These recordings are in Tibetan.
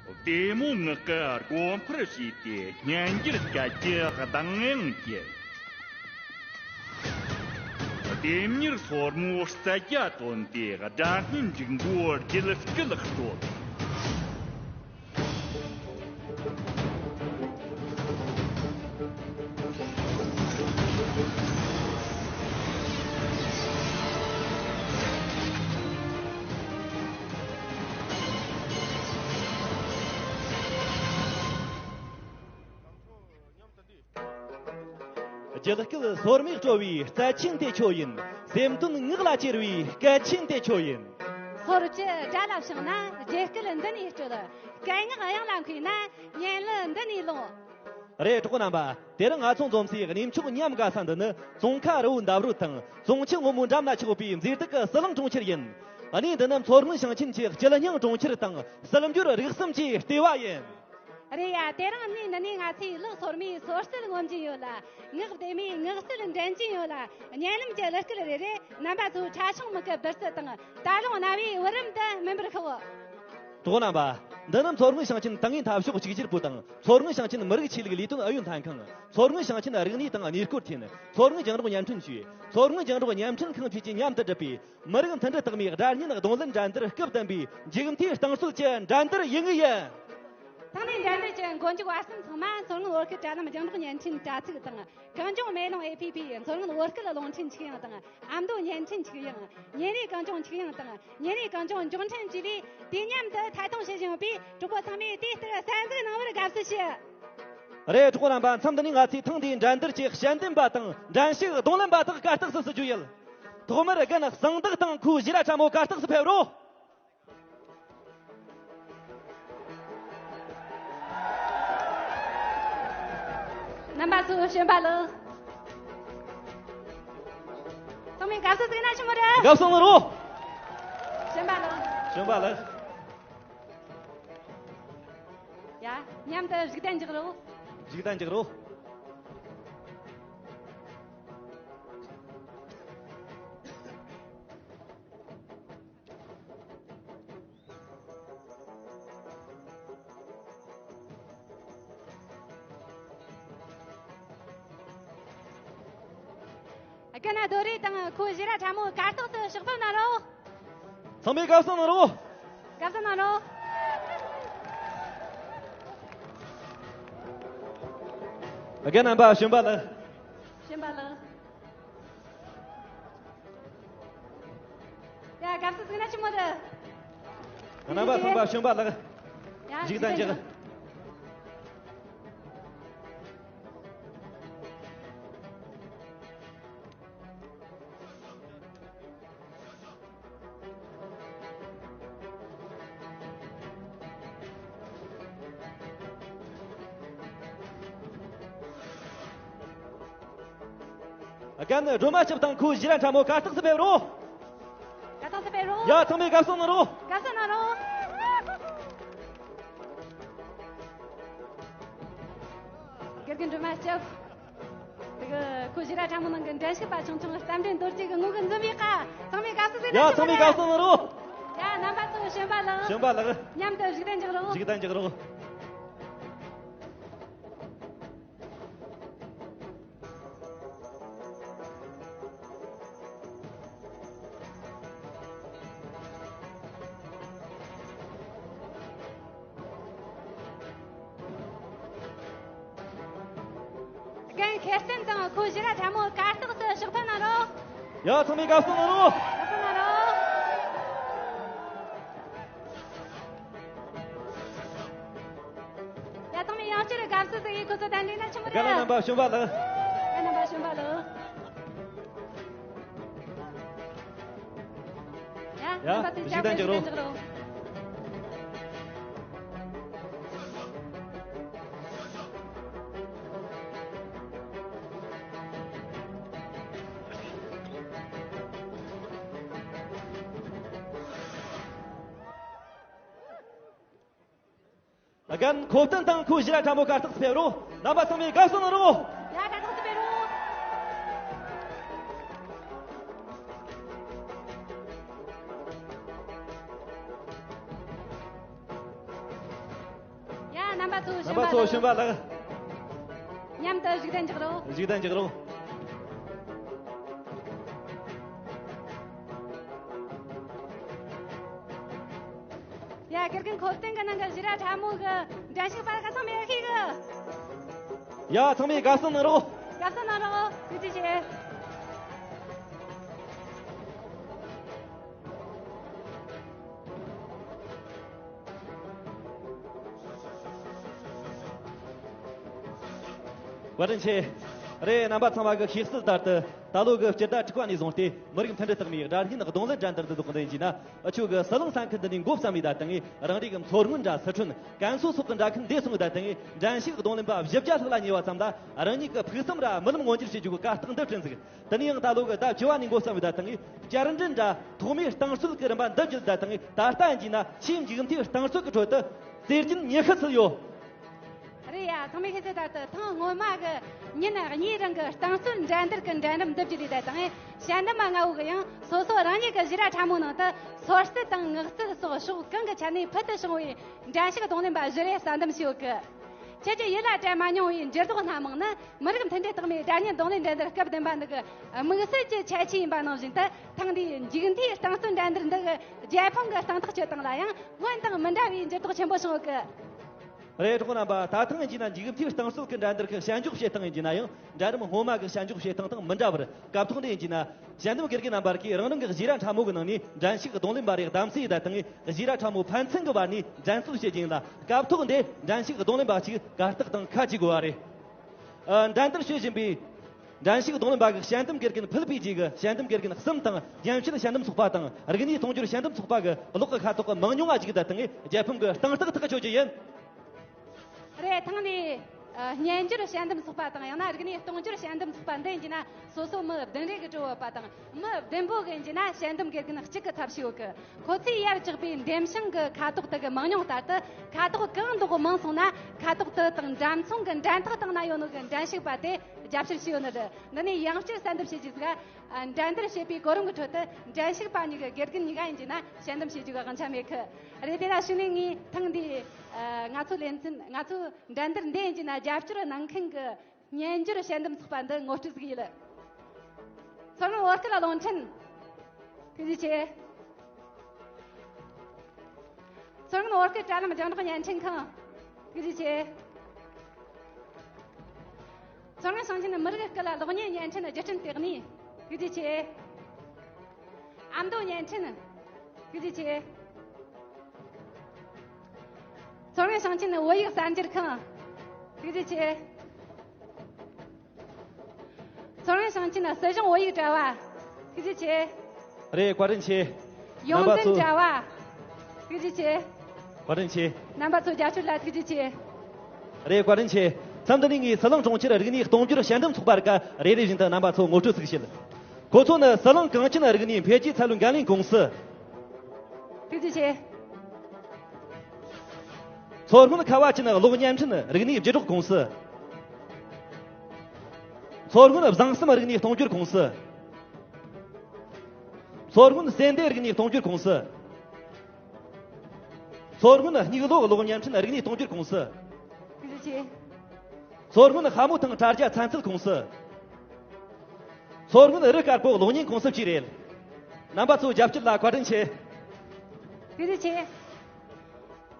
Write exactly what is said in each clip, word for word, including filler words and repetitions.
བདེ་མོ་ངག་གི་སྒོ་འཕར་ཕྱེས་ཏེ་སྙན་འགྱུར་སྐད་ཀྱི་གདངས་དབྱངས་བསྐྱེད། ལྡེམ་མྱུར་སོར་མོའི་རྩལ་རྒྱ་བཏོན་ཏེ་སྒྲ་སྙན་འབྲུག་མགོའི་རྒྱུད་སྐུད་དཀྲོལ། རྒྱུད་སྐུད་སོར་མོས་དཀྲོལ་བའི་རྩལ་ཆེན་དེ་ཁྱོད་ཡིན། སེམས་དོན་ངག་ལ་གྱེར་བའི་སྐད་ཆེན་དེ་ཁྱོད་ཡིན། སོར་བཅུ་སྒྲ་ལ་བྱུང་ན་རྒྱུད་སྐུད་འདི་ནས་དཀྲོལ། སྐད་ངག་དབྱངས་ལ་མཁས་ན་སྙན་གླུ་འདི་ནས་ལོངས། རེད། གྲོགས་པོ་རྣམ་པ། དེ་རིང་ང་ཚོ་འཛོམས་སའི་གནས་མཆོག་ཉམས་དགའ་ས་འདི་ནི་ཙོང་ཁ་རི་བོའི་འདབས་རོལ་དང་ཙོང་ཆུ་སྔོན་མོའི་འགྲམ་ན་ཆགས་པའི་མཛེས་སྡུག་གི་ཟི་ལིང་གྲོང་ཁྱེར་ཡིན། གནས་འདི་ནི་མཚོ་སྔོན་ཞིང་ཆེན་གྱི་སྐྱིད་སྙིང་གྲོང་ཁྱེར་དང་སིལ་འབྱོར་རིག་གསུམ་གྱི་ལྟེ་བ་ཡིན། རེད་ཡ། དེ་རིང་གནས་འདི་ནས་ང་ཚོས་ལག་སོར་མོའི་སོར་རྩལ་ངོམ་གྱིན་ཡོད་ལ། ངག་བདེ་མོའི་ངག་རྩལ་འགྲན་གྱིན་ཡོད་ལ། སྙན་ལམ་གྱི་གླུ་སྐད་རེ་རེ་རྣམ་པ་ཚོའི་ཕྲ་ཕྱོགས་མིག་གི་བུ་རྩལ་དང་། ད་རུང་རྣ་བའི་བུ་རམ་དུ་སྨིན་པར་ཤོག། གྲོགས་རྣམ་པ། འདི་ནི་མཚོ་སྔོན་ཞིང་ཆེན་ཏིང་ངེ་འཐབ་ཕྱོགས་གཅིག་གྱུར་པུའུ་དང་མཚོ་སྔོན་ཞིང་ཆེན་མི་རིགས་ཆོས་ལུགས་ལས་དོན་ཨུ་ཡོན་ལྷན་ཁང་། མཚོ་སྔོན་ཞིང་ཆེན་རིག་གནས་དང་གནས་སྐོར་ཐིན། མཚོ་སྔོན་རྒྱང་སྒྲོག་བརྙན་འཕྲིན་ཅུས། མཚོ་སྔོན་རྒྱང་སྒྲོག་བརྙན་འཕྲིན་ཁང་བཅས་ཀྱིས་མཉམ་དུ་བསྒྲུབས་པའི་མི་རིགས་མཐུན་སྒྲིལ་རྟགས་མའི་སྒྲ་སྙན་རྡུང་ལེན་འགྲན་བསྡུར་སྐབས་བདུན་པའི་མཇུག་མཐའི་རྟིང་རྩོད་ཀྱི་འགྲན་བསྡུར་ཡུལ་དངོས་ཡིན། ཐེངས་འདིའི་འགྲན་བསྡུར་གྱི་མགོ་མཇུག་བར་གསུམ་ཚང་མ་མཚོ་སྔོན་བོད་སྐད་དྲ་ལམ་རྒྱང་སྒྲོག་བརྙན་འཕྲིན་དྲ་ཚིགས་དང་། གངས་ལྗོངས་མེ་ལོང་ཨེ་ཕི་ཕི། མཚོ་སྔོན་བོད་སྐད་རླུང་འཕྲིན་ཆིག་དབྱིངས་དང་། ཨ་མདོ་བརྙན་འཕྲིན་ཆིག་དབྱིངས། ཉིན་རེའི་གངས་ལྗོངས་ཆིག་དབྱིངས་དང་། ཉིན་རེའི་གངས་ལྗོངས་མགྱོགས་འཕྲིན་བཅས་པས་དུས་མཉམ་དུ་ཐད་གཏོང་བྱེད་བཞིན་ཡོད་པས། གྲོགས་པོ་ཚང་མས་དེ་ལྟར་གསན་གཟིགས་གནང་བར་དགའ་བསུ་ཞུ། རེད། གྲོགས་པོ་རྣམ་པ། མཚམས་འདི་ནས་ང་ཚོས་ཐེངས་འདིའི་འགྲན་བསྡུར་གྱི་དཔྱད་འདེམས་པ་དང་འགྲན་ཞུགས་རྡུང་ལེན་པ་དག་གར་སྟེགས་སུ་བསུ་རྒྱུ་ཡིན། ཐོག་མར་རྒན་གསང་བདག་དང་ཁོའི་བཞི་ར་ཁྲ་མོ་གར་སྟེགས་སུ་ཕེབས་རོགས། རྣམ་པ་ཚོ་བྱོན་པ་ལགས། ཚང་མས་དགའ་བསུ་ཟིག་ན་ཆི་མོ་རེད། དགའ་བསུ་གནང་རོགས། བྱོན་པ་ལགས། བྱོན་པ་ལགས། ཡ། མཉམ་དུ་གཞུག་གདན་འཇགས་རོགས། གཞུག་གདན་འཇགས་རོགས། རྒན་རྡོ་རི་དང་ཁོའི་བཞི་ར་ཁྲ་མོ་གར་སྟེགས་སུ་ཕྱག་ཕེབས་གནང་རོགས། ཚང་མས་དགའ་བསུ་གནང་རོགས། དགའ་བསུ་གནང་རོགས། རྒན་རྣམ་པ་བྱོན་པ་ལགས། བྱོན་པ་ལགས། ཡ། དགའ་བསུ་ཟིག་ན་ཆི་མོ་རེད། རྣམ་པ་ཚང་མ་བྱོན་པ་ལགས། ཡ། གཞུག་གདན་འཇགས། རྒན་སྒྲོལ་མ་སྐྱབས་དང་ཁོའི་བཞི་ར་ཁྲ་མོ་གར་སྟེགས་སུ་ཕེབས་རོགས། གར་སྟེགས་སུ་ཕེབས་རོགས། ཡ། ཚང་མས་དགའ་བསུ་གནང་རོགས། དགའ་བསུ་གནང་རོགས། དགེ་རྒན་སྒྲོལ་མ་སྐྱབས། དེ་གི་ཁོ་བཞི་ར་ཁྲ་མོ་ནང་གི་འགྲན་ཞུགས་པ་ཆུང་ཆུང་རྟ་མགྲིན་རྡོ་རྗེ་གི་ངོ་གི་འཛུམ་པའི་ཁ། ཚང་མས་དགའ་བསུ་ཟིག་ན། ཡ། ཚང་མས་དགའ་བསུ་གནང་རོགས། ཡ། རྣམ་པ་ཚོ་བྱོན་པ་ལགས། བྱོན་པ་ལགས། མཉམ་དུ་གཞུག་གདན་འཇགས་རོགས། གཞུག་གདན་འཇགས་རོགས། རྒན་ཤེར་བསྟན་དང་ཁོའི་བཞི་ར་ཁྲ་མོ་གར་སྟེགས་སུ་ཕྱག་ཕེབས་གནང་རོགས། ཡ། ཚང་མས་དགའ་བསུ་གནང་རོགས། དགའ་བསུ་གནང་རོགས། ཡ། ཚང་མས་ཡང་བསྐྱར་དགའ་བསུ་ཟིག་ཡེ། ཁོ་ཚོ་གདན་འདྲེན་ན་ཆི་མོ་རེད། རྒན་རྣམ་པ་བྱོན་པ་ལགས། རྒན་རྣམ་པ་བྱོན་པ་ལགས། ཡ། ཡ། རྣམ་པ་ཚོས་གཞུག་གདན་འཇགས་རོགས། རྒན་ཁོ་བསྟན་དང་ཁོའི་བཞི་ར་ཁྲ་མོ་གར་སྟེགས་སུ་ཕེབས་རོགས། རྣམ་པ་ཚང་མས་དགའ་བསུ་གནང་རོགས། ཡ། གར་སྟེགས་སུ་ཕེབས་རོགས། རྣམ་པ་ཚོ། རྣམ་པ་ཚོ། ཞུམ་པ་ལགས། མཉམ་དུ་གཞུག་གདན་འཇགས་རོགས། གཞུག་གདན་འཇགས་རོགས། ཡ། དགེ་རྒན་ཁོ་སྟེང་གི་ནང་གི་བཞི་ར་ཕྲ་མོ་གི་འགྲན་ཞུགས་པ་ག་ཚང་མས་ཤེས་གི། ཡ། ཚང་མས་དགའ་བསུ་གནང་རོགས། དགའ་བསུ་གནང་རོགས། ཐུགས་རྗེ་ཆེ། བཀའ་དྲིན་ཆེ། རེད། རྣམ་པ་ཚང་མ་གི་ཤེས་གསལ་ལྟར་དུ། ད་ལོ་གི་སྤྱི་ཟླ་དྲུག་པ་ནས་བཟུང་སྟེ་མི་རིགས་མཐུན་སྒྲིལ་རྟགས་མའི་སྒྲ་སྙན་རྡུང་ལེན་འགྲན་བསྡུར་འདི་འདུག་འདི་ཡིན་གྱི་ན། འུ་ཆོ་གི་ཟི་ལིང་ས་ཁུལ་འདི་ནས་འགོ་བརྩམས་ཡོད་ད་དང་། རང་རེ་གི་མཚོ་སྔོན་ར་སི་ཁྲོན། ཀན་སུའུ་སོགས་ཀྱི་འདྲ་ཁུལ་འདི་སོང་ཡོད་ད་དང་། འགྲན་ཞུགས་རྡུང་ལེན་པ་བཞི་བརྒྱ་ལྷག་ལ་ཉེ་བ་ཙམ་ལ་རང་ཉིད་ཀྱི་ཕུགས་བསམ་ར་རྨི་ལམ་མངོན་འགྱུར་བྱེད་རྒྱུ་གི་གར་སྟེགས་འདི་བསྐྲུན་ཟིག། དེ་ནས་ཡང་ད་ལོ་གི་ཟླ་བཅུ་བ་ནས་འགོ་བརྩམས་ཡོད་ད་དང་། བསྐྱར་འགྲན་ར་ཐོག་མའི་རྟིང་རྩོད་ཀྱི་རིམ་པ་འདི་བརྒྱུད་ད་དང་། ད་ལྟ་ཡིན་གྱི་ན་ཆེས་མཇུག་མཐའི་རྟིང་རྩོད་ཀྱི་ཁྲོད་དུ་རྩེར་སྐྱེལ་ཉི་ཤུ་ཚུད་ཡོད། རེད་ཡ། ཚང་མས་ཤེས་གསལ་ལྟར་དུ་ཐེངས་སྔོན་མ་གི་ཉིན་གཉིས་རིང་གི་རྟིང་རྩོད་འགྲན་བསྡུར་གྱི་འགྲན་རིམ་འདི་བརྒྱུད་ལས་ད་དང་། ཞལ་འདེམས་པ་ལྔ་བོ་གི་ཡང་སོ་སོ་རང་ཉིད་ཀྱི་བཞི་ར་ཕྲ་མོའི་ནང་དུ་སོར་རྩེད་དང་ངག་རྩལ་སོགས་ཕྱོགས་གང་གི་ཆ་ནས་ཕུལ་དུ་བྱུང་བའི་འགྲན་ཞུགས་རྡུང་ལེན་པ་བཞི་རེ་གསལ་འདེམས་བྱས་ཡོད་གི། ཁྱེད་ཀྱིས་ཡིད་ལ་དྲན་མ་མྱོང་བའི་འགྱུར་ལྡོག་སྣ་མང་ནི། མི་རིགས་མཐུན་སྒྲིལ་རྟགས་མའི་སྒྲ་སྙན་རྡུང་ལེན་འགྲན་བསྡུར་སྐབས་བདུན་པ་འདི་གི་དམིགས་བསལ་གྱི་ཁྱད་ཆོས་ཡིན་པ་ནང་བཞིན་དུ། ཐེངས་འདིའི་མཇུག་མཐའི་རྟིང་རྩོད་འགྲན་བསྡུར་འདི་གི་རྒྱལ་ཕམ་གྱི་སྟེང་ཐག་གཅོད་སྟངས་ལ་ཡང་སྔོན་དང་མི་འདྲ་བའི་འགྱུར་ལྡོག་ཆེན་པོ་བྱུང་ཡོད་གི། རེད། གྲོགས་རྣམ་པ། ད་ཐེངས་ཡིན་གྱི་ན་མཇུག་མཐའི་རྟིང་རྩོད་ཀྱི་འགྲན་བསྡུར་གྱི་དཔྱད་འཇོག་བྱེད་སྟངས་ཡིན་གྱི་ན་ཡང་འགྲན་རིམ་སྔོན་མ་གི་དཔྱད་འཇོག་བྱེད་སྟངས་དང་མི་འདྲ་བར། སྐབས་ཐོག་འདི་ཡིན་གྱི་ན་ཞལ་འདེམས་དགེ་རྒན་རྣམ་པར་གྱིས་རང་རང་གི་བཞི་ར་ཕྲ་མོ་གི་ནང་ནས་འགྲན་ཞུགས་རྡུང་ལེན་པ་རེ་བདམས་གསེས་ཡོད་ད་དང་། བཞི་ར་ཕྲ་མོ་ཕན་ཚུན་གྱི་བར་ནས་འགྲན་རྩོད་བྱེད་ཀྱི་ཡིན་ལ། སྐབས་ཐོག་འདི་འགྲན་ཞུགས་རྡུང་ལེན་པ་གཅིག་གར་སྟེགས་སྟེང་ཁ་གཅིག་དགོས་པ་རེད། ཨ། འགྲན་བསྡུར་བྱེད་བཞིན་པའི་འགྲན་ཞུགས་རྡུང་ལེན་པ་གི་ཞལ་འདེམས་དགེ་རྒན་ཕུལ་པའི་རྗེས་ཀྱི་ཞལ་འདེམས་དགེ་རྒན་གསུམ་དང་། རྒྱན་ཆེན་ཞལ་འདེམས་ཚོགས་པ་དང་། རིག་གནས་གཏོང་སྦྱོར་ཞལ་འདེམས་ཚོགས་པ་གི་གློག་གི་ཁ་དོག་གི་མང་ཉུང་ང་གཅིག་ད་དང་། རྒྱལ་ཕམ་གྱི་སྟེང་ཐག་ཐག་གཅོད་རྒྱུ་ཡིན། རེད། ཐེངས་འདིའི་ཨ་སྨྱན་སྦྱོར་ཞལ་འདེམས་ཚོགས་པ་དང་། ཡང་ན་རིག་གནས་གཏོང་སྦྱོར་ཞལ་འདེམས་ཚོགས་པ་འདི་ཡིན་གྱི་ན་སོ་སོ་མི་བདུན་རེ་གི་གྲོས་བོད་པ་དང་། མི་བདུན་པོ་གི་ཡིན་གྱི་ན་ཞལ་འདེམས་དགེ་རྒན་གཅིག་གི་ཚབ་བྱས་ཡོད་གི། ཁོ་ཚོས་ཡར་བཅུག་པའི་འདེམས་བྱང་གི་ཁ་དོག་དག་གི་མང་ཉུང་ལྟར་དུ། ཁ་དོག་གང་མདོག་མང་སོང་ན་ཁ་དོག་དེ་དང་འདྲ་མཚུངས་ཀྱི་འགྲན་ཐག་སྟེང་ན་ཡོད་ནོ་གི་འགྲན་ཞུགས་པ་དེ་རྒྱབ་སྐྱོར་བྱས་ཡོད་ནི་རེད། འདི་ནས་ཡང་བསྐྱར་གསལ་འདེབས་བྱེད་རྒྱུ་ཟིག། ཨ། འགྲན་བསྡུར་བྱེད་པའི་གོ་རིམ་གྱི་ཁྲོད་དུ་འགྲན་ཞུགས་པ་གཉིས་ཀྱི་དགེ་རྒན་གཉིས་ཀ་ཡིན་གྱི་ན་ཞལ་འདེམས་བྱེད་རྒྱུ་གི་དབང་ཆ་མེད་གི། རེད། དེ་ལ་གཞུག་ནས་ངས་ཐེངས་འདིའི་ཨ་ང་ཚོ་ལེ་ཚན། ང་ཚོའི་འགྲན་བསྡུར་འདི་ཡིན་གྱི་ན་རྒྱབ་སྐྱོར་གནང་མཁན་གྱི་སྨྱན་སྦྱོར་ཞལ་འདེམས་ཚོགས་པ་འདི་ངོ་སྤྲོད་ཟིག་ཡིན། མཚོ་སྔོན་བོད་སྐད་རླུང་འཕྲིན། ཐུགས་རྗེ་ཆེ། མཚོ་སྔོན་བོད་སྐད་དྲ་ལམ་རྒྱང་སྒྲོག་བརྙན་འཕྲིན་ཁང་། ཐུགས་རྗེ་ཆེ། མཚོ་སྔོན་ཞིང་ཆེན་མི་རིགས་སྐད་གློག་བརྙན་བརྙན་འཕྲིན་བརྒྱུད་འཕྲིན་ལྟེ་གནས། ཐུགས་རྗེ་ཆེ། ཨ་མདོ་བརྙན་འཕྲིན། ཐུགས་རྗེ་ཆེ། མཚོ་སྔོན་ཞིང་ཆེན་བོད་ཡིག་གསར་འགྱུར་ཁང་། ཐུགས་རྗེ་ཆེ། མཚོ་སྔོན་ཞིང་ཆེན་སྲིད་གཞུང་བོད་ཡིག་དྲ་བ། ཐུགས་རྗེ་ཆེ། རེད། བཀའ་དྲིན་ཆེ། ཡོངས་འཛིན་དྲ་བ། ཐུགས་རྗེ་ཆེ། བཀའ་དྲིན་ཆེ། རྣམ་པ་ཚོ་རྒྱབ་སྐྱོར་ལ་ཐུགས་རྗེ་ཆེ། རེད། བཀའ་དྲིན་ཆེ། མཚམས་འདི་ནས་ངས་ཟི་ལིང་གྲོང་ཁྱེར་རིག་གནས་གཏོང་སྦྱོར་ཞལ་འདེམས་ཚོགས་པར་ཀ་རེ་རེ་བཞིན་དུ་རྣམ་པ་ཚོ་ངོ་སྤྲོད་ཚིག་བྱེད། ཁོ་ཚོ་ནི་ཟི་ལིང་གངས་ཅན་རིག་གནས་འཕེལ་རྒྱས་ཚད་ལོན་འགན་ལེན་ཀུང་སི། ཐུགས་རྗེ་ཆེ། མཚོ་སྔོན་ཁ་བ་ཅན་གློག་བརྙན་འཕྲིན་རིག་གནས་བརྒྱུད་སྒྲོག་ཀུང་སི། མཚོ་སྔོན་བཟང་གསུམ་རིག་གནས་གཏོང་སྦྱོར་ཀུང་སི། མཚོ་སྔོན་སེ་འདེ་རིག་གནས་གཏོང་སྦྱོར་ཀུང་སི། མཚོ་སྔོན་སྙིགས་ལོ་གློག་བརྙན་འཕྲིན་རིག་གནས་གཏོང་སྦྱོར་ཀུང་སི། ཐུགས་རྗེ་ཆེ། མཚོ་སྔོན་ལྷ་མོ་ཐང་དྲ་རྒྱ་ཚན་རྩལ་ཀུང་སི། མཚོ་སྔོན་རི་དཀར་པོ་གློག་བརྙན་ཀུང་སི་བཅས་རེད། རྣམ་པ་ཚོའི་རྒྱབ་སྐྱོར་ལ་བཀའ་དྲིན་ཆེ། ཐུགས་རྗེ་ཆེ།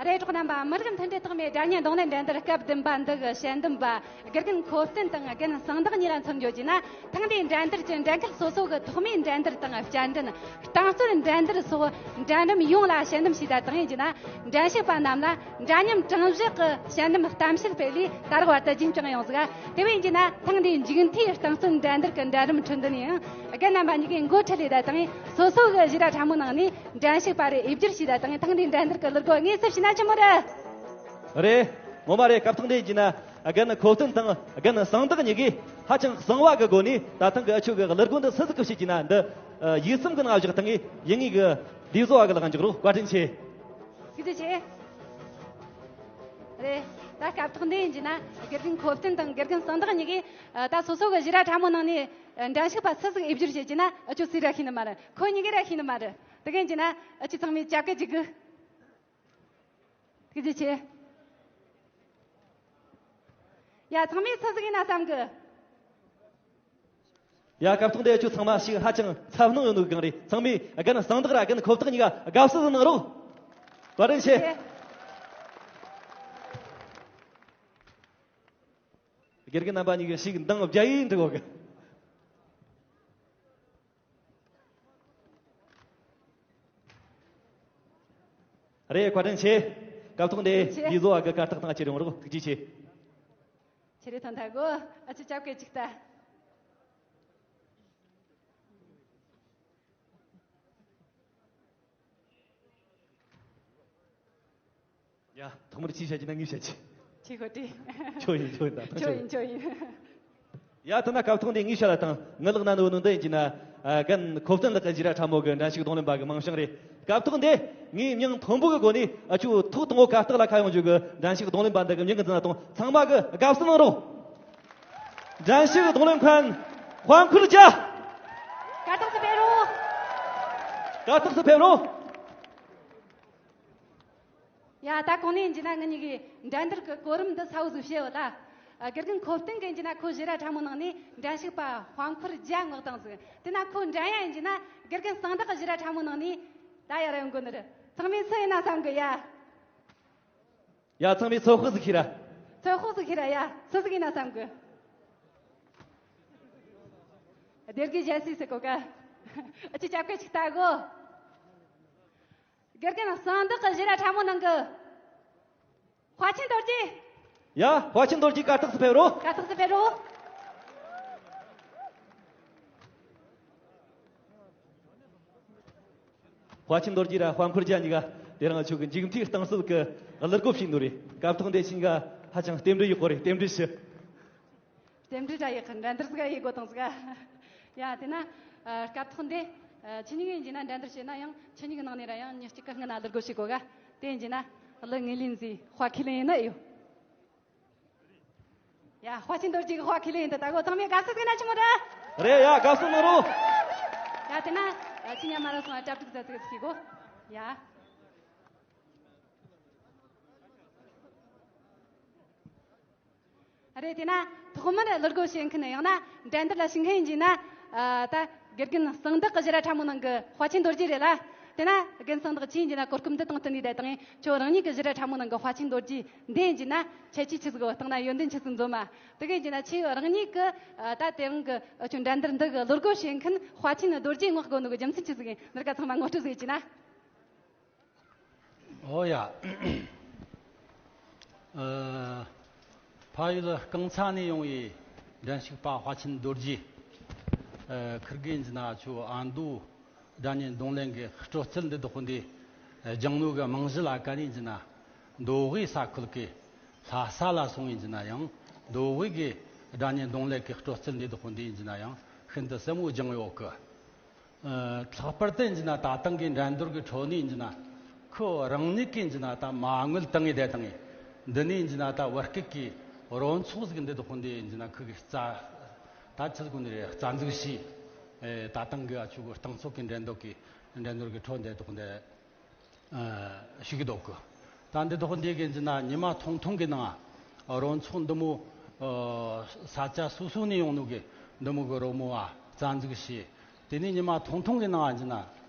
རེད། གྲོགས་རྣམ་པ། མི་རིགས་མཐུན་སྒྲིལ་རྟགས་མའི་སྒྲ་སྙན་རྡུང་ལེན་འགྲན་བསྡུར་སྐབས་བདུན་པ་འདི་གི་ཞལ་འདེམས་པ་དགེ་རྒན་ཁོ་བསྟན་དང་རྒན་གསང་བདག་གཉིས་ལ་མཚོན་བརྗོད་བགྱིས་ན། ཐེངས་འདིའི་འགྲན་བསྡུར་གྱི་འགྲན་ཁུལ་སོ་སོ་གི་ཐོག་མའི་འགྲན་བསྡུར་དང་། བསྐྱར་འགྲན། རྟིང་རྩོད་འགྲན་བསྡུར་སོགས་འགྲན་རིམ་ཡོངས་ལ་ཞལ་འདེམས་བྱས་ད་དང་ཡིན་གྱི་ན། འགྲན་ཞུགས་པ་རྣམས་ལ་འདྲ་མཉམ་གྲངས་བཞག་གི་ཞལ་འདེམས་གཏམ་བཤད་སྤེལ་ལས་ད་རག་བར་དུ་རྒྱུན་བསྐྱངས་ཡོང་ཟིག། དེ་བས་ཡིན་གྱི་ན་ཐེངས་འདིའི་མཇུག་མཐའི་རྟིང་རྩོད་འགྲན་བསྡུར་གྱི་འགྲན་རིམ་ཁྲོད་འདི་ནས་ཡང་རྒན་རྣམ་པ་གཉིས་ཀས་འགོ་ཁྲིད་ལས་ད་དང་སོ་སོ་གི་བཞི་ར་ཕྲ་མོའི་ནང་ནས་འགྲན་ཞུགས་པ་རེ་དབྱེ་བསྒྱུར་བྱས་ད་དང་། ཐེངས་འདིའི་འགྲན་བསྡུར་གྱི་གླུ་སྒོ་དངོས་སུ་ཕྱེ་ན་ཆི་མོ་རེད། རེད། ངོ་མ་རེད། སྐབས་ཐོག་འདི་ཡིན་གྱི་ན་རྒན་ཁོ་བསྟན་དང་རྒན་གསང་བདག་གཉིས་ཀས་ཧ་ཅང་གསང་བ་གི་སྒོ་ནས་ད་ཐེངས་ཀྱི་འུ་ཆོ་གི་གླུ་སྒོ་འདི་སུ་ཟིག་གིས་ཕྱེ་གྱི་ན་འདི་ཡིག་ཚང་གི་ནང་བཞག་ཐེངས་ངས་ཡིན་ངེས་གི་ལས་བཟོ་བ་གི་ལག་འཇོག་རོགས། བཀའ་དྲིན་ཆེ། ཐུགས་རྗེ་ཆེ། རེད། ད་སྐབས་ཐོག་འདི་ཡིན་གྱི་ན་དགེ་རྒན་ཁོ་བསྟན་དང་དགེ་རྒན་གསང་བདག་གཉིས་ཀས་ད་སོ་སོ་གི་བཞི་ར་ཕྲ་མོའི་ནང་ནས་འགྲན་ཞུགས་པ་སུ་ཟིག་དབྱེ་བསྒྱུར་བྱེད་ཀྱི་ན་འུ་ཆོ་སུས་ར་ཤེས་ནི་མ་རེད། ཁོ་གཉིས་ཀས་ར་ཤེས་ནི་མ་རེད། དེ་ག་ཡིན་གྱི་ན་འུ་ཆོ་ཚང་མས་ཅབ་ཀི་ཅིག་གི། ཐུགས་རྗེ་ཆེ། ཡ། ཚང་མས་ཆི་ཟིག་ཡིན་ན་བསམ་གི། ཡ། སྐབས་ཐོག་འདི་ཁྱོད་ཚང་མ་ཞིག་ཧ་ཅང་འཚབ་སྣང་ཡོད་ནོ་གང་རེད། ཚང་མས་རྒན་གསང་བདག་ར་རྒན་ཁོ་བདག་གཉིས་ཀ་དགའ་བསུ་ཟིག་གནང་རོགས། བཀའ་དྲིན་ཆེ། དགེ་རྒན་རྣམ་པ་གཉིས་ཀྱིས་ཞིག་འདང་བརྒྱབ་ཡིན་འགྲིག་གོ་གི། རེད། བཀའ་དྲིན་ཆེ། སྐབས་ཐོག་འདི་ཆེ། འདི་བཟོ་བ་གི་གར་སྟེགས་སྟེང་ཁྱེར་ཡོང་རོགས། ཐུགས་རྗེ་ཆེ། ཆེ་རེ་ཐོན་ཐལ་གོ། ཨ་ཅེ་ཅབ་སྐད་ཅིག་ལྟ། ཡ། ཐོག་མར་ཅི་བཤད་ཀྱི་ན་ངས་བཤད་ཀྱི། ཆི་ཁོ་ཏི། ཁྱོད་ཡིན་ཁྱོད་ཡིན་ད་ཁྱོད་ཡིན་ཁྱོད་ཡིན། ཡ། ད་ན་སྐབས་ཐོག་འདི་ངས་བཤད་ལ་དང་ངི་ལག་ན་ནོ་ནོ་འདི་ཡིན་གྱི་ན། ཨ། རྒན་ཁོ་བསྟན་ལགས་ཀྱི་ཞི་ར་ཁྲ་མོ་གི་འགྲན་ཞུགས་རྡུང་ལེན་པ་གི་མིང་བྱང་རེད། སྐབས་ཐོག་འདི་ངས་མྱིང་མཐོན་པོ་གི་སྒོ་ནས་ཨ་ཆུ་ཐོག་དང་པོ་གར་སྟེགས་ལ་ཁ་ཡོང་རྒྱུ་གི་འགྲན་ཞུགས་རྡུང་ལེན་པ་འདི་གི་མྱིང་གི་འཛིན་ན་དང་ཚང་མ་གི་དགའ་བསུ་གནང་རོགས། འགྲན་ཞུགས་རྡུང་ལེན་མཁན་དཔལ་འཁོར་རྒྱལ། གར་སྟེགས་སུ་ཕེབས་རོགས། གར་སྟེགས་སུ་ཕེབས་རོགས། ཡ། ད་གོང་ནས་ཡིན་གྱི་ན་ངེད་གཉིས་ཀྱིས་འགྲན་བསྡུར་གྱི་གོ་རིམ་འདི་གསལ་བོ་ཟིག་བཤད་ཡོད་ལ། ཨ། དགེ་རྒན་ཁོ་བསྟན་གྱིས་ཡིན་གྱི་ན་ཁོ་ཞི་ར་ཁྲ་མོ་ནང་ནས་འགྲན་ཞུགས་པ་དཔལ་འཁོར་རྒྱལ་མངགས་བཏང་ཟིག། དེ་ན་ཁོ་འགྲན་ཡ་ཡིན་གྱི་ན་དགེ་རྒན་གསང་བདག་གི་ཞི་ར་ཁྲ་མོ་ནང་ནས་ད་ཡར་ཡོང་དགོས་ནི་རེད། ཚང་མས་སུ་ཡིན་ན་བསམ་གི་ཡ། ཡ། ཚང་མས་ཚོད་དཔག་ཟིག་ཤེས་ར། ཚོད་དཔག་ཟིག་ཤེས་ར་ཡ། སུ་ཟིག་ཡིན་ན་བསམ་གི། སྡེ་དགེ་རྒྱལ་སྲས་ཟེར་གོ་ག། ཨ་ཅེ་ཅབ་སྐད་ཅིག་ལྟ་གོ། དགེ་རྒན་གསང་བདག་གི་ཞི་ར་ཁྲ་མོ་ནང་གི་དཔའ་ཆེན་རྡོ་རྗེ། ཡ། དཔའ་ཆེན་རྡོ་རྗེ་གར་སྟེགས་སུ་ཕེབས་རོགས། གར་སྟེགས་སུ་ཕེབས་རོགས། དཔའ་ཆེན་རྡོ་རྗེ་ར་དཔལ་འཁོར་རྒྱལ་གཉིས་ཀ་དེ་རིང་ཆོ་གི་མཇུག་མཐའི་རྟིང་རྩོད་ཀྱི་གླུ་སྒོ་ཕྱེས་ནོ་རེད། སྐབས་ཐོག་འདི་ཕྱིན་ག་ཧ་ཅང་རྟེན་འབྲེལ་ཡོད་གོ་རེད། རྟེན་འབྲེལ་ཞུ། རྟེན་འབྲེལ་ར་ཡག་གི་འགྲན་བསྡུར་ཟིག་ཡེད་དགོས་དང་ཟིག། ཡ། དེ་ན་ཨ་སྐབས་ཐོག་འདི་ཨ་ཁྱེད་གཉིས་ཀ་ཡིན་གྱི་ན་འགྲན་བསྡུར་བྱས་ན་ཡང་ཁྱེད་གཉིས་ཀྱི་ནང་ནས་ར་ཡང་མྱི་གཅིག་གི་སྔུན་ན་གླུ་སྒོ་ཕྱེ་དགོས་ག། དེ་ཡིན་གྱི་ན་གླུ་ངོས་ལེན་ཟིག་དཔའ་ཁས་ལེན་ཡིན་ནི་ཡོད། ཡ། དཔའ་ཆེན་རྡོ་རྗེ་གི་དཔའ་ཁས་ལེན་ཡིན་ད། ད་གོ་ཚང་མས་དགའ་བསུ་ཟིག་ན་ཆི་མོ་རེད། རེད་ཡ། དགའ་བསུ་གནང་རོགས། ཡ། དེ་ན་ཨ་ཁྱེད་གཉིས་མ་ར་སོང་ང་གྲ་སྒྲིག་ཟ་ཟིག་བྱེད་དགོས། ཡ། རེད། དེ་ན་ཐོག་མར་གླུ་སྒོ་ཕྱེ་མཁན་ཡང་ན་འགྲན་བསྡུར་ལ་ཞུགས་མཁན་ཡིན་གྱི་ན། ཨ་ད་དགེ་རྒན་གསང་བདག་གི་ཞི་ར་ཁྲ་མོ་ནང་གི་དཔའ་ཆེན་རྡོ་རྗེ་རེད་ལ། དེ་ན་རྒན་གསང་བདག་ཁྱེད་ཡིན་གྱི་ན་གོ་སྐབས་འདི་དང་བསྟུན་ནས་བསྡད་དང་། ཁྱོད་རང་ཉིད་ཀྱི་ཞི་ར་ཁྲ་མོ་ནང་གི་དཔའ་ཆེན་རྡོ་རྗེ་འདི་ཡིན་གྱི་ན་ཁྱད་ཆོས་ཆི་ཟིག་བཏང་ན་ཡོན་ཏན་ཆི་ཟིག་འཛོམས་མ། དེ་ག་ཡིན་གྱི་ན་ཁྱེད་རང་ཉིད་ཀྱི་ཨ་ད་དེ་རིང་གི་ཨ་ཁྱོད་འགྲན་བསྡུར་འདི་གི་གླུ་སྒོ་ཕྱེ་མཁན་དཔའ་ཆེན་རྡོ་རྗེ་མངགས་དགོས་ནོ་གི་རྒྱུ་མཚན་ཆི་ཟིག་ཡིན། འདི་ག་ཚང་མ་ངོ་སྤྲོད་ཟིག་ཡེད་ཀྱི་ན། ཨོ་ཡ། ཨ། ཕ་ཡུལ་རྐང་ཚ་ནས་ཡོང་བའི་འགྲན་ཞུགས་པ་དཔའ་ཆེན་རྡོ་རྗེ། ཨ། ཁིར་གི་ཡིན་གྱི་ན་ཆུ་ཨ་མདོ་སྒྲ་སྙན་རྡུང་ལེན་གྱི་སྤྲོ་སྐྱིད་འདི་དག་འདི་སྦྱང་ནོ་གི་རྨང་གཞི་ལ་ཀ་ནས་ཡིན་གྱི་ན་མདོ་དབུས་ས་ཁུལ་གྱི་ལྷ་ས་ལ་སོང་ཡིན་གྱི་ན་ཡང་མདོ་དབུས་ཀྱི་སྒྲ་སྙན་རྡུང་ལེན་གྱི་སྤྲོ་སྐྱིད་འདི་དག་འདི་ཡིན་གྱི་ན་ཡང་ཤིན་ཏུ་ཟབ་མོ་སྦྱངས་ཡོད་གི། ཨ། ལྷག་པར་དུ་ཡིན་གྱི་ན་ད་ཐེངས་ཀྱི་འགྲན་བསྡུར་གྱི་ཁྲོད་ནས་ཡིན་གྱི་ན་ཁོ་རང་ཉིད་ཀྱིས་ཡིན་གྱི་ན་ད་མ་དངུལ་བཏང་ངེས་བསྡད་བཏང་ངེས། འདི་ནས་ཡིན་གྱི་ན་ད་བར་སྐབས་ཀྱི་རོལ་ཚོགས་ཟིག་འདི་དག་འདི་ཡིན་གྱི་ན་ཁོ་གིས་རྩ་ད་ཆི་ཟིག་ནི་རེད། རྩ་འཛུགས་བྱས། ཨེ། ད་ཐེངས་ཀྱི་ཨ་ཆུ་གི་རྟིང་རྩོད་ཀྱི་འགྲན་བསྡུར་གྱི་འགྲན་བསྡུར་གྱི་ཁྲོད་འདི་དག་འདི། ཨ། ཞུགས་འདུག་གི། ད་འདི་དག་འདི་གི་ཡིན་གྱི་ན་ཉི་མ་ཐུང་ཐུང་གི་ནང་རོལ་ཚོགས་འདི་མོ། ཨ། ས་ཆ་སོ་སོ་ནས་ཡོང་ནོ་གི་འདི་མོ་གི་རོལ་མོ་བ་རྩ་འཛུགས་བྱས། དེ་ནས་ཉི་མ་ཐུང་ཐུང་གི་ནང་ཡིན་གྱི་ན་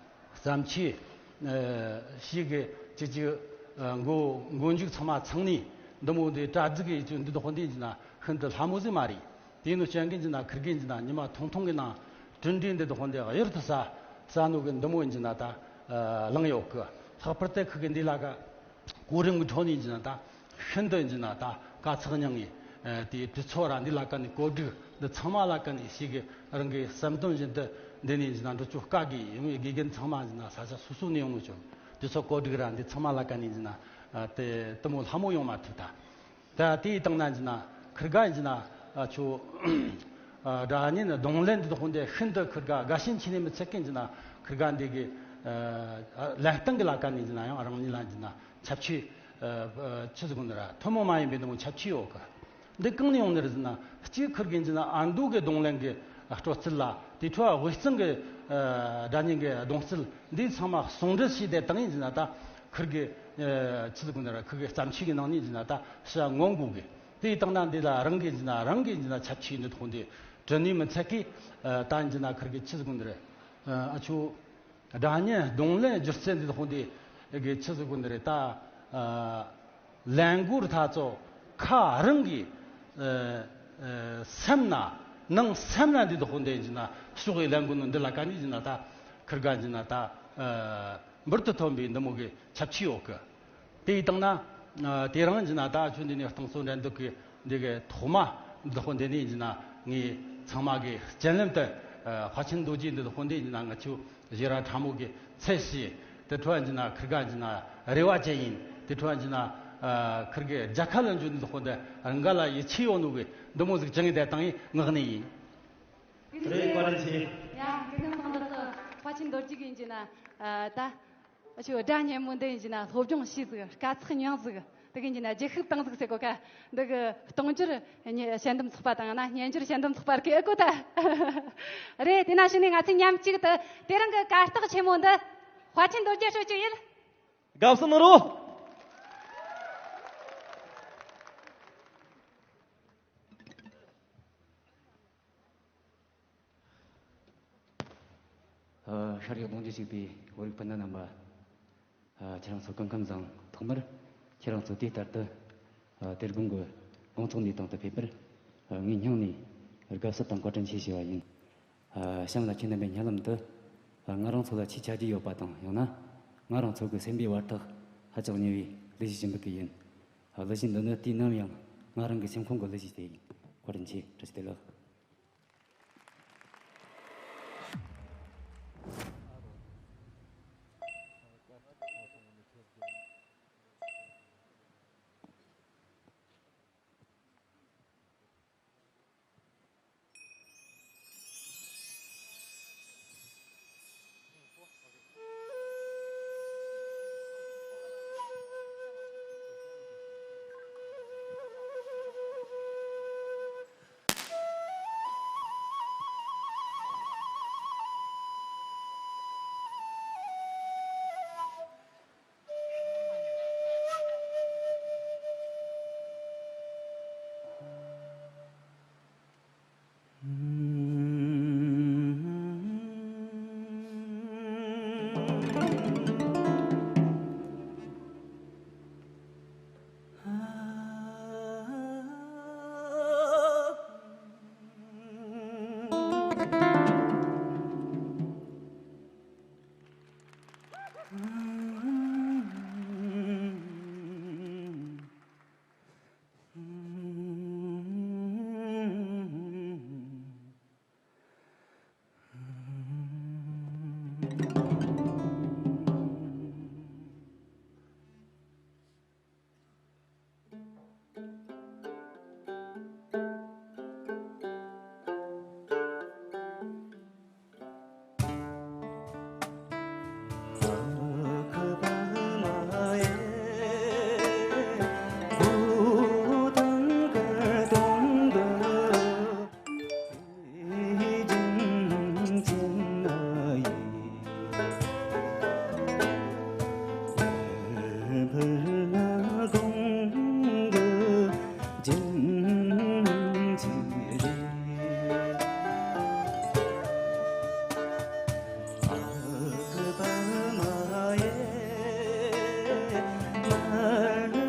བརྩམས་ཆོས། ཨ། ཞིག་གི་ཅིག་ཅིག་ཨ། མགོ་མགོ་མཇུག་ཚང་མ་ཚང་ནས་འདི་མོ་འདི་གྲ་སྒྲིག་གི་ཡིད་ཆེས་འདི་དག་འདི་ཡིན་གྱི་ན་ཤིན་ཏུ་སླ་མོ་ཟིག་མ་རེད། དེ་ནི་སྤྱང་གི་ཡིན་གྱི་ན་ཁིར་གི་ཡིན་གྱི་ན་ཉི་མ་ཐུང་ཐུང་གི་ནང་གྲུབ་འབྲས་འདི་དག་འདི་གཡུར་དུ་ཟ་ཟ་ནོ་གི་འདི་མོ་ཡིན་གྱི་ན་ད་བླངས་ཡོད་གི། ལྷག་པར་དུ་ཁིར་གི་འདི་ལ་ཀ་གོ་རིམ་གྱི་ཁྲོད་ནས་ཡིན་གྱི་ན་ད་ཤིན་ཏུ་ཡིན་གྱི་ན་ད་དཀའ་ཚེགས་མྱངས་ངེས། དེའི་དུས་ཚོད་ར་འདི་ལ་ཀ་ནས་གོ་སྒྲིག་འདི་ཚང་མ་ལ་ཀ་ནས་ཞིག་གི་རང་གི་བསམ་དོན་བཞིན་དུ་འདི་ནས་ཡིན་གྱི་ན་འགྲུབ་རྒྱུ་དཀའ་གི། ཡོང་བའི་དགེ་རྒན་ཚང་མ་ཡིན་གྱི་ན་ས་ཆ་སོ་སོ་ནས་ཡོང་ནོ་ཅོ་དུས་ཚོད་གོ་སྒྲིག་ར་འདི་ཚང་མ་ལ་ཀ་ནས་ཡིན་གྱི་ན་དེ་དེ་མོ་སླ་མོ་ཡོང་མ་ཐུབ་ད། ད་དེའི་སྟེང་ན་ཡིན་ན་ཁིར་ག་ཡིན་ན་ཨ་ཆོ་ཨ་སྒྲ་སྙན་རྡུང་ལེན་འདི་དག་འདི་ཤིན་ཏུ་ཁིར་ག་དགའ་ཞེན་ཆེ་ནས་མི་ཚད་མཁན་ཡིན་ན་ཁིར་ག་འདི་གི་ཨ་ལེན་སྟངས་ཀྱི་ལ་ཀ་ནས་ཡིན་ན་ཡང་རང་ཉིད་ལ་ཡིན་ན་ཁྱད་ཆོས་ཨ་ཨ་ཆི་ཟིག་ནི་ར་ཐུན་མོང་མ་ཡིན་པའི་འདི་མོ་ཁྱད་ཆོས་ཡོད་གི། འདི་གང་ནས་ཡོང་ནི་རེད་ཟེར་ན་གཅིག་ཁིར་གི་ཡིན་ན་ཨ་མདོ་གི་རྡུང་ལེན་གྱི་སྤྲོ་སྐྱིད་ལ་དེ་འཕྲོ་དབུས་གཙང་གི་ཨ་སྒྲ་སྙན་གྱི་རྡུང་སྐྱིད་འདི་ཚང་མ་ཟུང་འབྲེལ་བྱས་ཏེ་བཏང་ཡིན་ཟེར་ན་ད་ཁིར་གི་ཨ་ཆི་ཟིག་ནི་ར་ཁིར་གི་བརྩམས་ཆོས་ཀྱི་ནང་ནས་ཡིན་ན་ད་ཤ་ངོ་དགོས་གི། དེ་ཡི་སྟེང་ན་འདི་ལ་རང་གི་ཡིན་ན་རང་གི་ཡིན་ན་ཆབ་ཆའི་འདི་ཐོག་འདི་དྲི་ནུས་མི་ཚད་ཀི། ད་ཡིན་ན་ཁིར་གི་ཆི་ཟིག་འདི་རེད། ཨ་ཆོ་སྒྲ་སྙན་རྡུང་ལེན་སྒྱུ་རྩལ་འདི་ཐོག་འདི་གི་ཆི་ཟིག་འདི་རེད། ད་ལན་གོ་ར་ཐ་ཚོ་ཁ་རང་གི་སེམས་ན་ནང་སེམས་ན་འདི་ཐོག་འདི་ཡིན་ན་ཕྱོགས་གི་ལན་གོ་ནི་འདི་ལ་ཀ་ནི་ཡིན་ན་ད་ཁིར་ག་ཡིན་ན་ད་འབུར་དུ་ཐོན་པའི་འདི་མོ་གི་ཆབ་ཆའི་འོག་གི། དེ་ཡི་སྟེང་ན། དེ་རིང་ཡིན་ན་ད་ཁྱོད་འདི་ནས་གཏོང་སོ་འགྲན་བསྡུར་གི་འདི་གི་ཐོག་མ་འདི་ཧོ་འདི་ནས་ཡིན་ན་ངས་ཚང་མ་གི་སྤྱན་ལམ་དུ་ཧྭ་ཆིན་རྡོ་རྗེ་འདི་ཧོ་འདི་ཡིན་ན་ང་ཆོ་ཞེ་ར་ཕྲ་མོ་གི་ཚད་ཤེས་དེ་འཕྲོ་ཡིན་ན་ཁིར་ག་ཡིན་ན་རེ་བ་ཅན་ཡིན། དེ་འཕྲོ་ཡིན་ན་ཁིར་གི་རྒྱལ་ཁ་ལ་འཇུ་འདི་ཧོ་འདི་རང་ག་ལ་ཡིད་ཆེས་ཡོད་ནོ་གི་འདི་མོ་ཟིག་ཅང་ཡིན་དེ་བཏང་ཡིན་ངག་ནས་ཡིན། རེད་བཀའ་དྲིན་ཆེ། ཡ་དགེ་རྒན་ཚང་འདི་ཧྭ་ཆིན་རྡོ་རྗེ་གི་ཡིན་གྱི་ན་ད། ཨ་ཆོ་སྒྲ་སྙན་མོ་འདི་ཡིན་གྱི་ན་སློབ་སྦྱོང་བྱས་ཟིག་དཀའ་ཚེགས་མྱངས་ཟིག་དེ་གིན་གྱི་ན་རྒྱལ་ཤུགས་བཏང་ཟིག་ཟེར་གོ་ཁ། འདི་གི་གཏོང་སྒྱུར་ཉེ་དཔྱད་འདེམས་ཚོགས་པ་དང་ཡང་ན་སྙན་སྒྱུར་དཔྱད་འདེམས་ཚོགས་པ་རིགས་ཨེ་གོ་ད། རེད། དེ་ན་ཕྱི་ནས་ང་ཚོས་མཉམ་གཅིག་ཏུ་དེ་རིང་གི་གར་སྟེགས་ཆེན་མོ་འདི་ཧྭ་ཆིན་རྡོ་རྗེ་ཧྲོ་ཅུ་ཡིན། དགའ་བསུ་གནང་རོགས། ཨ། ཤར་ཡོད་ལུང་རྒྱུད་ཞིག་པའི་བོད་རིགས་སྤུན་ཟླ་རྣམ་པ། ཨ། ཁྱེད་རང་ཚོ་སྐུ་ཁམས་བཟང་། ཐོག་མར་ཁྱེད་རང་ཚོ་དུས་ལྟར་དུ། ཨ། དེ་དགོང་གི་དགོང་ཚོགས་འདིའི་སྟེང་དུ་ཕེབས་པར། ཨ། ངའི་སྙིང་ནས་དགའ་བསུ་དང་བཀའ་དྲིན་ཆེ་ཞུ་བ་ཡིན། ཨ། གཤམ་ལ་ཁྱེད་རྣམ་པའི་སྙན་ལམ་དུ། ཨ། ང་རང་ཚོ་ལ་ཆེས་ཆ་རྒྱུས་ཡོད་པ་དང་ཡང་ན་ང་རང་ཚོ་གི་སེམས་པའི་བར་ཐག་ཧ་ཅང་ཉེ་བའི་གླུ་གཞས་ཞུ་འབུལ་གི་ཡིན། ཨ། གླུ་གཞས་འདི་ནི་དུས་ནམ་ཡང་ང་རང་གི་སེམས་ཁོང་གི་གླུ་གཞས་དེ་ཡིན། བཀའ་དྲིན་ཆེ། བཀྲ་ཤིས་བདེ་ལེགས།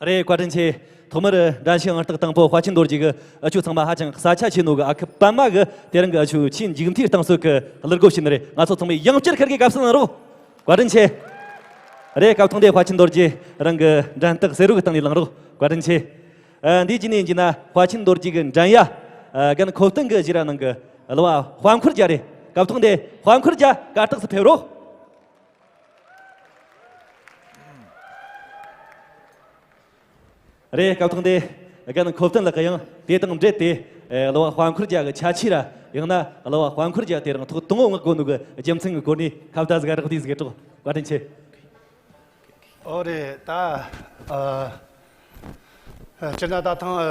རེད། བཀའ་དྲིན་ཆེ། ཐོག་མར་འགྲན་ཞུགས་ཨང་རྟགས་དང་པོ་དཔལ་ཆེན་རྡོ་རྗེ་གི་ཨ་ཆུ་ཚང་མ་ཧ་ཅང་ས་ཆ་ཆེ་ནོ་གི་ཨ་ཁུ་པད་མ་གི་དེ་རིང་གི་ཨ་ཆུ་ཆེས་མཇུག་མཐའི་རྟིང་རྩོད་གི་གླུ་སྒོ་ཕྱེ་ནི་རེད། ང་ཚོ་ཚང་མས་ཡང་བསྐྱར་ཁིར་གི་དགའ་བསུ་གནང་རོགས། བཀའ་དྲིན་ཆེ། རེད། སྐབས་ཐོག་འདི་དཔལ་ཆེན་རྡོ་རྗེ་རང་གི་འགྲན་རྟགས་ཟེར་རོ་གི་སྟེང་ནས་ལངས་རོགས། བཀའ་དྲིན་ཆེ། ཨ། འདི་རྗེས་ནས་ཡིན་ན་དཔལ་ཆེན་རྡོ་རྗེ་གི་འགྲན་ཡ། ཨ། རྒན་ཁོ་བསྟན་གི་ཞི་ར་ནང་གི་གླུ་བ་དཔལ་འཁོར་རྒྱལ་རེད། སྐབས་ཐོག་འདི་དཔལ་འཁོར་རྒྱལ་གར་སྟེགས་སུ་ཕེབས་རོགས། རེད། སྐབས་ཐོག་འདི་རྒན་ཁོ་བསྟན་ལགས་ཀྱིས་ཡང་དེ་དང་འབྲེལ་ཏེ། ཨེ། གླུ་བ་དཔལ་འཁོར་རྒྱལ་གྱི་ཁྱད་ཆོས་ར། ཡང་ན་གླུ་བ་དཔལ་འཁོར་རྒྱལ་དེ་རང་ཐོག་དང་པོ་མངགས་དགོས་ནོ་གི་རྒྱུ་མཚན་གྱི་སྐོར་ནས་ཁ་བརྡ་ཟིག་རག་དུས་ཟིག་གི་གྲོགས། བཀའ་དྲིན་ཆེ། ཨོ་རེད། ད་ཨ་སྤྱིར་ན་ད་ཐེངས་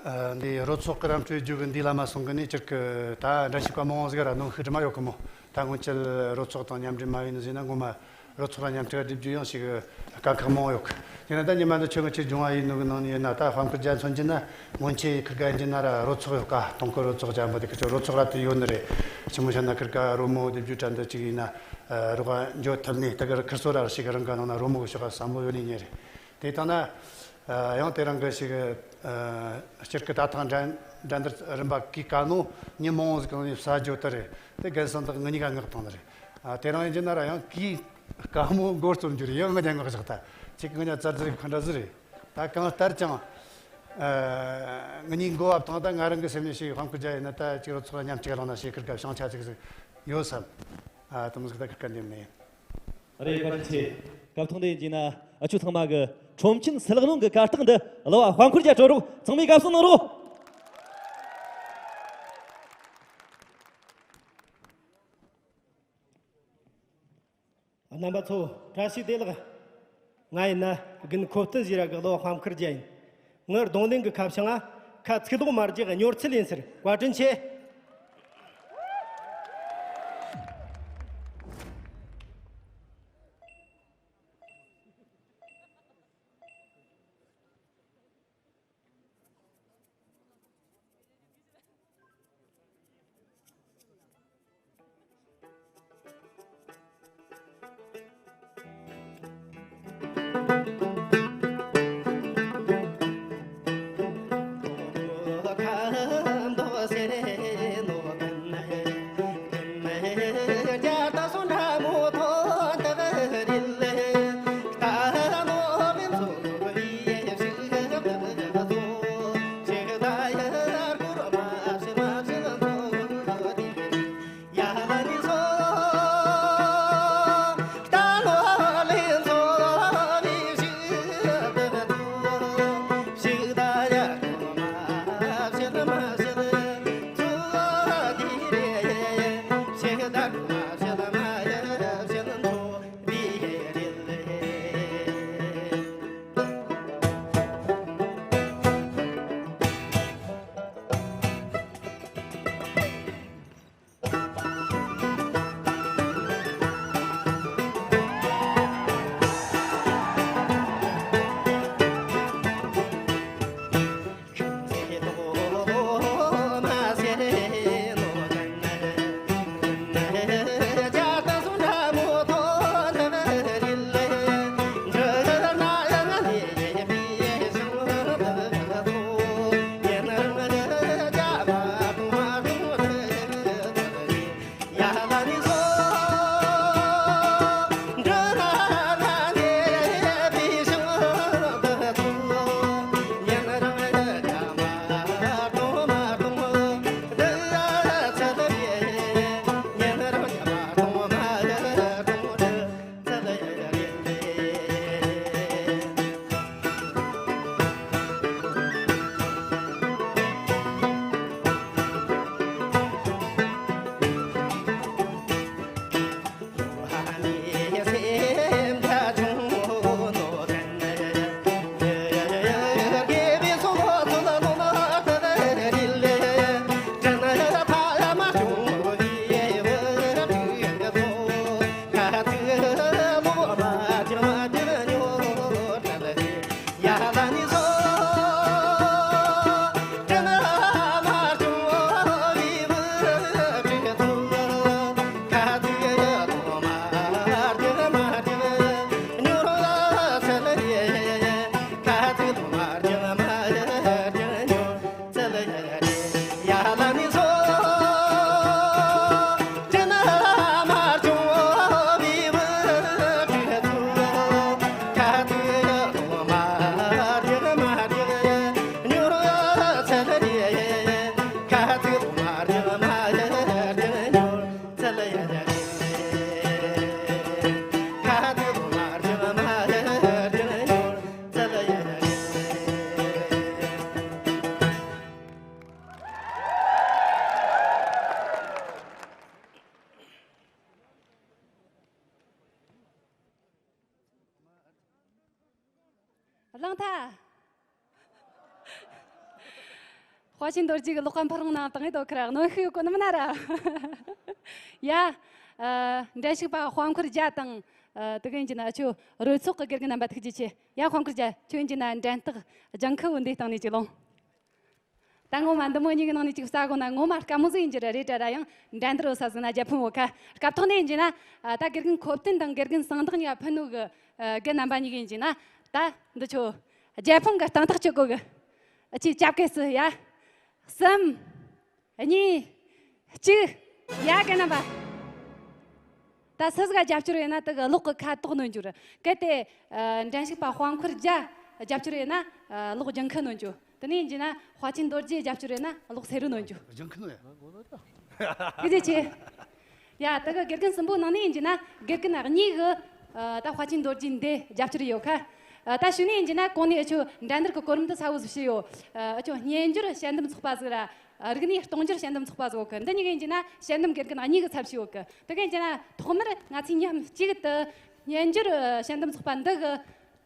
ཨ་འདི་རོལ་ཚོགས་ཀྱི་རམ་སྤྲོད་རྒྱུ་གི་འདི་ལ་མ་སོང་གི་ནས་སྤྱིར་གི་ད་འགྲན་ཞུགས་པ་མང་བོ་ཟིག་ར་གནོན་ཤུགས་དྲི་མ་ཡོད་གི་མོ། ད་སྔོན་ཆད་རོལ་ཚོགས་དང་མཉམ་འབྲེལ་མ་ཡིན་ནི་ཟེར་ན་ངོ་མ་རོལ་ཚོགས་ལ་མཉམ་འབྲེལ་སྒྲིག་རྒྱུ་ཡང་ཞིག་དཀའ་ཁག་མང་བོ་ཡོད་གི། ཡིན་ན་ད་ཉི་མ་འདི་ཆོ་གི་ཆེ་སྦྱོང་བ་ཡིན་ནོ་གི་ནང་ནས་ཡིན་ན། ད་དཔལ་འཁོར་རྒྱལ་མཚོན་གྱི་ན་སྔོན་ཆད་ཁིར་ག་ཡིན་གྱི་ན་ར་རོལ་ཚོགས་ཡོད་ཀ། དུང་དཀར་རོལ་ཚོགས་ཅན་པོ་དེ་ཁི་ཆོ་རོལ་ཚོགས་ར་དེ་ཡོད་ནི་རེད། ཆི་མོ་བཤད་ན་ཁིར་ག་རོལ་མོ་སྡེབ་སྦྱོར་དྲ་འདི་གཅིག་ཡིན་ན་རོགས་འཇོག་ཐུབ་ནས། ད་གི་ཁིར་སོ་ར་ཞིག་རང་ག་ནང་ན་རོལ་མོ་གི་ཕྱོགས་ག་བསམ་བློ་ཡོད་ནི་ཉེ་རེད། དེ་ལྟ་ན། ཨ། ཡང་དེ་རིང་གི་ཞིག་ཨ། སྤྱིར་གི་ད་ཐེངས་འགྲན་འགྲན་བསྡུར་རིམ་པ་གི་ཀ་ནོ་མི་མང་བོ་ཟིག་གང་ནས་ས་ཇོ་ལྟར་རེད། དེ་རྒན་སང་དག་ངི་གཉིས་ཀ་མངགས་བཏང་ནི་རེད། ཨ། དེ་རིང་ཡིན་གྱི་ན་ར་ཡང་གིས་དཀའ་མོ་འགོ་རྩོམ་རྒྱུ་རེད། ཡང་ངི་གཉིས་མངགས་བཞག་ད་ཅིག་ངི་གཉིས་རྩར་ཟིག་ཁ་འདྲ་ཟིག་རེད། ད་གང་ལྟར་ཀྱང་ཨ། ངི་གཉིས་འགོ་བ་བཏང་ད་ང་རང་གི་སེམས་ནས་ཞིག་དཔལ་འཁོར་རྒྱལ་ཡིན་ན་ད་ཅིག་རོལ་ཚོགས་ལ་མཉམ་གཅིག་ལངས་ན་ཞིག་ཁིར་ག་བྱང་ཆ་ཅིག་ཟིག་ཡོད་བསམ། ཨ། དེ་མོ་ཟིག་ད་ཁིར་ག་འདེམས་ནས། རེད། བཀའ་དྲིན་ཆེ། སྐབས་ཐོག་འདི་ཡིན་ན་ཨ་ཆུ་ཚང་མ་གི་ཁྲོམ་ཆེན་སིལ་གློང་གི་གར་སྟེགས་འདི་གླུ་བ་དཔལ་འཁོར་རྒྱལ་སྤྲོད་རོགས། ཚང་མས་དགའ་བསུ་གནང་རོགས། རྣམ་པ་ཚོ་བཀྲ་ཤིས་བདེ་ལེགས། ང་ཡིན་ན་རྒན་ཁོ་བསྟན་ཟེར་ར་གི་གླུ་བ་དཔལ་འཁོར་རྒྱལ་ཡིན། ངའི་རྡུང་ལེན་གི་ཁ་བྱང་ང་ཁ་ཚིག་ལོག་མ་རྒྱག་གི་སྨྱོ་རྩལ་ཡིན་ཟེར། བཀའ་དྲིན་ཆེ། དཔའ་ཆེན་རྡོ་རྗེ་གི་ལོག་ག་འཕུར་རུང་ནང་དང་ངེད་དོ་ཁར་གནོན་ཤུགས་ཡོད་གོ་ནི་མིན་ན་ར། ཡ། ཨ། འགྲན་ཞུགས་པ་དཔལ་འཁོར་རྒྱལ་དང་། ཨ། དེ་གིན་གྱི་ན་ཨ་ཆོ་རོལ་ཚོགས་ཀྱི་དགེ་རྒན་རྣམ་པ་ཐུགས་རྗེ་ཆེ། ཡ། དཔལ་འཁོར་རྒྱལ་ཁྱོད་ཡིན་གྱི་ན་འགྲན་རྟགས་ལྗང་ཁུ་བོ་འདི་སྟེང་ནས་ཅིག་ལོངས། ད་ངོ་མ་འདི་མོ་གཉིས་ཀྱི་ནང་ནས་ཅིག་ཟ་གོ་ན་ངོ་མ་དཀའ་མོ་ཟིག་ཡིན་གྱི་ར་རེད་དྲ་ར། ཡང་འགྲན་བསྡུར་བོ་ཟ་ཟིག་ན་རྒྱལ་ཕམ་བོ་ཁ་སྐབས་ཐོག་ནས་ཡིན་གྱི་ན། ཨ། ད་དགེ་རྒན་ཁོ་བསྟན་དང་དགེ་རྒན་གསང་བདག་གཉིས་ཀ་ཕུ་ནུ་གི། ཨ། དགེ་རྣམ་པ་གཉིས་ཀ་ཡིན་གྱི་ན། ད་འདི་ཆོ་རྒྱལ་ཕམ་གི་སྟེང་ཐག་གཅོད་གོ་གི། ཨ། ཅིག་ཅབ་གེ་སི་ཡ། གསུམ། གཉིས། གཅིག་ཡ། དགེ་རྣམ་པ། ད་སུ་ཟིག་ག་རྒྱབ་སྐྱོར་ཡོད་ན་དེ་གི་གློག་གི་ཁ་དོག་ནོན་རྒྱུ་རེད། གལ་ཏེ། ཨ། འགྲན་ཞུགས་པ་དཔལ་འཁོར་རྒྱལ་རྒྱབ་སྐྱོར་ཡོད་ན། ཨ། གློག་ལྗང་ཁུ་ནོན་རྒྱུ། དེ་ནས་ཡིན་གྱི་ན་དཔའ་ཆེན་རྡོ་རྗེ་རྒྱབ་སྐྱོར་ཡོད་ན་གློག་སེར་རུ་ནོན་རྒྱུ། ལྗང་ཁུ་ནོན་ཡ། ཐུགས་རྗེ་ཆེ། ཡ། དེ་གི་དགེ་རྒན་གསུམ་པོ་ནང་ནས་ཡིན་གྱི་ན་དགེ་རྒན་གཉིས་གི། ཨ། ད་དཔའ་ཆེན་རྡོ་རྗེ་འདི་རྒྱབ་སྐྱོར་ཡོད་ཁ། ཨ། ད་ཞུ་ནས་ཡིན་གྱི་ན་གོང་ནས་ཨ་ཆོ་འགྲན་བསྡུར་གི་གོ་རིམ་དེ་གསལ་བོ་ཟིག་བྱས་ཡོད། ཨ། ཨ་ཆོ་སྨྱན་སྦྱོར་དཔྱད་འདེམས་ཚོགས་པ་ཟིག་ར། རིག་གནས་གཏོང་སྦྱོར་དཔྱད་འདེམས་ཚོགས་པ་ཟིག་ཡོད་གི། འདི་གཉིས་ཀ་ཡིན་གྱི་ན་དཔྱད་འདེམས་དགེ་རྒན་གཉིས་ཀྱི་ཚབ་བྱས་ཡོད་གི། དེ་ག་ཡིན་གྱི་ན་ཐོག་མར་ང་ཚོས་མཉམ་གཅིག་ཏུ་སྨྱན་སྦྱོར་དཔྱད་འདེམས་ཚོགས་པ་འདི་གི་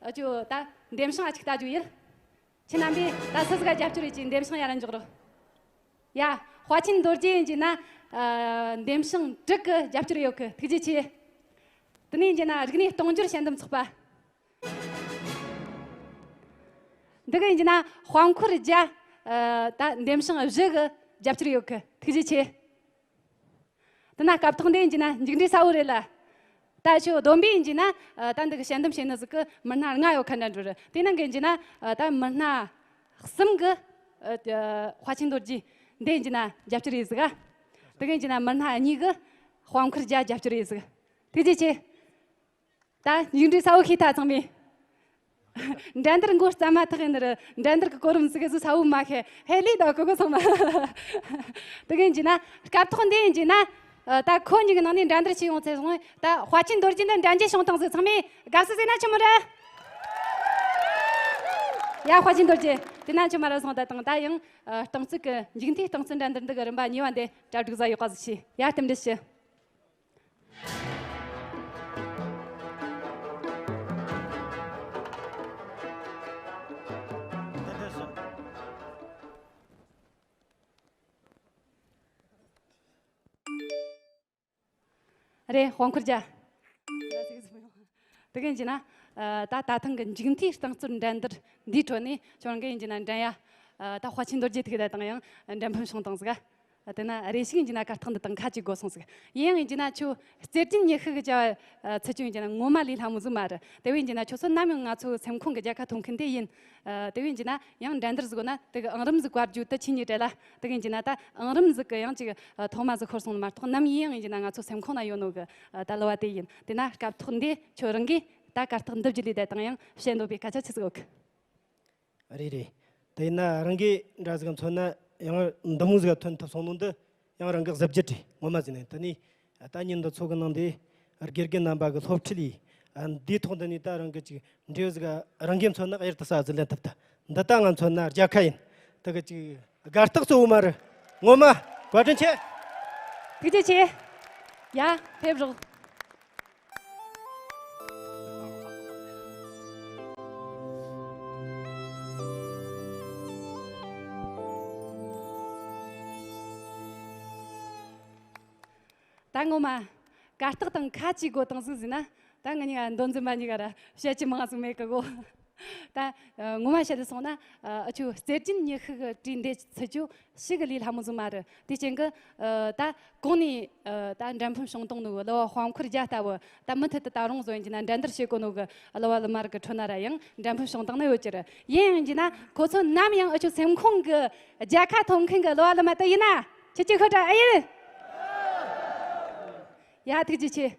ཨ་ཅོ་ད་འདེམས་བྱང་ཨ་ཅིག་ལྟ་རྒྱུ་ཡིན། ཁྱེད་རྣམ་པས་ད་སུ་ཟིག་ག་རྒྱབ་སྐྱོར་ཡོད་ཀྱི་འདེམས་བྱང་ཡར་འཇོག་རོགས། ཡ། དཔའ་ཆེན་རྡོ་རྗེ་ཡིན་གྱི་ན། ཨ། འདེམས་བྱང་དྲུག་གི་རྒྱབ་སྐྱོར་ཡོད་གི། ཐུགས་རྗེ་ཆེ། དེ་ནས་ཡིན་གྱི་ན་རིག་གནས་གཏོང་སྦྱོར་དཔྱད་འདེམས་ཚོགས་པ། འདི་ག་ཡིན་གྱི་ན་དཔལ་འཁོར་རྒྱལ། ཨ། ད་འདེམས་བྱང་བཞི་གི་རྒྱབ་སྐྱོར་ཡོད་གི། ཐུགས་རྗེ་ཆེ། དེ་ན་སྐབས་ཐོག་འདི་ཡིན་གྱི་ན་མཇུག་འབྲས་གསལ་བོ་རེད་ལ། ད་ཁྱོད་བསྡོམས་པས་ཡིན་གྱི་ན། ཨ། ད་འདི་གི་དཔྱད་འདེམས་བྱེད་ནི་ཟིག་གི་མི་སྣ་ལྔ་ཡོད་ཁ་འདྲ་འགྲོ་རེད། དེ་ནང་གི་ཡིན་གྱི་ན། ཨ། ད་མི་སྣ་གསུམ་གི། ཨ། དཔའ་ཆེན་རྡོ་རྗེ་འདི་ཡིན་གྱི་ན་རྒྱབ་སྐྱོར་ཡོད་ཟིག་ག། དེ་གི་ཡིན་གྱི་ན་མི་སྣ་གཉིས་གི་དཔལ་འཁོར་རྒྱལ་རྒྱབ་སྐྱོར་ཡོད་ཟིག། ཐུགས་རྗེ་ཆེ། ད་མཇུག་འབྲས་གསལ་བོ་ཤེས་ཐལ་ཚང་མས། འགྲན་བསྡུར་མགོ་བརྩམས་མ་ཐག་ཡིན་ནི་རེད། འགྲན་བསྡུར་གི་གོ་རིམ་ཟིག་གི་ཟིག་གསལ་བོ་མ་ཤེས། ཧེ་ལས་ད་གོ་གོ་ཚང་མ། དེ་གི་ཡིན་གྱི་ན་སྐབས་ཐོག་འདི་ཡིན་གྱི་ན། ཨ། ད་ཁོ་གཉིས་ཀྱི་ནང་ནས་འགྲན་བསྡུར་བྱས་ཡོང་ཚེ་སོང་། ད་དཔའ་ཆེན་རྡོ་རྗེ་འདི་འགྲན་རྒྱལ་བྱུང་བཏང་ཟིག། ཚང་མས་དགའ་བསུ་ཟེར་ན་ཆི་མོ་རེད། ཡ། དཔའ་ཆེན་རྡོ་རྗེ། དེ་ན་ཆི་མོ་རེད་སོང་། ད་དང་ད་ཡང་། ཨ། རྟིང་རྩོད་ཀྱི་མཇུག་མཐའི་རྟིང་རྩོད་འགྲན་བསྡུར་འདི་གི་རིམ་པ་གཉིས་པ་འདི་གྲ་སྒྲིག་ཟིག་ཡག་པ་ཟིག་བྱས། ཡ། རྟེན་འབྲེལ་ཞུ། རེད། དཔལ་འཁོར་རྒྱལ། དེ་གིན་གྱི་ན། ཨ། ད་ད་ཐེངས་ཀྱི་མཇུག་མཐའི་རྟིང་རྩོད་འགྲན་བསྡུར་འདིའི་ཁྲོད་ནས་ཁྱོད་རང་གིས་ཡིན་གྱི་ན་འགྲན་ཡ། ཨ། ད་དཔའ་ཆེན་རྡོ་རྗེ་ཐུག་ད་དང་ཡང་འགྲན་ཕམ་བྱུང་བཏང་ཟིག། དེ་ན་རེ་ཞིག་ཡིན་གྱི་ན་གར་སྟེགས་འདི་དང་ཁ་གཅིག་དགོས་སོང་ཟིག། ཡིན་ཡང་ཡིན་གྱི་ན་ཁྱོད་རྩེད་འགྲན་ཉི་ཤུ་གི་བྱ་བ་ཚུད་རྒྱུ་ཡིན་གྱི་ན་ངོ་མ་ལས་སླ་མོ་ཟིག་མ་རེད། དེ་བས་ཡིན་གྱི་ན་ཁྱོད་ཚོ་ནམ་ཡང་ང་ཚོའི་སེམས་ཁོང་གི་རྒྱལ་ཁ་ཐོབ་མཁན་དེ་ཡིན། ཨ། དེ་བས་ཡིན་གྱི་ན་ཡང་འགྲན་བསྡུར་ཟིག་དགོས་ན་དེ་གི་ཨང་རིམ་ཟིག་བཀར་རྒྱུ་དེ་ཆོས་ཉིད་རེད་ལ། དེ་གིན་གྱི་ན་ད་ཨང་རིམ་ཟིག་གི་ཡང་ཅིག་ཐོག་མ་ཟིག་འཁོར་སོང་ནི་མ་གཏོགས་ནམ་ཡིན་ཡང་ཡིན་གྱི་ན་ང་ཚོ་སེམས་ཁོང་ན་ཡོད་ནོ་གི། ཨ། ད་གླུ་བ་དེ་ཡིན། དེ་ན་སྐབས་ཐོག་འདི་ཁྱོད་རང་གིས་ད་གར་སྟེགས་འདི་བརྒྱུད་ལས་ད་དང་ཡང་བཤད་འདོད་པའི་སྐད་ཆ་ཆི་ཟིག་ཡོད་གི། རེད་རེད། དེ་ཡིན་ན་རང་གིས་འདྲ་ཟིག་མཚོན་ན་ཡང་འདི་མོ་ཟིག་ཐོན་ཐུབ་སོང་ནོ་འདི་ཡང་རང་གི་གཟི་བརྗིད་རེད། ངོ་མ་ཟིག་ནས་དེ་ནས་ད་ཉིན་འདི་ཚོ་གི་ནང་དེ་དགེ་རྒན་རྣམ་པ་གི་སློབ་ཁྲིད་ལས། ཨ། འདིའི་ཐོག་འདི་ནས་ད་རང་གི་ཅིག་འབྲས་བུ་ཟིག་རང་གིས་མཚོན་ན་གཡུར་དུ་ཟ་ཟིག་ལེན་ཐུབ་ད། འདི་ད་ང་མཚོན་ན་རྒྱལ་ཁ་ཡིན། དེ་གི་ཅིག་དགའ་རྟགས་གཙོ་བོ་མ་རེད། ངོ་མ་བཀའ་དྲིན་ཆེ། ཐུགས་རྗེ་ཆེ། ཡ། ཕེབས་རོགས། ད་ངོ་མ་གར་སྟེགས་དང་ཁ་གཅིག་དགོས་བཏང་ཟིག་ཟེར་ན། ད་ང་གཉིས་ཀ་མདོ་འཛིན་པ་གཉིས་ཀ་ར་བཤད་རྒྱུ་མང་ཟིག་མེད་གི་གོ། ད་ངོ་མ་བཤད་དུ་སོང་ན། ཨ། ཁྱོད་རྩེད་འགྲན་ཉི་ཤུ་གི་གྲས་འདི་ཚུད་རྒྱུ་ཞིག་གི་ལས་སླ་མོ་ཟིག་མ་རེད། དེ་རྐྱེན་གི། ཨ། ད་གོང་ནས། ཨ། ད་འགྲན་ཕམ་བྱུང་བཏང་ནོ་གི་གླུ་བ་དཔལ་འཁོར་རྒྱལ་ལྟ་བུ། ད་མུ་མཐུད་དུ་ད་རུང་བཟོ་ཡིན་གྱི་ན་འགྲན་བསྡུར་བྱེད་གོ་ནོ་གི་གླུ་བ་གླུ་མ་རིགས་ཀྱི་ཁྲོད་ན་ར་ཡང་འགྲན་ཕམ་བྱུང་བཏང་ནི་ཡོད་ཀྱི་རེད། ཡིན་ཡང་གྱི་ན་ཁོ་ཚོ་ནམ་ཡང་ཨ་ཆོ་སེམས་ཁོང་གི་རྒྱལ་ཁ་ཐོབ་མཁན་གི་གླུ་བ་གླུ་མ་དེ་ཡིན་ན་ཁྱེད་ཀྱིས་ཤོད་དྲ་ཨེ་ཡིན། ཡ། ཐུགས་རྗེ་ཆེ།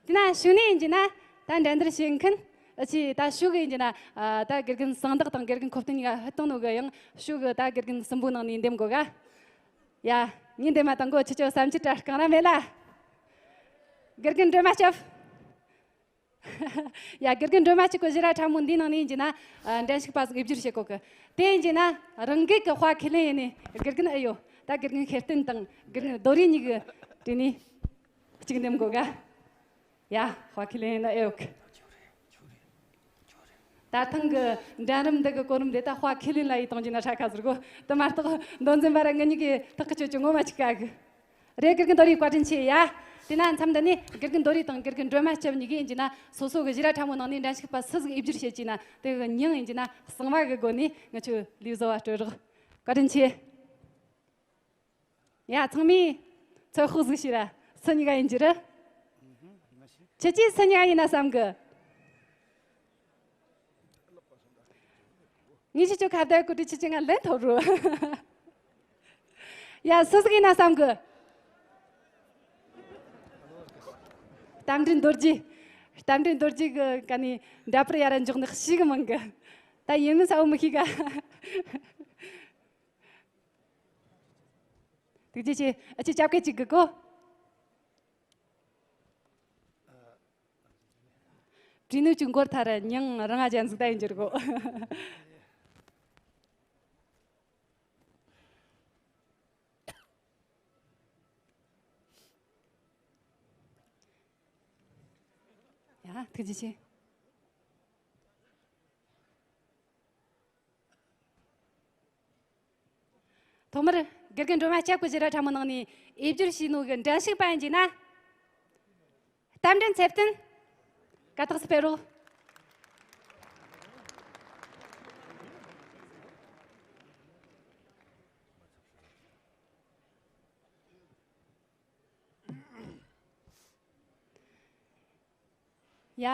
དེ་ན་ཞུ་ནས་ཡིན་གྱི་ན་ད་འགྲན་བསྡུར་བྱེད་མཁན་ཨ་ཆི་ད་ཞུ་གི་ཡིན་གྱི་ན། ཨ། ད་དགེ་རྒན་གསང་བདག་དང་དགེ་རྒན་ཁོ་བསྟན་གཉིས་ཀ་ཕུད་བཏང་ནོ་གི་ཡང་ཞུ་གི། ད་དགེ་རྒན་གསུམ་པོ་ནང་ནས་འདེམས་དགོས་ག། ཡ། ངས་འདེམས་མ་བཏང་གོ་ཁྱེད་ཆོ་བསམ་ཚུལ་དྲ་རྐང་ར་མེད་ལ། དགེ་རྒན་སྒྲོལ་མ་སྐྱབས། ཡ། དགེ་རྒན་སྒྲོལ་མ་གཅིག་གོ་ཞི་ར་ཕྲ་མོ་འདིའི་ནང་ནས་ཡིན་གྱི་ན། ཨ། འགྲན་ཞུགས་པ་ཟིག་དབྱེ་བསྒྱུར་བྱེད་གོ་གི། དེ་ཡིན་གྱི་ན་རང་འགུལ་གི་དཔའ་ཁས་ལེན་ཡིན་ནི་དགེ་རྒན་ཨེ་ཡོད། ད་དགེ་རྒན་ཤེར་བསྟན་དང་དགེ་རྒན་རྡོ་རིང་གཉིས་གི་གྲས་ནས་གཅིག་འདེམས་དགོས་ག། ཡ། དཔའ་ཁས་ལེན་ཡིན་ན་ཨེ་ཡོད་གི། ད་ ད་ཐེངས་ཀྱི་འགྲན་རིམ་འདི་གི་གོ་རིམ་དེ་ད་དཔའ་ཁས་ལེན་ལ་ཡི་གཏོང་རྒྱུ་ན་ཧྲ་ཁ་ཟེར་གོ། དེ་མ་གཏོགས་མདོ་འཛིན་པ་ར་ངེད་གཉིས་ཀྱི་ཐག་གི་ཆོད་ཀྱི་ངོ་མ་ཅིག་ག་གི། རེད། དགེ་རྒན་རྡོ་རིང་བཀའ་དྲིན་ཆེ་ཡ། དེ་ན་མཚམས་འདི་ནས་དགེ་རྒན་རྡོ་རིང་དང་དགེ་རྒན་སྒྲོལ་མ་སྐྱབས་གཉིས་ཀྱིས་ཡིན་གྱི་ན་སོ་སོ་གི་ཞི་ར་ཁྲ་མོ་ནང་ནས་འགྲན་ཞུགས་པ་སུ་ཟིག་ཨེ་བསྒྱུར་བྱེད་ཀྱི་ན་དེ་གི་མྱིང་ཡིན་གྱི་ན་གསང་བ་གི་སྒོ་ནས་ང་ཆོས་ལས་བཟོ་བ་སྤྲོད་རོགས། བཀའ་དྲིན་ཆེ། ཡ། ཚང་མས་ཚོད་དཔག་ཟིག་བྱོས་ར། སུ་གཉིས་ཀ་ཡིན་གྱི་རེད། ཁྱེད་ཀྱིས་སུ་གཉིས་ཀ་ཡིན་ན་བསམ་གི། ངས་ཁྱེད་ཆོ་ཁ་བརྡ་གོ་དུས་ཁྱེད་ཀྱིས་ང་ལན་ཐོབ་རོགས། ཡ། སུ་ཟིག་ཡིན་ན་བསམ་གི། རྟ་མགྲིན་རྡོ་རྗེ། རྟ་མགྲིན་རྡོ་རྗེ་གི་ཀ་ནས་འདྲ་པར་ཡ་ར་འཇོག་ནི་ཤེས་གི་མིན་གི། ད་ཡིན་མིན་གསལ་བོ་མི་ཤེས་ག། ཐུགས་རྗེ་ཆེ། ཨ་ཅེ་སྐྱབས་སྐད་ཅིག་གི་གོ། བྲིས་ནུས་ཀྱི་མགོར་ཐར་མྱིང་རང་ང་ཅན་ཟིག་ད་ཡིན་གྱི་རེད་གོ། ཡ། ཐུགས་རྗེ་ཆེ། ཐོག་མར་དགེ་རྒན་སྒྲོལ་མ་སྐྱབས་ཀྱི་ཞི་ར་ཁྲ་མོ་ནང་ནས་ཨེ་བསྒྱུར་བྱས་ནོ་གི་འགྲན་ཞུགས་པ་ཡིན་གྱི་ན། རྟ་མགྲིན་ཚེ་བརྟན། ཀ་ཐག་སྤེལ་རོགས། ཡ།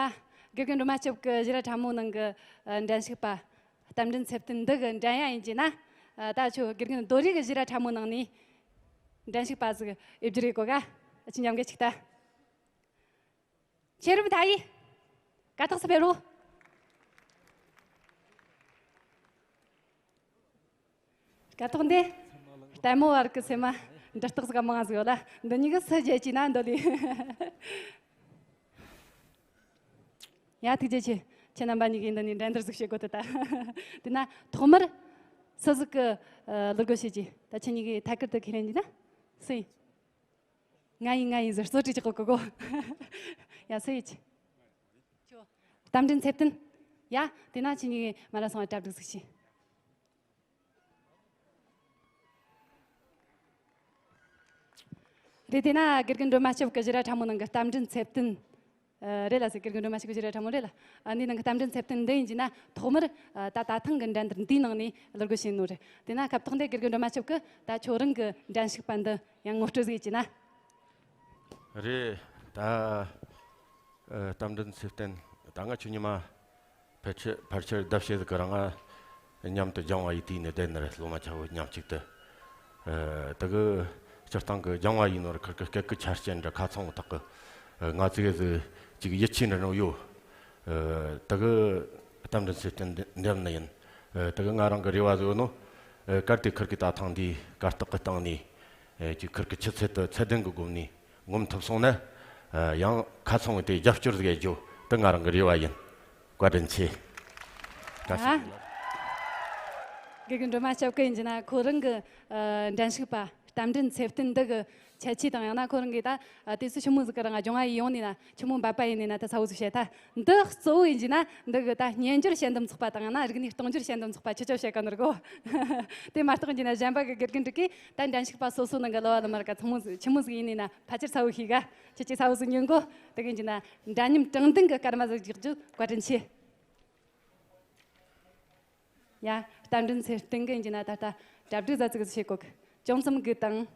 དགེ་རྒན་སྒྲོལ་མ་སྐྱབས་ཀྱི་ཞི་ར་ཁྲ་མོ་ནང་གི་ཨ་འགྲན་ཞུགས་པ་རྟ་མགྲིན་ཚེ་བརྟན་འདི་གི་འགྲན་ཡ་ཡིན་གྱི་ན། ཨ་ད་ཁྱོད་དགེ་རྒན་རྡོ་རིང་གི་ཞི་ར་ཁྲ་མོ་ནང་ནས་འགྲན་ཞུགས་པ་ཟིག་ཨེ་བསྒྱུར་ཡེ་གོ་ག། ཨ་ཅེ་མཉམ་གི་ཅིག་ལྟ། མཁྱེན་རབ་མཐའ་ཡས། ཀ་ཐག་སྤེལ་རོགས། སྐབས་ཐོག་འདི། ལྟད་མོ་བ་རིགས་ཀྱི་སེམས་མ་འདྲི་རྟགས་ཟིག་མང་ཟིག་ཡོད་ལ། འདི་གཉིས་ཀྱིས་སུ་བརྗེད་ཀྱི་ན་འདོད་ལེ། ཡ། ཐུགས་རྗེ་ཆེ། ཁྱེད་རྣམ་པ་གཉིས་ཀྱིས་འདི་ནས་འགྲན་བསྡུར་ཟིག་བྱེད་དགོས་ཏེ་ད། དེ་ན་ཐོག་མར་སུ་ཟིག་གི་ཨ་གླུ་སྒོ་ཕྱེ་གི། ད་ཁྱེད་གཉིས་ཀྱིས་ཐད་ཀར་དུ་ཁས་ལེན་གྱི་ན། སུ་ཡིན། ང་ཡིན། ང་ཡིན་ཟེར་གཙོ་གྲས་ཀྱི་གོ་གོ་གོ། ཡ། སུ་ཡིན། རྟ་མགྲིན་ཚེ་བརྟན། ཡ། དེ་ན་ཁྱེད་གཉིས་མ་ལ་སོང་བ་གྲ་སྒྲིག་ཟིག་བྱོས། རེད། དེ་ན་དགེ་རྒན་སྒྲོལ་མ་སྐྱབས་ཀྱི་ཞི་ར་ཁྲ་མོ་ནང་གི་རྟ་མགྲིན་ཚེ་བརྟན། ཨ་རེད་ལ་ཟེར། དགེ་རྒན་སྒྲོལ་མ་སྐྱབས་ཀྱི་ཞི་ར་ཁྲ་མོ་རེད་ལ། ཨ་འདི་ནང་གི་རྟ་མགྲིན་ཚེ་བརྟན་འདི་ཡིན་གྱི་ན་ཐོག་མར་ཨ་ད་ད་ཐེངས་ཀྱི་འགྲན་བསྡུར་འདིའི་ནང་ནས་གླུ་སྒོ་ཕྱེ་ནོ་རེད། དེ་ན་སྐབས་ཐོག་འདི་དགེ་རྒན་སྒྲོལ་མ་སྐྱབས་ཀྱིས་ད་ཁྱོད་རང་གི་འགྲན་ཞུགས་པ་འདི་ཡང་ངོ་སྤྲོད་ཟིག་ཡེད་ཀྱི་ན། རེད། ད་ཨ་རྟ་མགྲིན་ཚེ་བརྟན། ད་ང་ཁྱོད་ཉི་མ་ཕལ་ཆེར་ཕལ་ཆེར་ཟླ་ཕྱེད་ཟིག་གི་རིང་ང་མཉམ་དུ་སྦྱང་བ་ཡེ་དུས་ནས་བསྡད་ནི་རེད། སློབ་མ་ཆ་བོ་མཉམ་གཅིག་ཏུ། ཨ་དེ་གི་སྤྱིར་བཏང་གི་སྦྱང་བ་ཡེ་ནོ་ར་ཁིར་གི་སྐད་གི་ཆ་རྐྱེན་འདྲ་ཁ་ཚང་བོ་དག་གི་ཨ་ང་ཚོ་གི་ཟིག་ཅིག་ཡིད་ཆེས་འདྲ་ནོ་ཡོད། ཨ་དེ་གི་རྟ་མགྲིན་ཚེ་བརྟན་འདེམས་ནི་ཡིན། ཨ་དེ་གི་ང་རང་གི་རེ་བ་ཟིག་ཡོད་ནོ། ཨ་གལ་ཏེ་ཁིར་གི་ད་ཐེངས་འདི་གར་སྟེགས་གི་སྟེང་ནས་ཨ་ཅིག་ཁིར་གི་ཆུ་ཚད་དེ་ཚད་ལྡན་གི་སྒོ་ནས་ངོམ་ཐུབ་སོང་ན། ཨ་ཡང་ཁ་ཚང་བའི་དེ་རྒྱབ་སྐྱོར་ཟིག་ཡེ་རྒྱུ་དེ་ང་རང་གི་རེ་བ་ཡིན། བཀའ་དྲིན་ཆེ། བཀྲ་ཤིས་བདེ་ལེགས། དགེ་རྒན་སྒྲོལ་མ་སྐྱབས་ཀྱིས་ཡིན་གྱི་ན་ཁོ་རང་གི་ཨ་འགྲན་ཞུགས་པ་རྟ་མགྲིན་ཚེ་བརྟན་འདི་གི་ཁྱད་ཆོས་དང་ཡང་ན་ཁོ་རང་གིས་ད་ཨ་དུས་ཚོད་ཆི་མོ་ཟིག་གི་རིང་སྦྱང་བ་ཡེ་ཡོང་ནས་ན་ཆི་མོ་འབད་པ་ཡེ་ནས་ན་ད་ཚ་བོ་ཟིག་བཤད་ད། འདི་གཙོ་བོ་ཡིན་གྱི་ན་འདི་གི་ད་སྨྱན་སྦྱོར་དཔྱད་འདེམས་ཚོགས་པ་དང་ཡང་ན་རིག་གནས་གཏོང་སྦྱོར་དཔྱད་འདེམས་ཚོགས་པ་ཁྱེད་ཆོ་བཤད་ག་ནི་རེད་གོ། དེ་མ་གཏོགས་ཡིན་གྱི་ན་གཞན་པ་གི་དགེ་རྒན་རིགས་ཀྱིས་ད་འགྲན་ཞུགས་པ་སོ་སོ་ནང་གི་གླུ་བ་གླུ་མ་རིགས་ཀ་ཚང་མོ་ཟིག་ཆི་མོ་ཟིག་ཡིན་ནས་ན་ཕལ་ཆེར་ཚ་བོ་ཤེས་ག། ཁྱེད་ཀྱིས་ཚ་བོ་ཟིག་ཉན་གོ། དེ་གི་ཡིན་གྱི་ན་འདྲ་མཉམ་དྲང་བདེན་གི་སྐར་མ་ཟིག་རྒྱག་རྒྱུ་བཀའ་དྲིན་ཆེ། ཡ། རྟ་མགྲིན་ཚེ་བརྟན་གི་ཡིན་གྱི་ན་ད་ལྟ་གྲ་སྒྲིག་ཟ་ཙིག་ཟིག་བྱེད་གོ་གི། ཅུང་ཙམ་སྒུག་དང་།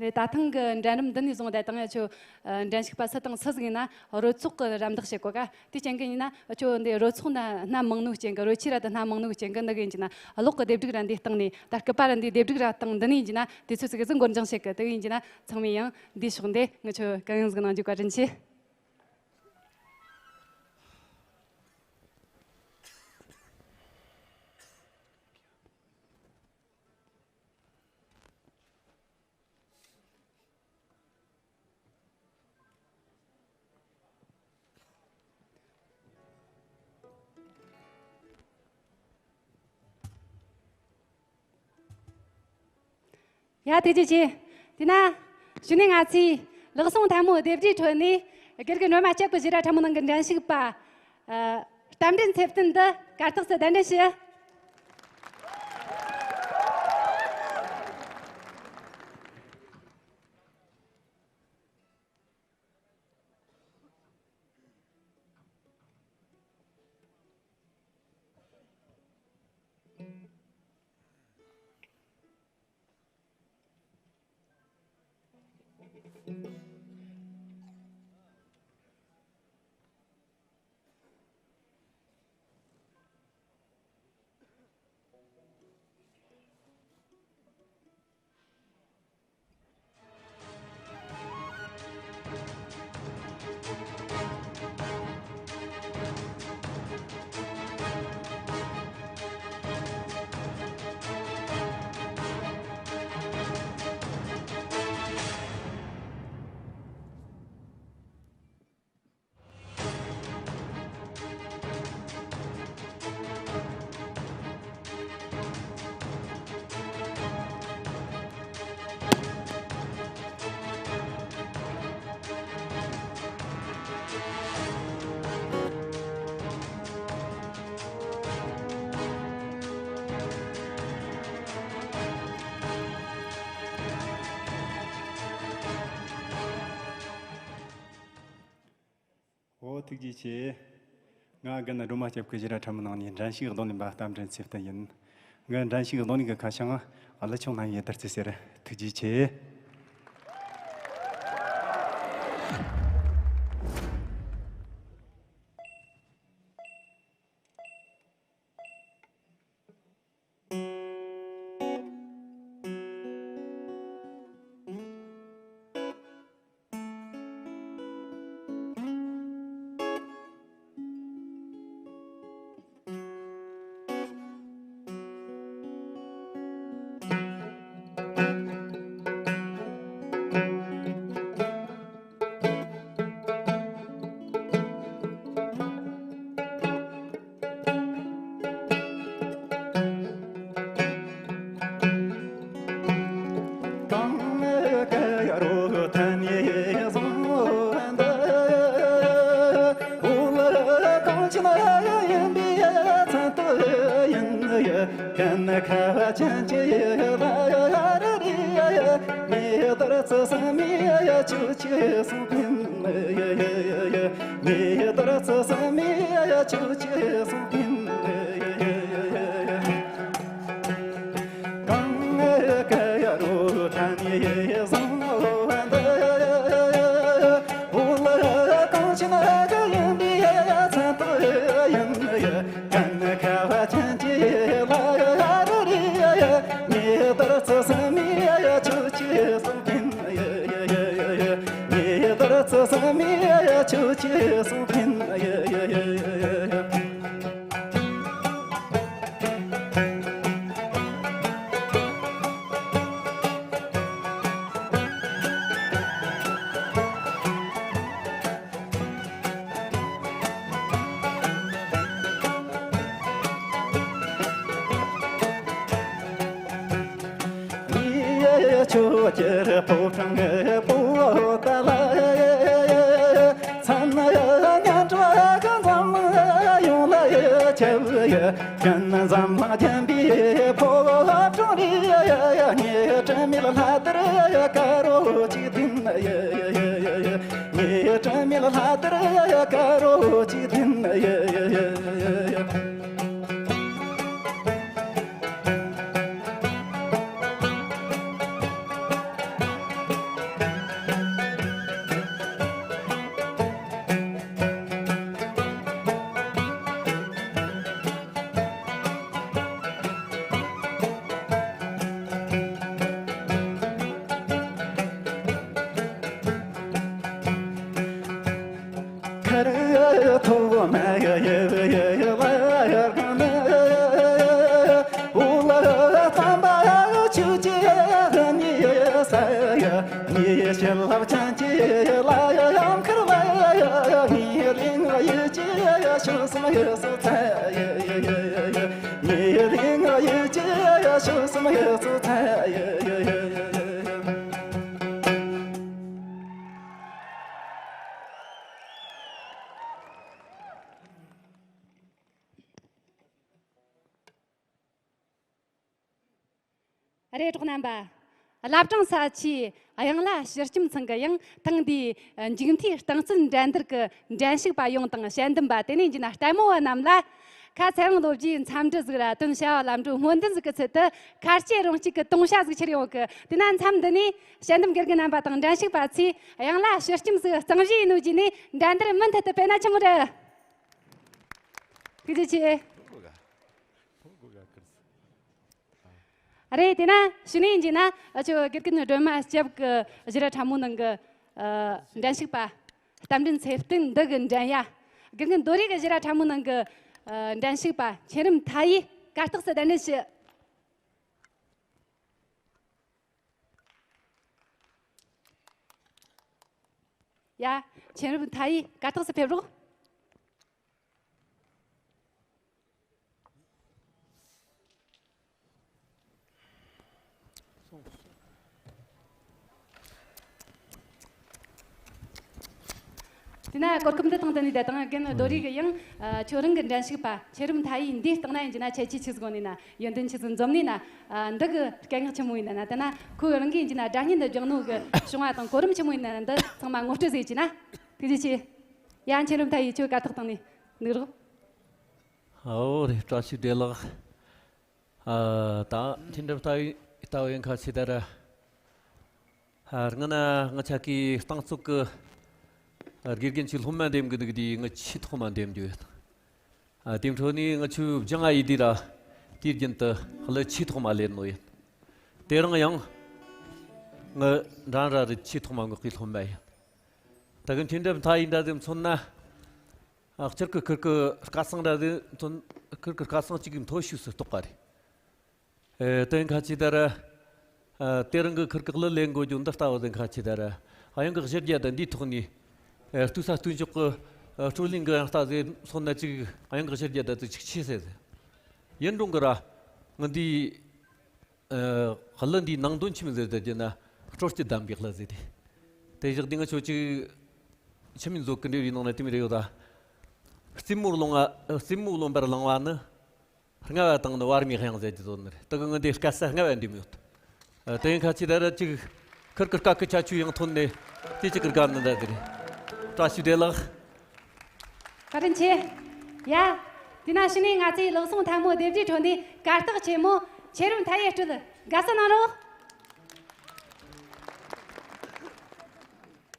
རེད། ད་ཐེངས་ཀྱི་འགྲན་རིམ་འདི་ནས་བཟུང་བསྡད་དང་ཡ་ཁྱོད་ཨ་འགྲན་ཞུགས་པ་སུ་དང་སུ་ཟིག་ཡིན་ན་རོལ་ཚོགས་ཀྱི་རམ་འདེགས་བྱེད་གོ་ག། དེ་རྐྱེན་གྱིས་ཡིན་ན་ཁྱོད་འདི་རོལ་ཚོགས་ན་སྣ་མང་ནོ་རྐྱེན་གྱིས། རོལ་ཆས་ར་དེ་སྣ་མང་ནོ་རྐྱེན་གྱིས་འདི་གི་ཡིན་གྱི་ན་གློག་གི་ལྡེབས་སྒྲིག་ར་འདི་སྟེང་ནས། ད་སྐུད་པ་ར་འདི་ལྡེབས་སྒྲིག་ར་སྟེང་འདི་ནས་ཡིན་གྱི་ན་དུས་ཚོད་ཙིག་གི་ཟིག་འགོར་འགྱངས་བྱེད་གི། དེ་གི་ཡིན་གྱི་ན་ཚང་མས་ཡང་འདིའི་ཕྱོགས་འདི་ངི་ཆོ་གང་ཡིན་ཟིག་གནང་རྒྱུ་བཀའ་དྲིན་ཆེ། ཡ། ཐུགས་རྗེ་ཆེ། དེས་ན་གཞུག་ནས་ང་ཚོས་ལག་ཟུང་ཐལ་མོ་རྡེབ་སྒྲའི་ཁྲོད་ནས་ སྒེར་གྱི་སྒྲོལ་མ་སྐྱབས་ཀྱི་བཞི་ར་ཁྲ་མོ་ནང་གི་འགྲན་ཞུགས་པ། ཨ། རྟ་མགྲིན་ཚེ་བརྟན་འདི་གར་སྟེགས་སུ་གདན་འདྲེན་ཞུ། འོ། ཐུགས་རྗེ་ཆེ། ང་རྒན་སྒྲོལ་མ་སྐྱབས་ཀྱི་བཞི་ར་ཁྲ་མོ་ནང་ནས་འགྲན་ཞུགས་གདོང་ལེན་པ་རྟ་མགྲིན་ཚེ་བརྟན་ཡིན། ངའི་འགྲན་ཞུགས་གདོང་ལེན་གྱི་ཁ་བྱང་ཀླུ་ཆུང་ལྷ་ཡི་བདུད་རྩི་ཟེར། ཐུགས་རྗེ་ཆེ། ཆོས་ཀྱི་ཕོ་བྲང་པོ་ཏཱ་ལ། མཚན་སྙན་གྲགས་འཛམ་གླིང་ཡོངས་ལ་ཁྱབ། ཀུན་འཛམ་གླིང་མཁྱེན་པའི་ཕོ་བྲང་རེད། ངའི་དྲི་མེད་ལྷ་དར་དཀར་པོ་གཅིག་འཐེན། ངའི་དྲི་མེད་ལྷ་དར་དཀར་པོ་གཅིག་འཐེན། མཁར་ཐོག་མ་ཡི་ཡི་ལ་ཡར་གང་ན། འོ་ལ་དམ་པ་ཆོས་ཀྱི་ཉེ་ས་ཡ། ངའི་བྱིན་རླབས་ཅན་གྱི་ལ་ཡ་ཡང་མཁར་ལ་ཡ། ངའི་གླིང་ཡི་ཆེ་ཡ་ཆོས་སམ་ཡ་སོ་ཚ་ཡ། ངའི་གླིང་ཡི་ཆེ་ཡ་ཆོས་སམ་ཡ་སོ་ཚ་ཡ། རེད། གྲོགས་རྣམ་པ། བླ་བྲང་ས་ཆའི་གཡང་ལྷ་ཕྱི་སྐྱོམ་ཚང་གི་ཡང་ཐེངས་འདིའི་མཇུག་མཐའི་རྟིང་རྩོད་འགྲན་བསྡུར་གྱི་འགྲན་ཞུགས་པ་ཡོངས་དང་། དཔྱད་འདེམས་པ། དེ་ནས་ཡིན་རྒྱུ་ན་ལྟད་མོ་བ་རྣམས་ལ། ཁ་ཚེ་དབང་ལོ་རྒྱུས་འཚམས་འདྲི་ཟིག་ར། དོན་བྱ་བ་ལམ་འགྲོ་སྨོན་འདུན་ཟིག་གི་ཚུལ་དུ། ཁ་སྐྱེ་རོང་སྐྱིད་ཀྱི་དུང་བྱ་ཟིག་ཁྱེར་ཡོང་གི། དེ་ན་མཚམས་འདི་ནས་དཔྱད་འདེམས་དགེ་རྒན་རྣམ་པ་དང་འགྲན་ཞུགས་པ་ཚོས་གཡང་ལྷ་ཕྱི་སྐྱོམ་ཟིག་གཙང་བཞེས་ཡིན་ནོ་གྱིས་ནས་འགྲན་བསྡུར་མུ་མཐུད་དུ་སྤེལ་ན་ཆི་མོ་རེད། ཐུགས་རྗེ་ཆེ། རེད། དེ་ན་ཕྱི་ནས་ཡིན་གྱི་ན། ཨ་ཅོ་དགེ་རྒན་སྒྲོལ་མ་སྐྱབས་ཀྱི་ཞི་ར་ཁྲ་མོ་ནང་གི་ཨ་འགྲན་ཞུགས་པ། རྟ་མགྲིན་ཚེ་བརྟན་འདི་གི་འགྲན་ཡ། དགེ་རྒན་རྡོ་རིག་གི་ཞི་ར་ཁྲ་མོ་ནང་གི་ཨ་འགྲན་ཞུགས་པ་མཁྱེན་རབ་མཐའ་ཡས་གར་སྟེགས་སུ་གདན་འདྲེན་ཞུ། ཡ། མཁྱེན་རབ་མཐའ་ཡས་གར་སྟེགས་སུ་ཕེབས་རོགས། དེ་ན་གོ་སྐབས་འདི་དང་བསྟུན་ནས། ད་དང་རྒན་རྡོ་རིག་གི་ཡང་ཨ་ཁྱོད་རང་གི་འགྲན་ཞུགས་པ་མཁྱེན་རབ་མཐའ་ཡས་འདིའི་སྟེང་ན་ཡིན་གྱི་ན་ཁྱད་ཆོས་ཆི་ཟིག་ཡོད་ནི་ན། ཡོན་ཏན་ཆི་ཟིག་འཛོམས་ནི་ན། ཨ་འདི་གི་སྐད་ངག་ཆི་མོ་ཡིན་ན་ན། དེ་ན་ཁོ་རང་གིས་ཡིན་གྱི་ན་སྒྲ་སྙན་འདི་སྦྱངས་ནོ་གི་བྱུང་བ་དང་གོ་རིམ་ཆི་མོ་ཡིན་ན་ན། འདི་ཚང་མ་ངོ་སྤྲོད་ཟིག་བྱས་ན། ཐུགས་རྗེ་ཆེ། ཡ། མཁྱེན་རབ་མཐའ་ཡས། ཁྱོད་གར་སྟེགས་སྟེང་ནས་འདུག་རོགས། ཨོ་རེད། བཀྲ་ཤིས་བདེ་ལེགས། ཨ་ད་མཁྱེན་རབ་མཐའ་ཡས་ལྟ་བུ་ཡིན་ཁ་ཆེ་ད་ར། ཨ་སྔ་ན་ང་ཆ་གི་རྟིང་རྩོད་གི་དགེ་རྒན་གྱི་སློབ་མ་འདེམས་གི་འདུག་དེ་ངས་ཆེས་ཐོག་མ་འདེམས་རྒྱུ་ཡོད། ཨ་དེ་འཕྲོ་ནས་ང་ཆོས་སྦྱང་ཨ་ཡི་དུས་ར། དུས་རྒྱུན་དུ་གླུ་ཆེས་ཐོག་མ་ལེན་ནོ་ཡིན། དེ་རིང་ཡང་ངའི་འགྲན་ར་རི་ཆེས་ཐོག་མ་འགོག་གི་སློབ་མ་ཡིན། ད་གི་མཁྱེན་རབ་མཐའ་ཡས་འདྲ་དེ་མཚོན་ན། ཨ་སྤྱིར་གི་ཁིར་གི་སྐད་གསང་འདྲ་དེ་མཚོན། ཁིར་གི་སྐད་གསང་གཅིག་གི་མཐོ་ཤོས་སུ་གཏོགས་པ་རེད། ཨེ་དེ་ཁ་ཅིག་ད་ར། ཨ་དེ་རིང་གི་ཁིར་གི་གླུ་ལེན་དགོས་རྒྱུ་འདི་ལྟ་བུ་དེ་ཁ་ཅིག་ད་ར། ཨ་ཡང་གི་གཞི་རྒྱ་དང་འདིའི་ཐོག་ནས། ཨེ་ལྟོས་ས་ལྟོས་འཇོག་གི་ཨ་སྤྲོ་ལེན་གི་ཡང་ལྟ་ཟེར་སོང་ན། ཅིག་ཨ་ཡང་གི་གཞི་རྒྱ་དང་དེ་ཅིག་ཆེ་ཟེར་ཟེར། ཡིན་རུང་གི་ར། ང་འདི་ཨ་གླུ་འདིའི་ནང་དོན་ཆི་མོ་ཟེར་ཟེར་རྒྱུ་ན། སྤྲོ་སྐྱིད་ལྡན་པའི་གླུ་ཟེར་དེ། དེ་བཞག་འདི་ང་ཆོ་ཅིག་ཆི་མོ་མཛོད་ཀི་འབྲེལ་བའི་ནང་ན་དེ་མོ་རེ་ཡོད་ད། རྩེ་མོར་ལོང་བ། རྩེ་མོ་རློན་པར་ལང་བ་ནི། རྔ་བ་དང་ནི་བར་མའི་དབྱངས་ཟེར་གྱི་བཟོ་ནི་རེད། དེ་གི་ངའི་འདི་སྐད་ས་རྔ་བ་འདི་མོ་ཡོད། ཨ་དེ་ཡིན་ཁ་ཅིག་ད་ར་ཅིག་ཁིར་གི་སྐད་གི་ཁྱད་ཆོས་ཡང་ཐོན་ནས་དེ་ཅིག་གི་དགའ་ནི་འདྲ་ཟེར། བཀྲ་ཤིས་བདེ་ལེགས། བཀའ་དྲིན་ཆེ། ཡ། དེ་ན་ཕྱི་ནས་ང་ཚོའི་ལག་ཟུང་ཐལ་མོ་སྡེབ་སྒྲིག་ཁྲོད་ནས་གར་སྟེགས་ཆེན་མོ་མཁྱེན་རབ་མཐའ་ཡས་སྤྲུལ། དགའ་བསུ་གནང་རོགས།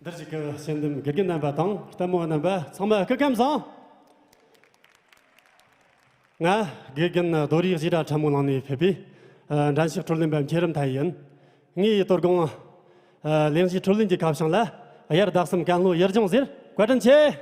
འདིར་བཞུགས་ཀྱི་དཔྱད་འདེམས་དགེ་རྒན་རྣམ་པ་དང་ལྟད་མོ་བ་རྣམ་པ་ཚང་མ་སྐུ་ཁམས་བཟང་། ང་དགེ་རྒན་རྡོ་རིག་བཞི་ར་ཁྲ་མོ་ལང་ནས་ཕེབས་པའི་ཨ་འགྲན་ཞུགས་སྤྲོ་ལེན་པ་མཁྱེན་རབ་མཐའ་ཡས་ཡིན། ངའི་དོ་དགོང་ཨ་གླེང་གཞི་སྤྲོ་ལེན་གྱི་ཁ་བྱང་ལ། དབྱར་ཟླ་གསུམ་ཀན་ལྷོ་ཡུལ་ལྗོངས་ཟེར། བཀའ་དྲིན་ཆེ།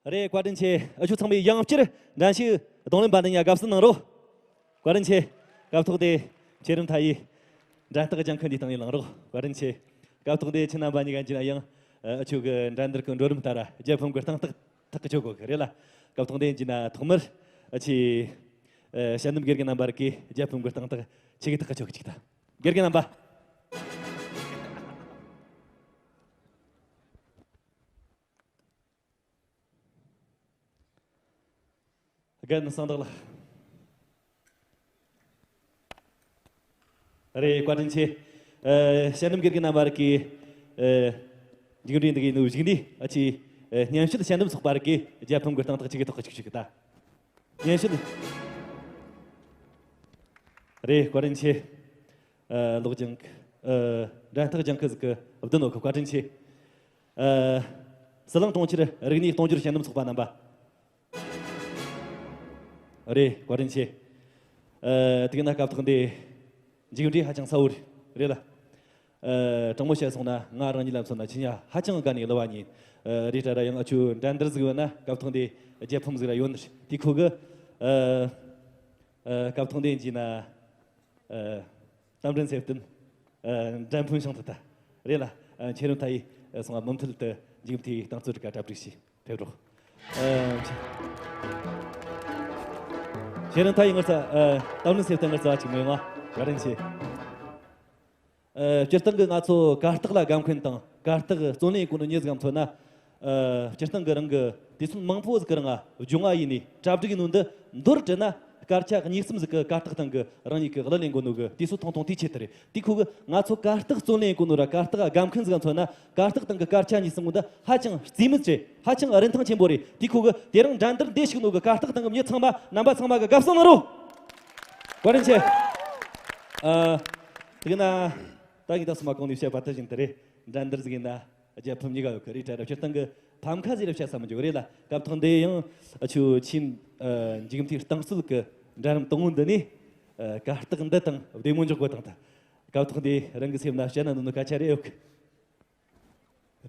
རེད། བཀའ་དྲིན་ཆེ། ཨ་ཆོ་ཚང་མས་ཡང་བསྐྱར་འགྲན་ཞུགས་རྡུང་ལེན་པ་འདི་ཉ་དགའ་བསུ་གནང་རོགས། བཀའ་དྲིན་ཆེ། སྐབས་ཐོག་དེ་ཆེ་རིམ་མཐའ་ཡི་འགྲན་རྟགས་ལྗང་ཁུ་འདི་སྟེང་ནས་ལངས་རོགས། བཀའ་དྲིན་ཆེ། སྐབས་ཐོག་དེ་ཁྱེད་རྣམ་པ་གཉིས་ཀ་འཇི་ན་ཡང་ཨ་ཆོ་གི་འགྲན་བསྡུར་གི་འགྲོ་རིམ་ལྟར་རྒྱལ་ཕམ་གི་སྟངས་ཐག་ཐག་གི་ཆོད་དགོས་གི་རེད་ལ། སྐབས་ཐོག་དེ་འཇི་ན་ཐོག་མར་ཨ་ཆི་ཨ་དཔྱད་འདེམས་དགེ་རྒན་རྣམ་པར་གི་རྒྱལ་ཕམ་གི་སྟངས་ཐག་ཆི་གི་ཐག་གི་ཆོད་གི་ཅིག་ད། དགེ་རྒན་རྣམ་པ། རྒན་གསང་བདག་ལགས། རེད། བཀའ་དྲིན་ཆེ། ཨ་དཔྱད་འདེམས་དགེ་རྒན་རྣམ་པ་རིགས་ཀྱི་ཨ་མཇུག་འབྲས་འདི་གའི་ནུ་གཞུག་ནས་ཨ་ཆི་ཨ་སྙན་ཞུ་དཔྱད་འདེམས་ཚོགས་པ་རིགས་ཀྱི་རྒྱལ་ཕམ་གི་སྟངས་ཐག་ཅིག་གི་ཐོག་གི་ཅིག་ཅིག་ད། སྙན་ཞུ། རེད། བཀའ་དྲིན་ཆེ། ཨ་ལོག་ཅིང་ཨ་འགྲན་རྟགས་ལྗང་ཁུ་ཟིག་གི་བདུན་ནོ་གི། བཀའ་དྲིན་ཆེ། ཨ་ཟི་ལིང་གྲོང་ཁྱེར་རིག་གནས་སྟོང་འབྱོར་དཔྱད་འདེམས་ཚོགས་པ་རྣམ་པ། རེད། བཀའ་དྲིན་ཆེ། ཨ་དེ་ག་ན་སྐབས་ཐོག་འདི་མཇུག་འབྲས་ཧ་ཅང་གསལ་བོ་རེད་ལ། ཨ་དྲང་མོ་བཤད་སོང་ན་ང་རང་ཉིད་ལ་མཚོན་ན་ཁྱེད་ཉ་ཧ་ཅང་དགའ་ནས་གླུ་བ་ཉིད་ཨ་རེད་དྲ་ར། ཡང་ཨ་ཆོ་འགྲན་བསྡུར་ཟིག་ཡོད་ན་སྐབས་ཐོག་འདི་རྒྱལ་ཕམ་ཟིག་ར་ཡོད་ནི་རེད། དེ་ཁོ་གི་ཨ་ཨ་སྐབས་ཐོག་འདི་འཇི་ན་ཨ་རྟ་མགྲིན་ཚེ་བརྟན། ཨ་འགྲན་ཕུན་ཤང་ཐུ་ཐ་རེད་ལ། ཨ་ཁྱེད་རང་ཐ་ཡི་ཨ་སོང་བ་མུ་མཐུད་དུ་འཇིགས་མཐའི་རྟིང་རྩོད་རིག་ག་གྲ་སྒྲིག་ཞིག་ཕེབས་རོགས། ཨ་ཁྱེད་རང་ཐ་ཡི་ངར་ཚ་ཨ་རྟ་མགྲིན་ཚེ་བརྟན་ངར་ཚ་ཅིག་མི་ཡོང་ང་། བཀའ་དྲིན་ཆེ། ཨ་སྤྱིར་བཏང་གི་ང་ཚོ་གར་སྟེགས་ལ་དགའ་མཁན་དང་གར་སྟེགས་བརྩོན་ལེན་གོ་ནོ་མྱི་ཟིག་མཚོན་ན། ཨ་སྤྱིར་བཏང་གི་རང་གི་དུས་ཚོད་མང་པོ་ཟིག་གི་རིང་ང་སྦྱོང་བ་ཡིན་ནས་གྲ་སྒྲིག་ཡིན་ནོ་འདི་མདོར་དྲིལ་ན་སྐར་ཆ་གཉིས་གསུམ་ཟིག་གི་གར་སྟེགས་སྟེང་གི་རང་ཉིད་ཀྱི་གླུ་ལེན་གོ་ནོ་གི་དུས་ཚོད་ཐུང་ཐུང་དེའི་ཆེད་དུ་རེད། དེ་ཁོ་གི་ང་ཚོ་གར་སྟེགས་བརྩོན་ལེན་གོ་ནོ་ར་གར་སྟེགས་དགའ་མཁན་ཟིག་མཚོན་ན་གར་སྟེགས་སྟེང་གི་སྐར་ཆ་གཉིས་གསུམ་གོ་འདི་ཧ་ཅང་རྩིས་མེད་རེད། ཧ་ཅང་རིན་ཐང་ཆེན་པོ་རེད། དེ་ཁོ་གི་དེ་རིང་འགྲན་བསྡུར་འདི་ཞུགས་ནོ་གི་གར་སྟེགས་སྟེང་གི་མྱི་ཚང་མ་རྣམ་པ་ཚང་མ་གི་དགའ་བསུ་གནང་རོགས། བཀའ་དྲིན་ཆེ། ཨ་དེ་གི་ན་ད་ངས་ད་སོ་མ་གོང་ནས་བཤད་པ་ལྟར་བཞིན་དུ་རེད། འགྲན་བསྡུར་ཟིག་ཡིན་ན་རྒྱལ་ཕམ་གཉིས་ཀ་ཡོད་གི་རེད་དྲ་ར། སྤྱིར་བཏང་གི་ཕམ་ཁ་ཟིག་ར་བཤད་ས་མི་འཇུག་རེད་ལ། སྐབས་ཐོག་འདི་ཡང་ཨ་ཆོ་ཆིན་ཨ་འཇིགས་མཐའི་རྟིང་རྩོད་གི་འགྲན་རིམ་དང་པོ་འདི་ནས་ཨ་གར་སྟེགས་འདི་དང་བདེ་མོ་འཇོག་དགོས་དང་ད། སྐབས་ཐོག་འདི་རང་གི་སེམས་ན་བཤད་ན་འདོད་ནོ་སྐད་ཆ་རེ་ཡོད་གི།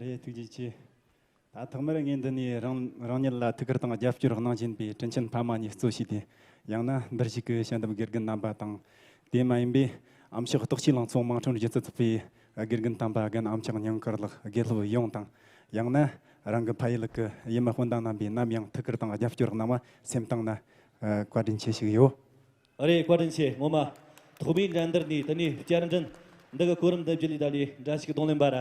རེད། ཐུགས་རྗེ་ཆེ། ད་ཐོག་མར་ངས་འདི་ནས་རང་རང་ཉིད་ལ་ཐུགས་ཁུར་དང་རྒྱབ་སྐྱོར་གནང་བཞིན་པའི་དྲིན་ཆེན་ཕ་མ་གཉིས་གཙོ་བྱས་ཏེ། ཡང་ན་འདིར་བཞུགས་ཀྱི་དཔྱད་འདེམས་དགེ་རྒན་རྣམ་པ་དང་། དེ་མ་ཡིན་པའི་ཨ་མཆོག་རྟོགས་ཆོས་ལང་ཚོ་དམངས་ཁྲོད་སྒྱུ་རྩལ་ཚོགས་པའི་དགེ་རྒན་དམ་པ་རྒན་ཨ་མཆོག་སྙིང་དཀར་ལགས། དགེ་སློབ་ཡོངས་དང་། ཡང་ན་རང་གི་ཕ་ཡུལ་གྱི་ཡུལ་མི་སྤུན་ཟླ་རྣམ་པས་ནམ་ཡང་ཐུགས་ཁུར་དང་རྒྱབ་སྐྱོར་གནང་བ་སེམས་གཏིང་ན་བཀའ་དྲིན་ཆེ་ཞུ་གི་ཡོད། རེད། བཀའ་དྲིན་ཆེ། ངོ་མ་ཐོག་མའི་འགྲན་བསྡུར་ནས་དེ་ནས་བསྐྱར་འགྲན་འདི་གི་གོ་རིམ་འདི་བརྒྱུད་ལས་ད་ལས་འགྲན་ཞུགས་རྡུང་ལེན་པ་ར་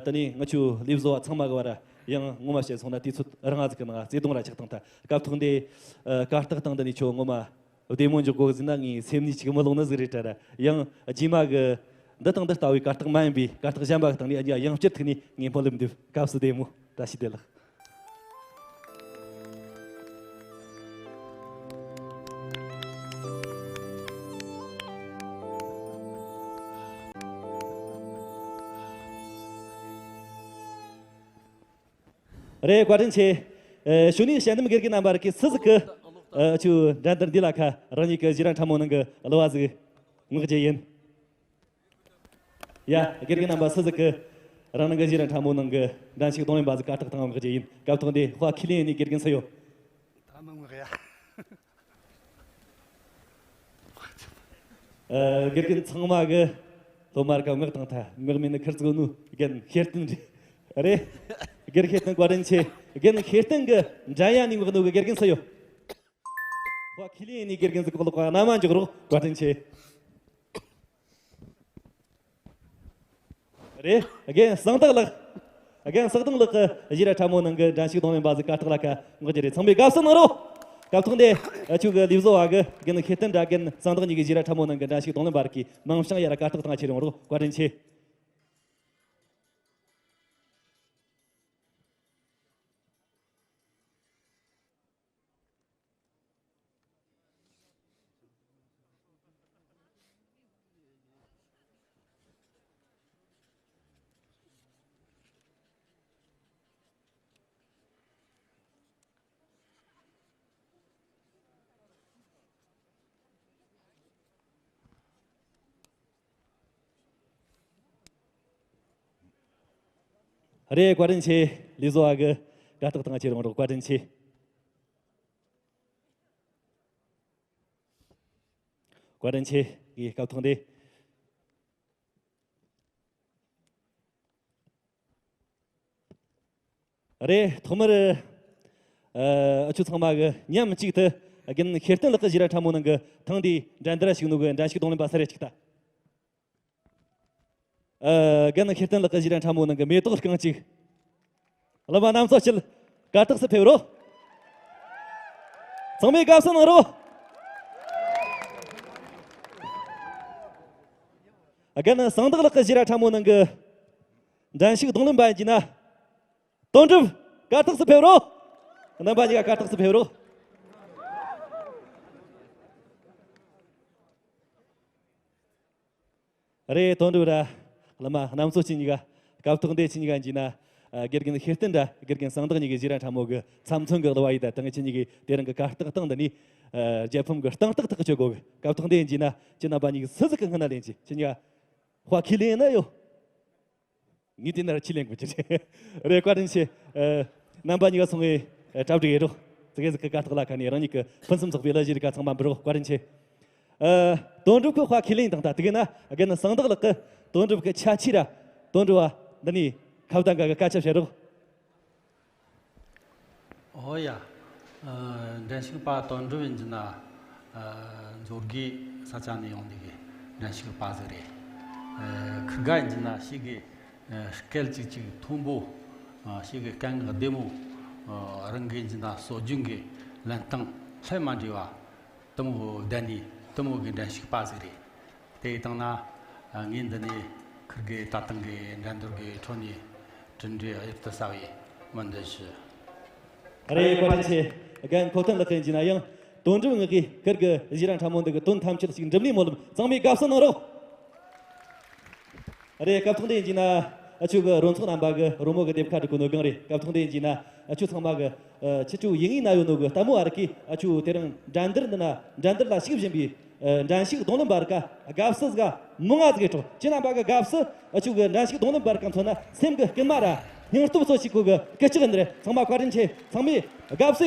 དེ་ནས་ང་ཆོ་ལས་བཟོ་བ་ཚང་མ་གི་བར་ཡང་ངོ་མ་བཤད་སོང་ན་དུས་ཚོད་རིང་ང་ཟིག་གི་ནང་བརྩེ་དུང་ར་ཆགས་བཏང་ཐལ། སྐབས་ཐོག་འདི་ཨ་གར་སྟེགས་སྟེང་འདི་ནས་ཆོ་ངོ་མ་བདེ་མོ་འཇོག་དགོས་ཟིན་ན་ངའི་སེམས་ནས་ཅིག་མི་ལོང་ནི་ཟིག་རེད་དྲ་ར། ཡང་རྗེས་མ་གི་འདི་དང་འདི་ལྟ་བུའི་གར་སྟེགས་མ་ཡིན་པའི་གར་སྟེགས་གཞན་པ་གི་སྟེང་ནས་ཨ་ཡང་བསྐྱར་ཐུག་ནས་ངས་སྨོན་ལམ་འདེབས། སྐབས་སུ་བདེ་མོ། བཀྲ་ཤིས་བདེ་ལེགས། རེད། བཀའ་དྲིན་ཆེ། ཨེ་གཞུག་ནས་དཔྱད་འདེམས་དགེ་རྒན་རྣམ་པར་གི་སུ་ཟིག་གི་ཨེ་ཆུ་འགྲན་བསྡུར་འདི་ལ་ཁ་རང་ཉིད་ཀྱི་བཞེས་ར་ཁྲ་མོ་ནང་གི་གླུ་བ་ཟིག་མངགས་རྒྱུ་ཡིན། ཡ། དགེ་རྒན་རྣམ་པ་སུ་ཟིག་གི་རང་ནང་གི་བཞེས་ར་ཁྲ་མོ་ནང་གི་འགྲན་ཞུགས་རྡུང་ལེན་པ་ཟིག་གར་སྟེགས་སྟེང་མངགས་རྒྱུ་ཡིན། སྐབས་ཐོག་འདི་དཔའ་ཁས་ལེན་ནས་དགེ་རྒན་སུ་ཡོད། ད་མི་མངགས་ཡ། ཨ་དགེ་རྒན་ཚང་མ་གི་སློབ་མར་ཀ་མངགས་བཏང་ཐལ། མངགས་མེད་ནི་ཁིར་ཙི་གོ་ནུ་རྒན་ཤེར་བསྟན་རེད། རེད། དགེ་རྒན་ཤེར་བསྟན་བཀའ་དྲིན་ཆེ། རྒན་ཤེར་བསྟན་གི་འགྲན་ཡ་ནས་མངགས་ནུ་གི་དགེ་རྒན་སུ་ཡོད། ཁོ་ཁས་ལེན་ནས་དགེ་རྒན་ཟིག་གི་ལོག་ག་ན་མ་འཇོག་རོགས། བཀའ་དྲིན་ཆེ། རེད། རྒན་གསང་བདག་ལགས། རྒན་གསང་བདག་ལགས་ཀྱི་བཞེས་ར་ཁྲ་མོ་ནང་གི་འགྲན་ཞུགས་རྡུང་ལེན་པ་ཟིག་གར་སྟེགས་ལ་ཁ་མངགས་རྒྱུ་རེད། ཚང་མས་དགའ་བསུ་གནང་རོགས། སྐབས་ཐོག་འདི་ཨ་ཆུ་གི་ལས་བཟོ་བ་གི་རྒན་ཤེར་བསྟན་དྲ་རྒན་གསང་བདག་གཉིས་ཀྱི་བཞེས་ར་ཁྲ་མོ་ནང་གི་འགྲན་ཞུགས་རྡུང་ལེན་པ་རིགས་ཀྱི་མིང་བྱང་ཡར་གར་སྟེགས་སྟེང་ཁྱེར་ཡོང་རོགས། བཀའ་དྲིན་ཆེ། རེད། བཀའ་དྲིན་ཆེ། ལས་བཟོ་བ་གི་ གར་སྟེགས་སྟེང་ང་ཁྱེར་ཡོང་རོགས། བཀའ་དྲིན་ཆེ། བཀའ་དྲིན་ཆེ། ངའི་སྐབས་ཐོག་འདི། རེད། ཐོག་མར། ཨ། འུ་ཆོ་ཚང་མ་གི་མཉམ་གཅིག་ཏུ་རྒན་ཤེར་བསྟན་ལགས་ཀྱི་གཞས་ར་ཁྲ་མོ་ནང་གི་ཐེངས་འདིའི་འགྲན་བསྡུར་ར་ཞུགས་ནོ་གི་འགྲན་ཞུགས་རྡུང་ལེན་པ་སུ་རེད་ཅིག་ལྟ། ཨ། རྒན་ཤེར་བསྟན་ལགས་ཀྱི་གཞས་ར་ཁྲ་མོ་ནང་གི་མེ་ཏོག་རྐང་གཅིག། བླ་མ་གནམ་མཚོ་སྐྱིད། གར་སྟེགས་སུ་ཕེབས་རོགས། ཚང་མས་དགའ་བསུ་གནང་རོགས། རྒན་གསང་བདག་ལགས་ཀྱི་གཞས་ར་ཁྲ་མོ་ནང་གི་འགྲན་ཞུགས་རྡུང་ལེན་པ་ཡིན་གྱི་ན། དོན་གྲུབ། གར་སྟེགས་སུ་ཕེབས་རོགས། རྣམ་པ་གཉིས་ཀ་གར་སྟེགས་སུ་ཕེབས་རོགས། རེད། དོན་གྲུབ་ར་བླ་མ་གནམ་མཚོ་སྐྱིད་གཉིས་ཀ། སྐབས་ཐོག་འདི་ཁྱེད་གཉིས་ཀ་ཡིན་གྱི་ན། ཨ། དགེ་རྒན་ཤེར་བསྟན་ར་དགེ་རྒན་གསང་བདག་གཉིས་ཀྱི་གཞས་ར་ཁྲ་མོ་གི་ཚབ་མཚོན་གྱི་གླུ་བ་ཡིན་ད། དེ་ངས་ཁྱེད་གཉིས་ཀྱི་དེ་རིང་གི་གར་སྟེགས་སྟེང་འདི་ནས། ཨ། རྒྱལ་ཕམ་གྱི་རྟིང་ཐག་ཐག་གཅོད་དགོས་གི། སྐབས་ཐོག་འདི་ཡིན་གྱི་ན་ཁྱེད་རྣམ་པ་གཉིས་ཀྱི་སུ་ཟིག་གི་སྔུན་ན་ལེན་གྱི། ཁྱེད་གཉིས་ཀ་དཔའ་ཁས་ལེན་ན་ཡོད། ངས་དེ་ན་ར་ཁས་ལེན་དགོས་ཀྱི་རེད། རེད། བཀའ་དྲིན་ཆེ། ཨ། རྣམ་པ་གཉིས་ཀ་སོང་ངས་གྲ་སྒྲིག་ཡེད་རོགས། ཙི་གེ་ཟིག་གི་གར་སྟེགས་ལ་ཁ་ནས་རང་ཉིད་ཀྱི་ཕུན་སུམ་ཚོགས་པའི་གླུ་གཞས་རིགས་ཀ་ཚང་མ་འབུལ་རོགས། བཀའ་དྲིན་ཆེ། ཨ། དོན་གྲུབ་ཀྱི་དཔའ་ཁས་ལེན་དང་ད་དེ་གི་ན་རྒན་གསང་བདག་ལགས་ཀྱིས་དོན་གྲུབ་ཀྱི་ཆ་ཆེ་ར་དོན་གྲུབ་བ་འདི་ནས་ཁ་བརྡ་འགའ་གི་སྐད་ཆ་བཤད་རོགས། ཨོ་ཡ། ཨ། འགྲན་ཞུགས་པ་དོན་གྲུབ་ཡིན་གྱི་ན། ཨ། མཛོད་དགེ་ས་ཆ་ནས་ཡོང་ནི་གི་འགྲན་ཞུགས་པ་ཟིག་རེད། ཨ། ཁིར་ག་ཡིན་གྱི་ན་ཞེ་གི། ཨ། སྐད་ཅིག་ཅིག་མཐོན་པོ། ཨ། ཞེ་གི་སྐད་ངག་བདེ་མོ། ཨ། རང་གི་ཡིན་གྱི་ན་སྲོལ་རྒྱུན་གི་ལེན་སྟངས་ལྷད་མ་འདྲེས་པ། དེ་མོ་བདེན་ནི་དེ་མོ་གི་འགྲན་ཞུགས་པ་ཟིག་རེད། དེ་ཡི་སྟེང་ན་ངས་འདི་ནས་ཁིར་གི་ད་ཐེངས་གི་འགྲན་བསྡུར་གི་ཁྲོད་ནས་གྲུབ་འབྲས་གཡུར་དུ་ཟ་བའི་སྨོན་འདུན་ཞུ། རེད། བཀའ་དྲིན་ཆེ། རྒན་ཁོ་ཐོན་ལགས་ཀྱིས་ཡིན་གྱི་ན་ཡང་དོན་གྲུབ་ངག་གིས་ཁིར་གི་གཞས་ར་ཁྲ་མོ་འདི་གི་དོན་ཐམས་ཅད་ཞིག་འགྲུབ་ནི་སྨོན་ལམ། ཚང་མས་དགའ་བསུ་གནང་རོགས། རེད། སྐབས་ཐོག་འདི་ཡིན་གྱི་ན་ཨ་ཆོ་གི་རོལ་ཚོགས་རྣམ་པ་གི་རོལ་མོ་གི་སྡེབ་ཁ་སྒྲིག་གོ་ནོ་སྒང་རེད། སྐབས་ཐོག་འདི་ཡིན་གྱི་ན་ཨ་ཆོ་ཚང་མ་གི་ཨ་ཆི་ཆུ་ཡིན་ངེས་ན་ཡོད་ནོ་གི་ལྟད་མོ་ཨ་རི་ཀི་ཨ་ཆོ་དེ་རིང་འགྲན་བསྡུར་འདི་ན་འགྲན་བསྡུར་ལ་ཞུགས་བཞིན་པའི་ཨ་འགྲན་ཞུགས་རྡུང་ལེན་པ་རིགས་ཀ་དགའ་བསུ་ཟིག་མང་ང་ཟིག་སྤྲོ། ཁྱེད་རྣམ་པ་གི་དགའ་བསུ་ཨ་ཆོ་གི་འགྲན་ཞུགས་རྡུང་ལེན་པ་རིགས་ཀ་མཚོན་ན་སེམས་གི་སྐུལ་མ་ར་སྙིང་སྟོབས་ཚོ་ཞིག་གོ་གི་སྐུལ་ལྕག་ཡིན་རེད། ཚང་མ་བཀའ་དྲིན་ཆེ། ཚང་མས་དགའ་བསུ་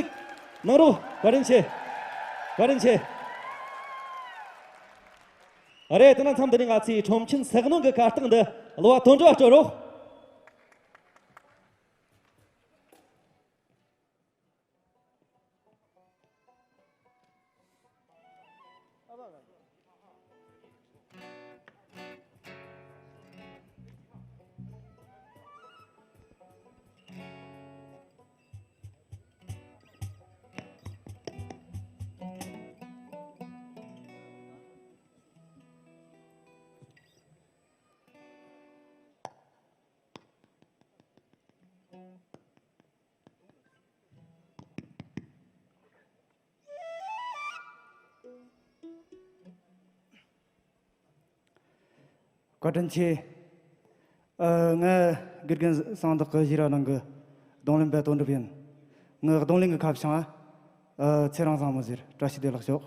གནང་རོགས། བཀའ་དྲིན་ཆེ། བཀའ་དྲིན་ཆེ། རེད། དེ་ན་མཚམས་འདི་ནས་ང་ཚོའི་ཁྲོམ་ཆེན་ཟེགས་ནང་གི་གར་སྟེགས་འདི་གླུ་བ་དོན་གྲུབ་སྤྲོད་རོགས། བཀའ་དྲིན་ཆེ། ཨ། ང་དགེ་རྒན་གསང་བདག་གི་གཞས་ར་ནང་གི་རྡུང་ལེན་པ་དོན་གྲུབ་ཡིན། ངའི་རྡུང་ལེན་གི་ཁ་བྱང་ཨ་ཚེ་རིང་བཟང་མོ་ཟེར། བཀྲ་ཤིས་བདེ་ལེགས་ཤོག།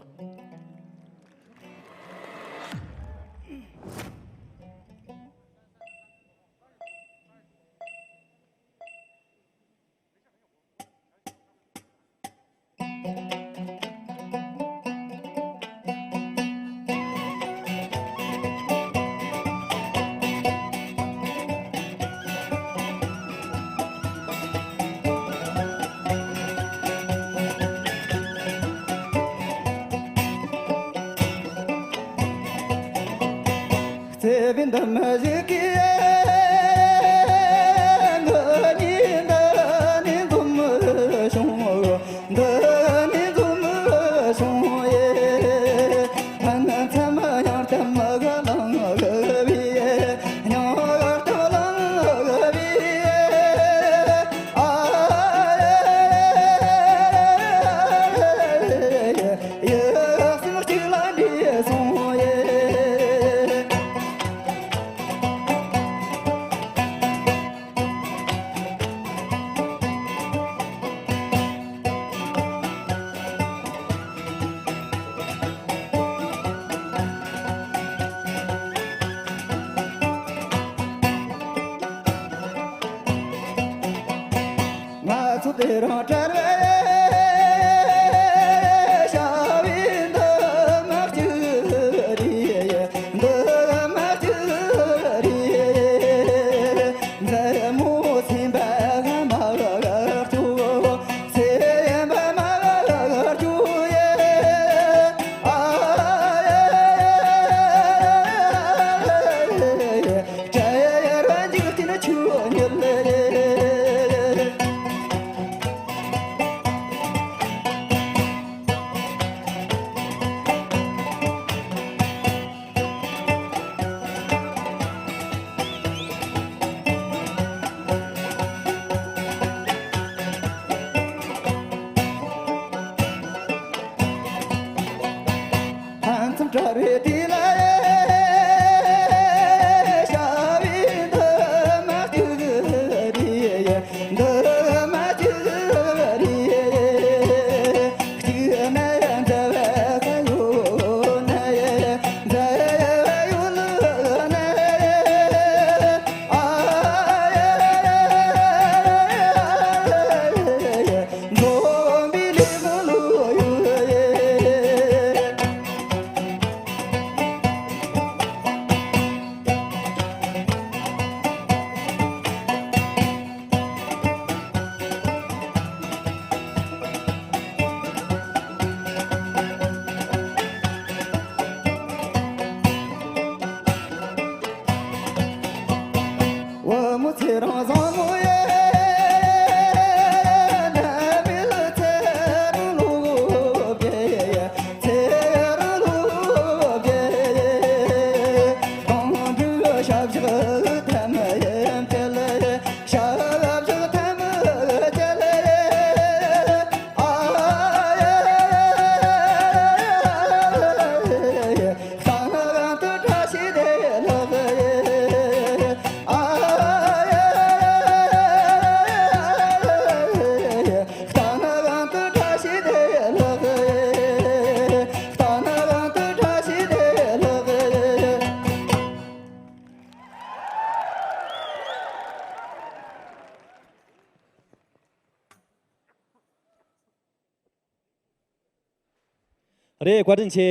རེད། བཀའ་དྲིན་ཆེ།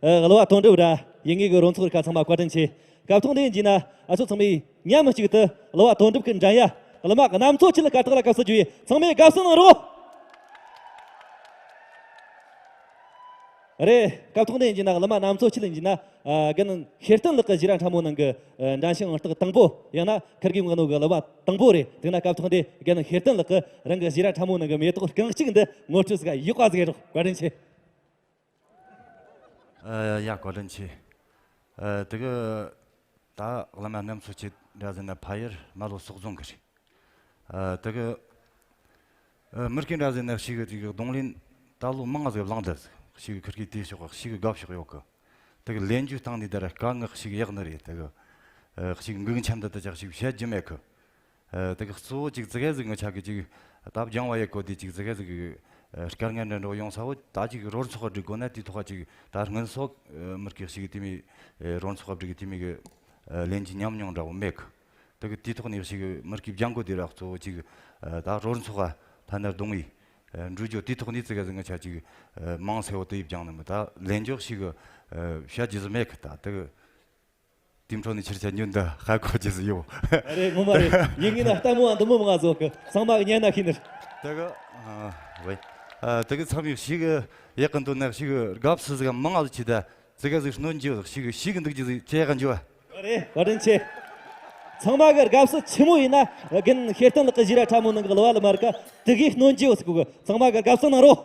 ཨ། གླུ་བ་དོན་གྲུབ་ར་ཡིན་ངེས་ཀྱི་རོལ་ཚོགས་རིགས་ཁག་ཚང་མ་བཀའ་དྲིན་ཆེ། སྐབས་ཐོག་འདི་ཡིན་གྱི་ན་ཨ་ཚོ་ཚང་མས་མཉམ་གཅིག་ཏུ་གླུ་བ་དོན་གྲུབ་ཀྱི་འགྲན་ཡ་གླུ་མ་གནམ་མཚོ་ཆེ་ལ་གར་སྟེགས་ལ་སྐབས་སུ་བརྗོད་ཡས། ཚང་མས་དགའ་བསུ་གནང་རོགས། རེད། སྐབས་ཐོག་འདི་ཡིན་གྱི་ན་གླུ་མ་གནམ་མཚོ་ཆེ་ལ་ཡིན་གྱི་ན། ཨ། རྒན་ཤེར་བསྟན་ལགས་ཀྱི་ཞི་ར་ཁྲ་མོ་ནང་གི། ཨ། འགྲན་ཞུགས་ཨང་རྟགས་དང་པོ་ཡང་ན་ཁིར་གི་ངོ་ནོ་གི་གླུ་བ་དང་པོ་རེད། དེ་ན་སྐབས་ཐོག་འདི་རྒན་ཤེར་བསྟན་ལགས་ཀྱིས་རང་གི་ཞི་ར་ཁྲ་མོ་ནང་གི་མེ་ཏོག་རྐང་གཅིག་འདི་ངོ་སྤྲོད་ཟིག་ཡག་པ་ཟིག་རོགས། བཀའ་དྲིན་ཆེ། ཨ། ཡ། བཀའ་དྲིན་ཆེ། ཨ། དེ་གི་ད་གླུ་མ་གནམ་མཚོ་ཆེ་འདྲ་ཟེར་ན་ཕ་ཡུལ་རྨ་ལྷོ་སོག་རྫོང་གི་རེད། ཨ། དེ་གི། ཨ། མུར་གེ་འདྲ་ཟེར་ན་ཞིག་གི་རྡུང་ལེན་ད་ལོ་མང་ང་ཟིག་བླངས་ཏེ་ཞིག་གི་ཁིར་གི་དེའི་ཕྱོགས་ཞིག་གི་དགའ་ཕྱོགས་ཡོད་གི། དེ་གི་ལེན་རྒྱུ་སྟེང་ནས་དེ་ར་དཀའ་ངལ་ཞིག་ཡག་ནི་རེད། དེ་གི། ཨ། ཞིག་འགུག་འཆམ་འདི་ད་ཅག་ཞིག་བཤད་རྒྱུ་མེད་གི། ཨ། དེ་གི་གཙོ་བོ་ཅིག་ཙི་གེ་ཟིག་ངི་ཆ་གི་ཅིག་ད་སྦྱང་བ་ཡེ་གོ་དེ་ཅིག་ཙི་གེ་ཟིག་གི། ཨ། དཀའ་ངལ་འདྲ་འགྲོ་ཡོང་ས་བོ་ད་ཅིག་རོལ་ཚོགས་སྒྲིག་དགོས་ན་དེའི་ཐོག་ཅིག་ད་སྔོན་སོག་ཨ། མུར་གེ་ཞིག་གི་དེ་མི། ཨ། རོལ་ཚོགས་སྒྲིག་གི་དེ་མི་གི། ཨ། ལེན་རྒྱུ་ཉམས་མྱོང་འདྲ་བོ་མེད་གི། དེ་གི་དེའི་ཐོག་ནས་ཞིག་མུར་གེ་སྦྱང་གོ་དེ་ར་གཙོ་བོ་ཅིག་ཨ། ད་རོལ་ཚོགས་ཨ། ཐ་ན་རྡུང་བའི། ཨ། འགྲོ་རྒྱུ་དེའི་ཐོག་ནས་ཙི་གེ་ཟིག་ངི་ཆ་ཅིག་ཨ། མང་སེ་བོ་དེ་ཡི་སྦྱང་ནི་མི་ད་ལེན་རྒྱུ་ཞིག་ཨ། བཤད་རྒྱུ་ཟིག་མེད་གི། ད་དེ་གི་དེའི་འཕྲོ་ནས་ཕྱིར་ཆ་ཉུང་འདི་ཧ་གོ་རྒྱུ་ཟིག་ཡོད། རེད། ངོ་མ་རེད། ཡིན་ངེས་ན་ལྟད་མོ་བ་འདི་མོ་མང་ང་བཟོ་གི། ཚང་མ་གི་ཉན་ན་ཤེས་ནི་རེད། དེ་གི། ཨ། ཝེ། ཨ། དེ་གི་ཚང་མས་ཞིག་ཡག་གི་འདུག་ན་ཞིག་དགའ་བསུ་ཟིག་མང་ང་ཟིག་བྱེད་ད། ཙི་གེ་ཟིག་སྣོན་རྒྱུ་ཞིག་ཞིག་འདུག་རྒྱུ་ཟིག་ཅེས་ག་འཇུ་བ། རེད། བཀའ་དྲིན་ཆེ། ཚང་མ་གི་དགའ་བསུ་ཆེན་མོ་ཡིན་ན་རྒན་ཤེར་བསྟན་ལགས་ཀྱི་ཞི་ར་ཁྲ་མོ་ནང་གི་གླུ་བ་ལ་མར་ཀ་དེ་གིས་སྣོན་རྒྱུ་ཟིག་གི། ཚང་མ་གི་དགའ་བསུ་གནང་རོགས།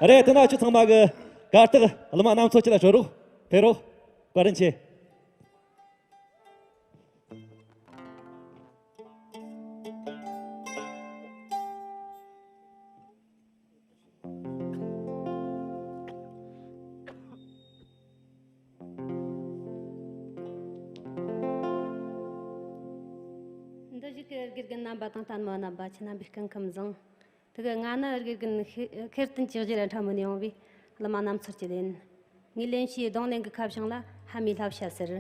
རེད། དེ་ན་ཁྱོད་ཚང་མ་གི་གར་སྟེགས་གླུ་མ་གནམ་མཚོ་ཆེ་ལ་ཤོར་རོགས། ཕེབས་རོགས། བཀའ་དྲིན་ཆེ། འདིར་བཞུགས་ཀྱི་དགེ་རྒན་རྣམ་པ་དང་ལྟད་མོ་བ་རྣམ་པ་ཁྱེད་རྣམ་པས་སྐུ་ཁམས་བཟང་། དེ་གི་ང་ནི་དགེ་རྒན་ཤེ- ཤེར་བསྟན་གྱི་ཞི་ར་ཁྲ་མོ་ནས་ཡོང་བའི་གླུ་མ་གནམ་མཚོ་ཆེ་ཡིན། ངའི་ལེན་རྒྱུའི་རྡུང་ལེན་གྱི་ཁ་བྱང་ལ་ཕ་མའི་བསླབ་བྱ་ཟེར།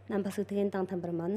རྣམ་པ་ཚོས་ཐུགས་ཡོན་དང་མཐུན་པར་སྨོན།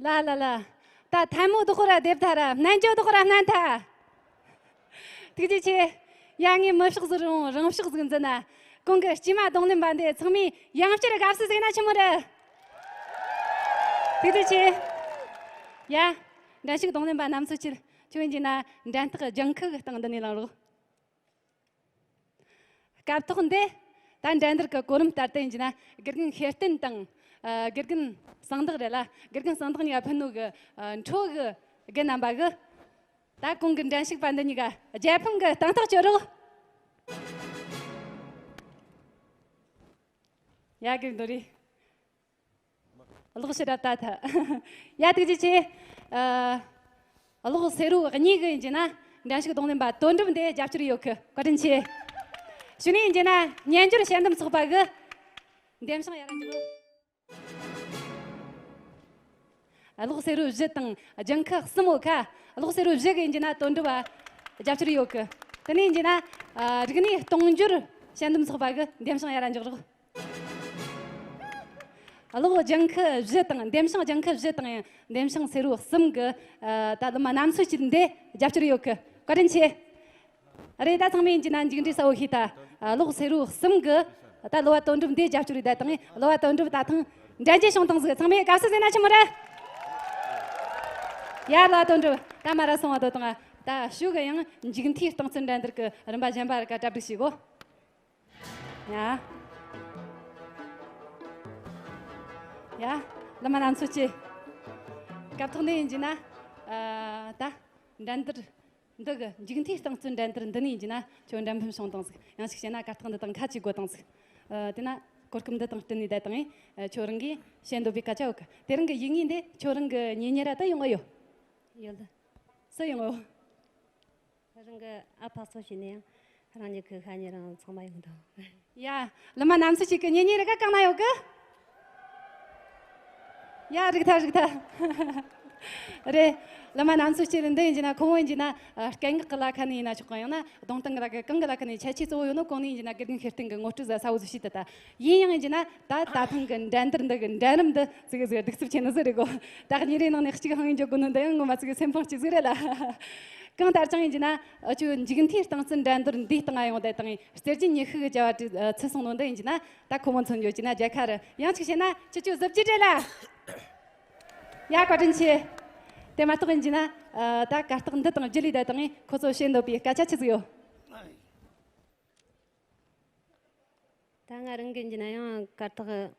ལ་ལ་ལ། ད་ཐལ་མོ་དུ་ཁོ་ར་སྡེབ་ཐ་ར་སྨན་ཇོ་དུ་ཁོ་ར་སྨན་ཐ། ཐུགས་རྗེ་ཆེ། ཡ་ངས་མི་ཕྱོགས་ཟིག་རུང་རང་ཕྱོགས་ཟིག་འཛིན་ན། གོང་གི་སྐྱེས་མ་རྡུང་ལེན་པ་འདི་ཚང་མས་ཡང་བསྐྱར་དགའ་བསུ་ཟིག་ན་ཆི་མོ་རེད། ཐུགས་རྗེ་ཆེ། ཡ། འགྲན་ཞུགས་རྡུང་ལེན་པ་རྣམ་ཚོ་ཁྱེད་ཁྱོད་ཡིན་གྱི་ན་འགྲན་ཐག་ལྗང་ཁུ་གི་སྟེང་འདི་ནས་ལངས་རོགས། སྐབས་ཐོག་འདི་ད་འགྲན་བསྡུར་གྱི་གོ་རིམ་ལྟར་དུ་ཡིན་གྱི་ན་དགེ་རྒན་ཤེར་བསྟན་དང་། ཨ། དགེ་རྒན་གསང་བདག་རེད་ལ། དགེ་རྒན་གསང་བདག་གཉིས་ཀ་ཕུད་ནོ་གི། ཨ། འཕྲོ་གི་རྒན་རྣམ་པ་གི། ད་གོང་གི་འགྲན་ཞུགས་པ་འདི་གཉིས་ཀ་རྒྱལ་ཕམ་གི་སྟེང་ཐག་གཅོད་རོགས། ཡ་གི་འདོ་རེད། གློག་ཕྱི་རབ་ལྟ་ཐལ། ཡ་ཐུགས་རྗེ་ཆེ། ཨ། གློག་སེར་པོ་གཉིས་གི་ཡིན་གྱི་ན་འགྲན་ཞུགས་རྡུང་ལེན་པ་དོན་གྲུབ་འདི་རྒྱབ་སྐྱོར་ཡོད་གི། བཀའ་དྲིན་ཆེ། གཞུག་ནས་ཡིན་གྱི་ན་སྙན་སྦྱོར་དཔྱད་འདེམས་ཚོགས་པ་གི་འདེམས་བྱང་ཡར་འཇོག་གློག་སེར་པོ་བཞི་དང་ལྗང་ཁུ་གསུམ་པོ་ཁ། གློག་སེར་པོ་བཞི་གི་ཡིན་གྱི་ན་དོན་གྲུབ་པ་རྒྱབ་སྐྱོར་ཡོད་གི། དེ་ནས་ཡིན་གྱི་ན། ཨ། རིག་གནས་གཏོང་སྦྱོར་དཔྱད་འདེམས་ཚོགས་པ་གི་འདེམས་བྱང་ཡར་འཇོག་རོགས། གློག་ལྗང་ཁུ་བཞི་དང་འདེམས་བྱང་ལྗང་ཁུ་བཞི་དང་ཡང་འདེམས་བྱང་སེར་པོ་གསུམ་གི། ཨ། ད་ལོ་མ་རྣམ་ཚོ་ཆེད་འདི་རྒྱབ་སྐྱོར་ཡོད་གི། བཀའ་དྲིན་ཆེ། རེད། ད་ཚང་མས་ཡིན་གྱི་ན་མཇུག་འབྲས་གསལ་བོ་ཤེས་ད། ཨ། གློག་སེར་པོ་གསུམ་གི་ད་གློ་བ་དོན་གྲུབ་འདི་རྒྱབ་སྐྱོར་ཡོད་ད་དང་། གློ་བ་དོན་གྲུབ་ད་ཐེངས་འགྲན་རྒྱལ་བྱུང་བཏང་ཟིག། ཚང་མས་དགའ་བསུ་ཟེར་ན་ཆི་མོ་རེད། ཡ། གློ་བ་དོན་གྲུབ་ད་མ་ར་སོང་བ་དོ་དང་། ད་ཞུ་གི་ཡང་མཇུག་མཐའི་རྟིང་རྩོད་འགྲན་བསྡུར་གི་རིམ་པ་གཞན་པ་ར་ག་གྲ་སྒྲིག་བྱེད་གོ། ཡ། ཡ། བླ་མ་རྣམ་ཚོ་ཆེ། སྐབས་ཐོག་ནས་ཡིན་གྱི་ན། ཨ། ད་འགྲན་བསྡུར་འདི་གི་མཇུག་མཐའི་རྟིང་རྩོད་འགྲན་བསྡུར་འདི་ནས་ཡིན་གྱི་ན་ཁྱོད་འགྲན་ཕམ་བྱུང་བཏང་ཟིག། ཡང་ཞིག་བཤད་ན་གར་སྟེགས་འདི་དང་ཁ་གཅིག་དགོས་བཏང་ཟིག། ཨ། དེ་ན་གོ་སྐབས་འདི་དང་བསྟུན་ནས་བསྡད་དང་། ཨ། ཁྱོད་རང་གིས་བཤད་འདོད་པའི་སྐད་ཆ་ཡོད་གི། དེ་རིང་གི་ཡིག་ངོས་འདི་ཁྱོད་རང་གི་གཉེན་ཉེ་ར་ད་ཡོང་ངོ་ཡོད། ཡོད། སུ་ཡོང་ངོ་ཡོད། རང་གི་ཨ་ཕ་སོ་བྱས་ནས་ཡང་རང་ཉིད་ཁི་ཤ་ཉེ་རང་ཚང་མ་ཡོང་དང་། ཡ། བླ་མ་རྣམ་ཚོ་ཞིག་གི་གཉེན་ཉེ་རེ་ག་གང་ན་ཡོད་གི། ཡ། རིག་ཐལ་རིག་ཐལ། རེད། བླ་མ་རྣམ་ཚོ་ཞིག་འདི་ཡིན་གྱི་ན་ཁོང་ཡིན་གྱི་ན། ཨ། སྐད་ངག་གི་ལ་ཁ་ནས་ཡིན་ན་ཆོག་གི། ཡང་ན་གདོང་སྟེང་གི་ལ་ཁ་གང་གི་ལ་ཁ་ནས་ཁྱད་ཆོས་གཙོ་བོ་ཡོད་ནོ་གོང་ནས་ཡིན་གྱི་ན་དགེ་རྒན་ཤེར་བསྟན་གི་ངོ་སྤྲོད་ཟ་ས་བོ་ཟིག་ཤེས་ད་ད། ཡིན་ཡང་ཡིན་གྱི་ན་ད་ད་ཐེངས་གི་འགྲན་བསྡུར་འདི་གི་འགྲན་རིམ་འདི་ཙི་གེ་ཟིག་གདུག་རྩུབ་ཆེ་ནི་ཟིག་རེད་གོ། ད་གཉིས་རེ་ནང་ནས་གཅིག་ཧང་ཡིན་འཇོག་དགོས་ནོ་འདི་ཡང་ངོ་མ་ཙི་གེ་སེམས་ཕངས་སྐྱེ་ཟིག་རེད་ལ། གང་ལྟར་ཀྱང་ཡིན་གྱི་ན། ཨ། ཁྱོད་མཇུག་མཐའི་རྟིང་རྩོད་འགྲན་བསྡུར་འདིའི་སྟེང་ང་ཡོང་བསྡད་དང་། རྩེ་རྒྱུ་ཉི་ཤུ་གི་བྱ་བ་ཚུད་སོང་ནོ་འདི་ཡིན་གྱི་ན། ད་ཁོ་མོ་མཚོན་ཡོད་ཀྱི་ན་རྒྱལ་ཁ་རུ་ཡང་གཅིག་བཤད་ན་ཁྱེད་ཆོ་གཟབ་རྒྱས་རེད་ལ། ཡ། བཀའ་དྲིན་ཆེ། དེ་མ་གཏོགས་ཡིན་གྱི་ན། ཨ། ད་གར་སྟེགས་འདི་དང་རྒྱུད་ལས་བསྡད་དང་ཁོ་ཚོ་བཤད་འདོད་པའི་སྐད་ཆ་ཆི་ཟིག་ཡོད། ད་ང་རང་གི་ཡིན་གྱི་ན་ཡང་གར་སྟེགས།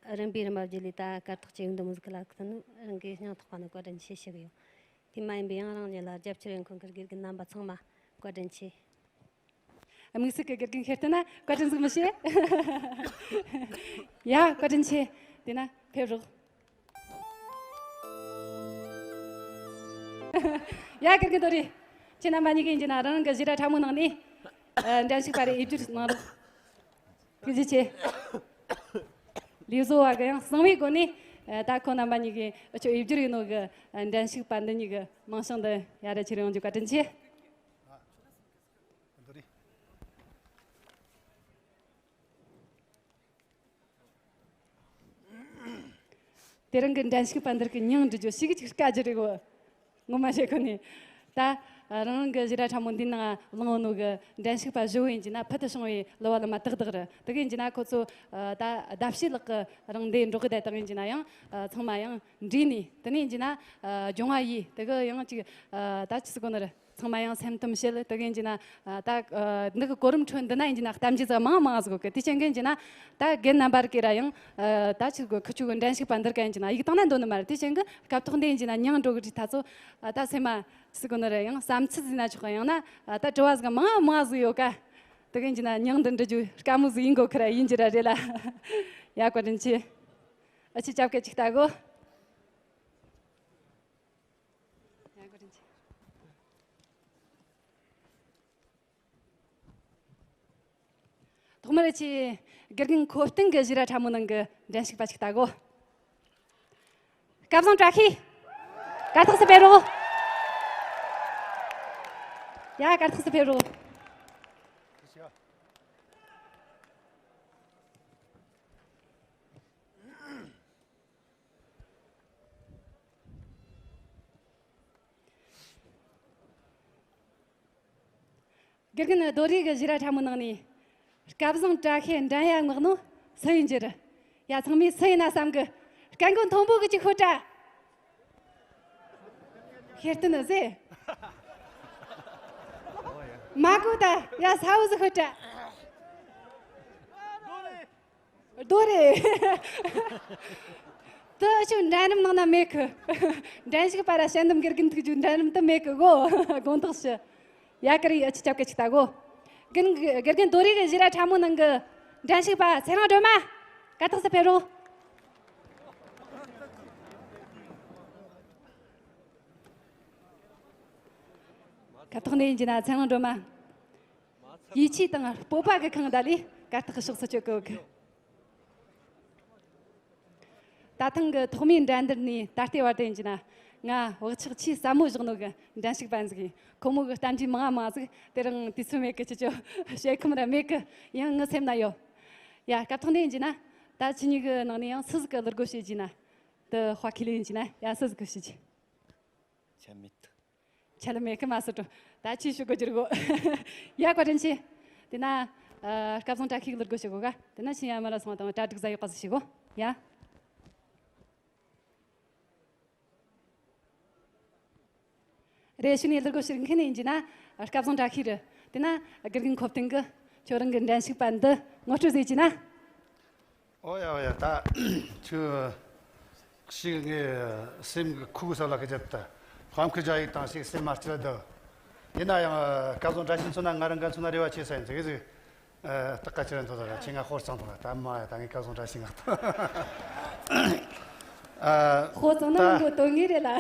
ཨ། རིམ་པས་རིམ་པ་བརྒྱུད་ལས་ད་གར་སྟེགས་ཅིག་འདི་མོ་ཟིག་གི་ལ་ཁུ་ནི་རང་གི་སྙིང་ཐག་པ་ནས་བཀའ་དྲིན་ཆེ་ཞུ་གི་ཡོད། དེ་མ་ཡིན་པའི་ཡང་རང་ཉིད་ལ་རྒྱབ་སྐྱོར་ཡོད་མཁན་གྱི་དགེ་རྒན་རྣམ་པ་ཚང་མ་བཀའ་དྲིན་ཆེ། དམིགས་བསལ་གྱི་དགེ་རྒན་ཤེར་ཏན་ན་བཀའ་དྲིན་ཟིག་མི་ཤེས། ཡ་བཀའ་དྲིན་ཆེ། དེ་ན་ཕེབས་རོགས། ཡ་དགེ་རྒན་དོ་རི། ཁྱེད་རྣམ་པ་གཉིས་ཀྱིས་ཡིན་གྱི་ན་རང་རང་གི་བཞི་ར་ཕྲ་མོ་ནང་ནས་འགྲན་ཞུགས་པ་རེ་འོས་བསྡུ་གནང་རོགས། ཐུགས་རྗེ་ཆེ། ལས་བཟོ་བ་གི་ཡང་གསང་བའི་སྒོ་ནས་ད་ཁོ་རྣམ་པ་གཉིས་ཀྱིས་ཨ་ཆོ་འོས་བསྡུ་ཡིན་ནོ་གི་འགྲན་ཞུགས་པ་འདི་གཉིས་ཀྱི་མིང་བྱང་འདི་ཡ་ར་ཁྱེར་ཡོང་རྒྱུ་བཀའ་དྲིན་ཆེ། དེ་རིང་གི་འགྲན་ཞུགས་པ་འདིར་གི་མྱིང་འབྲི་རྒྱུ་ཞིག་ཅིག་དཀའ་རྒྱུ་རེད་གོ། ངོ་མ་བཤད་ཁོ་ནས། ད་རང་རང་གི་བཞི་ར་ཕྲ་མོ་འདི་ནང་བླངས་ནོ་གི་འགྲན་ཞུགས་པ་བཞི་བོ་ཡིན་གྱི་ན་ཕུལ་དུ་བྱུང་བའི་གླུ་བ་གླུ་མ་ཏག་ཏག་རེད། དེ་གི་ཡིན་གྱི་ན་ཁོ་ཚོ་ད་ཟླ་ཕྱེད་ལྷག་གི་རིང་འདི་འགྲོ་གི་བསྡད་དང་ཡིན་གྱི་ན་ཡང་ཚང་མ་ཡང་འདྲིས་ནས་དེ་ནས་ཡིན་གྱི་ན་སྦྱོང་བ་ཡིས་དེ་གི་ཡང་ཅིག་ད་ཅི་ཟེར་གོ་ནི་རེད། ཚང་མ་ཡང་སེམས་གཏམ་བཤད་དེ་གིན་གྱི་ན་ད་འདི་གི་གོ་རིམ་ཁྲོད་འདི་ན་ཡིན་གྱི་ན་གཏམ་རྒྱུད་ཟིག་མང་མང་ཟིག་གི་དེ་ཅན་གིན་གྱི་ན་ད་རྒན་རྣམ་པར་གི་ར་ཡང་ད་ཆི་གི་ཁུ་ཆུ་གི་འགྲན་ཞུགས་པ་འདིར་ག་ཡིན་གྱི་ན་ཡིག་བཏང་ན་འདོད་ནི་མ་རེད། དེ་ཅན་གི་སྐབས་ཐོག་འདི་ཡིན་གྱི་ན་མྱང་འགྲོ་གི་རིགས་ད་ཚོ་ད་སེམས་མ་སི་གོ་ནི་ར་ཡང་བསམ་ཚུལ་ཟིན་ན་ཆོག་གི། ཡང་ན་ད་དྲི་བ་ཟིག་མང་མང་ཟིག་ཡོད་ཀ། དེ་གིན་གྱི་ན་མྱང་འདི་འདྲི་རྒྱུ་དཀའ་མོ་ཟིག་ཡིན་གོ་ཁི་ར་ཡིན་གྱི་ར་རེད་ལ། ཡ་བཀའ་དྲིན་ཆེ། ཨ་ཆི་ཅབ་ཀ་ཅིག་ལྟ་གོ། ཡ་བཀའ་དྲིན་ཆེ། ཐོག་མར་ཆེ་དགེ་རྒན་ཁོ་སྟེང་གི་བཞི་ར་ཕྲ་མོ་ནང་གི་འགྲན་ཞུགས་པ་ཞིག་ལྟ་གོ། སྐལ་བཟང་བཀྲ་ཤིས། གར་སྟེགས་སུ་ཕེབས་རོགས། ཡ་གར་སྟེགས་སུ་ཕེབས་རོགས། དགེ་རྒན་རྡོ་རིག་གི་བཞི་ར་ཕྲ་མོ་ནང་ནས་སྐལ་བཟང་བཀྲ་ཤིས་འགྲན་ཡ་མངགས་ནོ་སུ་ཡིན་རྒྱུ་རེད། ཡ་ཚང་མས་སུ་ཡིན་ན་བསམ་གི། སྐད་མགོ་མཐོན་པོ་གི་ཅིག་ཤོད་དྲ། ཤེར་ཏན་ཟེ། མ་གོ་ད་ཡ་ས་བོ་ཟིག་ཤོད་དྲ། རྡོ་རེད། ད་ཆུ་འགྲན་རིམ་ནང་ན་མེད་གི། འགྲན་ཞུགས་པ་ར་དཔྱད་འདེམས་དགེ་རྒན་ཐུག་རྒྱུ་འགྲན་རིམ་དུ་མེད་གི་གོ། དགོངས་དག་ཞུ། ཡ་ཀི་རི་ཨ་ཆི་ཅབ་ཀི་ཅིག་ལྟ་གོ། དགེ་རྒན་དགེ་རྒན་རྡོ་རིག་གི་བཞི་ར་ཕྲ་མོ་ནང་གི་འགྲན་ཞུགས་པ་ཚེ་རིང་སྒྲོལ་མ། གར་སྟེགས་སུ་ཕེབས་རོགས། ཁ་ཐོག་ནས་ཡིན་གྱི་ན་ཚེ་རིང་སྒྲོལ་མ། ཡིད་ཆེས་དང་སྤོབས་པ་གི་ཁང་བརྡལ་ལས་གར་སྟེགས་ཕྱོགས་སུ་བསྐྱོད་གི་ཡོད་གི། ད་ཐེངས་ཀྱི་ཐོག་མའི་འགྲན་བསྡུར་ནས་ད་ལྟའི་བར་དུ་ཡིན་གྱི་ན་ང་བག་ཆགས་ཆེས་ཟབ་མོ་བཞག་ནོ་གི་འགྲན་ཞུགས་པ་ཟིག་ཡིན། ཁོ་མོ་གི་གཏམ་རྒྱུད་མང་ང་མང་ཟིག་དེ་རིང་དུས་ཚོད་མེད་གི་ཅི་ཅོ་བཤད་ཁོམ་ར་མེད་གི། ཡང་ངའི་སེམས་ན་ཡོད། ཡ་སྐབས་ཐོག་ནས་ཡིན་གྱི་ན་ད་ཁྱེད་གཉིས་ཀྱི་ནང་ནས་ཡང་སུ་ཟིག་གི་གླུ་སྒོ་ཕྱེ་གྱི་ན་དུ་དཔའ་ཁས་ལེན་གྱི་ན་ཡ་སུ་ཟིག་གི་ཕྱེ་གྱི། ཆ་མེད། ཆ་ལ་མེད་ཁི་མ་སུ་ཏོ། ད་ཅི་ཞུ་གོ་རྒྱུ་རེད་གོ། ཡ་བཀའ་དྲིན་ཆེ། དེ་ན་ཨ་སྐལ་བཟང་བཀྲ་ཤིས་གླུ་སྒོ་ཞུ་གོ་ག། དེ་ན་ཤིང་ཡ་མ་ལ་སོང་བ་དང་གྲ་སྒྲིག་ཟ་ཡོད་པ་ཟིག་ཞུ་གོ། ཡ། རེ་ཞུ་ནས་གླུ་སྒོ་ཞུ་མཁན་ཡིན་གྱི་ན་སྐལ་བཟང་བཀྲ་ཤིས་རེད། དེ་ན་དགེ་རྒན་ཁོ་བསྟན་གི་ཁྱོད་རང་གི་འགྲན་ཞུགས་པ་འདི་ངོ་སྤྲོད་ཟེར་གྱི་ན། ཨོ་ཡ་ཨོ་ཡ། ད་ཁྱོད་ཞིག་ངའི་སེམས་ཀྱི་ཁུག་ས་ལ་ཁ་ཅབ་ད་དཔལ་ཁུར་རྒྱ་ཡིག་དང་ཞིག་སེམས་མ་སྐྱིད་ལ་འདུག། ཡིན་ན་ཡང་སྐལ་བཟང་བཀྲ་ཤིས་མཚོན་ན་ང་རང་ག་མཚོན་ན་རེ་བ་ཆེ་ས་ཡིན་ཟེར་གི་ཟིག། ཨ་སྟག་ཀ་ཅི་རེད་འདུག་ད་ཁྱེད་ང་ཧོར་ཚང་དང་ད་མ་ཡ་ད་ངའི་སྐལ་བཟང་བཀྲ་ཤིས་ངག་དང་། ཨ་ཧོར་ཚང་ན་ད་མི་འགོ་དོན་ངེས་རེད་ལ།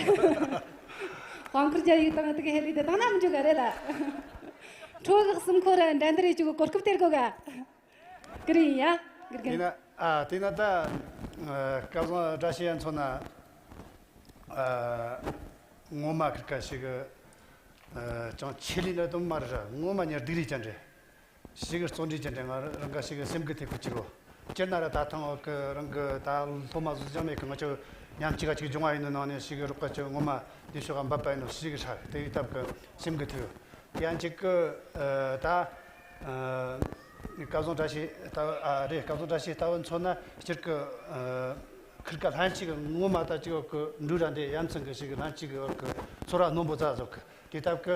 དཔལ་ཁུར་རྒྱ་ཡིག་དང་དེ་ག་ཧེ་ལི་དེ་དང་ན་མི་འཇུག་ག་རེད་ལ། ཁྲོ་གི་གསུམ་འཁོར་འགྲན་བསྡུར་ཡེ་བཅུག་གི་གོ་སྐབས་སྟེར་དགོས་ག། ཀི་རིང་ཡ། ཀི་རིང་། དེ་ན་ཨ་དེ་ན་ད་ཨ་སྐལ་བཟང་བཀྲ་ཤིས་ཡན་མཚོན་ན་ཨ་ངོ་མ་ཁིར་ཀ་ཞིག་གི་ཨ་ཅང་ཆེད་ལས་ན་དུ་མ་རེད། ངོ་མ་ཉར་སྡིག་རིགས་ཅན་རེད། ཞིག་གི་བརྩོན་འགྲུས་ཅན་རེད། ང་རང་ག་ཞིག་གི་སེམས་གི་ཐེག་པ་ཅིག་གོ། སྤྱིར་ན་ར་ད་ཐང་འོག་གི་རང་གི་ད་སློབ་མ་བཟོ་ཅང་མེད་གི། ང་ཚོ་མཉམ་གཅིག་ག་གཅིག་སྦྱོང་བ་ཡིན་ནོ་ནང་ནས་ཞིག་གི་རོགས་པ་ཅིག་ངོ་མ་འདི་ཕྱོགས་ག་འབབ་པ་ཡིན་ནོ་ཞིག་གི་ཧྲ་དེ་ཡི་སྟབས་གི་སེམས་གི་ཐེག་ཡོད། དེ་ཡང་གཅིག་གི་ཨ་ད་ཨ་སྐལ་བཟང་བཀྲ་ཤིས་ལྟ་བུ་ཨ་རེད། སྐལ་བཟང་བཀྲ་ཤིས་ལྟ་བུ་མཚོན་ན་སྤྱིར་གི་ཨ་ཁིར་ཀ་ལྷན་ཅིག་གི་ངོ་མ་ད་ཅིག་འོག་གི་འབྲུ་ར་འདི་ཡ་མཚན་གི་ཞིག་གི་ལྷན་ཅིག་གི་འོག་གི་ཚོར་བ་རྣོན་པོ་ཙ་ཟོག་གི། དེ་ལྟར་གི་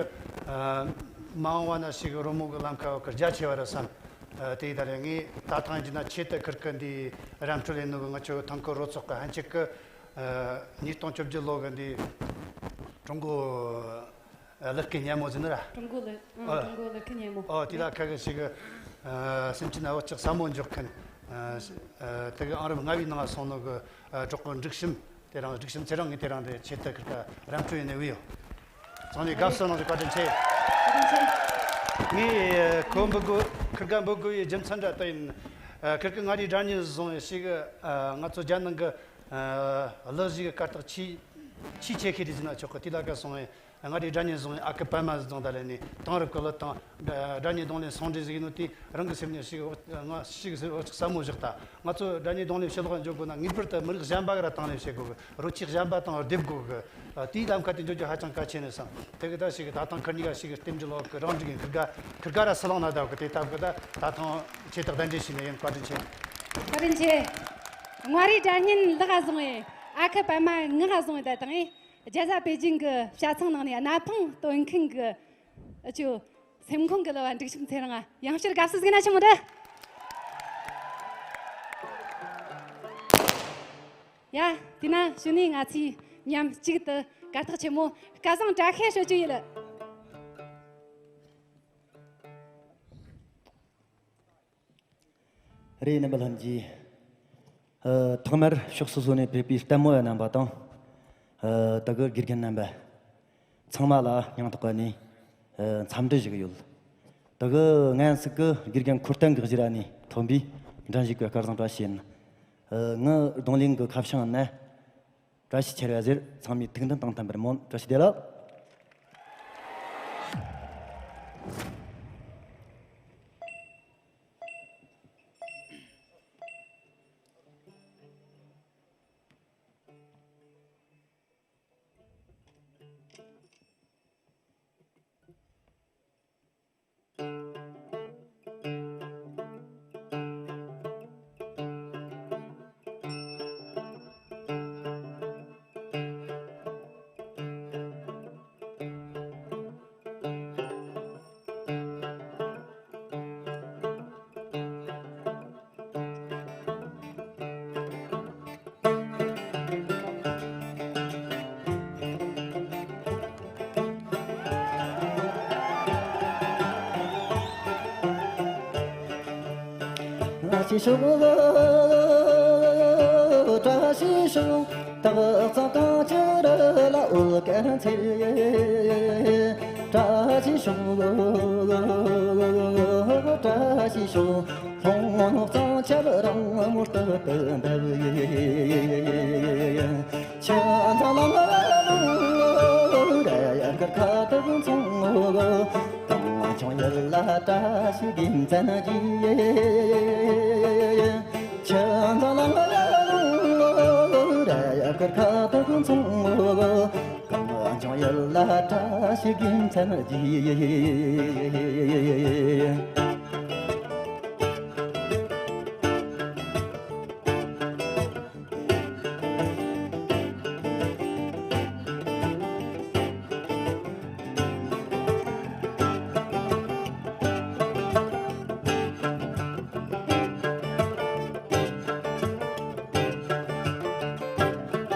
ཨ་མ་འོངས་པ་ན་ཞིག་རོལ་མོ་གི་ལམ་ཁ་འོག་གི་རྒྱ་ཆེ་བ་རེད་བསམ། ཨ་དེ་ལྟར་ངས་ད་ཐང་རྒྱུ་ན་ཆེད་དུ་ཁིར་ཀི་འདི་ར་འཕྲོད་ལས་ནོ་གི་ང་ཆོ་ཐང་ཁུལ་རོལ་ཚོགས་གི་ཧན་ཆེ་གི་ཨ་ཉིས་སྟོང་བཅོ་བརྒྱད་ལོ་གི་འདི་ ཀྲུང་གོ་ཨ་གླུ་སྐད་སྙན་མོ་ཟེར་ནི་ར། ཀྲུང་གོ་གླུ། ཨང་། ཨ། ཀྲུང་གོ་གླུ་སྐད་སྙན་མོ། ཨོ། དེ་ལ་ཁ་གི་ཞིག་གི་ཨ་སེམས་ཅན་ཨ་བག་ཆགས་ཟབ་མོ་འཇོག་མཁན། ཨ་ཨ་དེ་གི་ཨང་རིམ་ལྔ་བའི་ནང་སོང་ནོ་གི་ཨ་གྲོགས་པོ་འབྲུག་ཤིམ། དེ་རིང་འབྲུག་ཤིམ་ཚེ་རིང་ངས་དེ་རིང་འདི་ཆེད་དུ་ཁིར་ཀ་རམ་སྤྲོད་ཡིན་ནས་བུད་ཡོད། ཚང་མས་དགའ་བསུ་གནང་རྒྱུ་བཀའ་དྲིན་ཆེ། བཀའ་དྲིན་ཆེ། ངས་ཁོ་འབོད་དགོས། ཁིར་ཀ་འབོད་དགོས་པའི་རྒྱུ་མཚན་འདྲ་དེ་ཡིན། ཨ་ཁིར་ཀ་མངའ་རིས་སྒྲ་སྙན་བཟུང་ཞིག་ཨ་ང་ཚོ་རྒྱལ་ནང་གི་ཨ་གླུ་གཞས་གི་གར་སྟེགས་ཆེས་ཆེས་ཆེ་ཤོས་རེད་ཟེར་ན་ཆོག་གི། དེ་ལ་ཀ་སོང་བས་མངའ་རིས་སྒྲ་སྙན་བཟུང་བས་ཨ་ཁུ་པད་མ་བཟུང་ད་ལས་ནས་དེང་རབས་ཀྱི་གླུ་དང་སྒྲ་སྒྲ་སྙན་རྡུང་ལེན་ཟུང་འབྲེལ་ཟིག་ཡིན་ནོ། དེ་རང་གི་སེམས་ནས་ཞིག་ང་ཞིག་ཟབ་མོ་བཞག་ད། ང་ཚོ་སྒྲ་སྙན་རྡུང་ལེན་བྱེད་ལོག་འཇོག་དགོས་ན་ངེས་པར་དུ་མི་རིགས་གཞན་པ་ག་ར་དང་ལེན་བྱེད་དགོས་གི། རོལ་ཆས་གཞན་པ་དང་སྡེབ་དགོས་གི། ཨ་དེའི་ལམ་ཁ་དེ་འཇོག་རྒྱུ་ཧ་ཅང་གལ་ཆེ་ནས་བསམ། དེ་གི་ད་ཞིག་གི་ད་ཐེངས་ཁིར་གཉིས་ཀ་ཞིག་གི་རྟེན་འབྲེལ་ལོག་གི་རང་འགྲིག་གི། ཁིར་ག་ཁིར་ག་ར་སུ་ལང་ན་ད་གི། དེ་ལྟ་བུ་གི་ད་ད་ཐེངས་ཆེད་དུ་གདན་འདྲེན་བྱས་ནས་ཡིན། བཀའ་དྲིན་ཆེ། བཀའ་དྲིན་ཆེ། མངའ་རིས་སྒྲ་སྙན་ལག་བཟུང་བས་ཨ་ཁུ་པད་མ་ངག་བཟུང་བས་ད་དང་ཨེ་རྒྱལ་ས་པེ་ཅིང་གི་བྱ་ཚང་ནང་ནས་གནའ་ཕང་སྟོན་མཁན་གི་ཨ་ཅོ། སེམས་ཁོང་གི་གླུ་བ་འབྲུག་ཤིམ་ཚེ་རིང་ང་ཡང་བསྐྱར་དགའ་བསུ་ཟིག་ན་ཆི་མོ་འདྲ། ཡ། དེས་ན་གཞུག་ནས་ང་ཚོས་མཉམ་གཅིག་ཏུ་གར་སྟེགས་ཆེན་མོ་སྐལ་བཟང་བཀྲ་ཤིས་ཧྲིལ་པོ་ཡིན། རེད། རྣམ་པ་ལྷན་རྒྱས། ཨ་ཐོག་མར་ཕྱོགས་སོ་སོ་ནས་ཕེབས་པའི་ལྟད་མོ་བ་རྣམ་པ་དང་། ཨ་ད་གི་དགེ་རྒན་རྣམ་པ་ཚང་མ་ལ་སྙིང་ཐག་པ་ནས་ཨ་འཚམས་འདྲི་ཞུ་གི་ཡོད། ད་གི་ངན་ཟིག་གི་དགེ་རྒན་འཁོར་སྟོན་གི་གཞི་ར་ནས་ཐོན་པའི་འགྲན་ཞུགས་གི་སྐལ་བཟང་བཀྲ་ཤིས་ཡིན། ཨ་ངའི་རྡུང་ལེན་གི་ཁ་བྱང་ནི་བཀྲ་ཤིས་ཁྱེར་བ་ཟེར། ཚང་མས་ཐུགས་འདུན་དང་མཐུན་པར་སྨོན། བཀྲ་ཤིས་བདེ་ལེགས།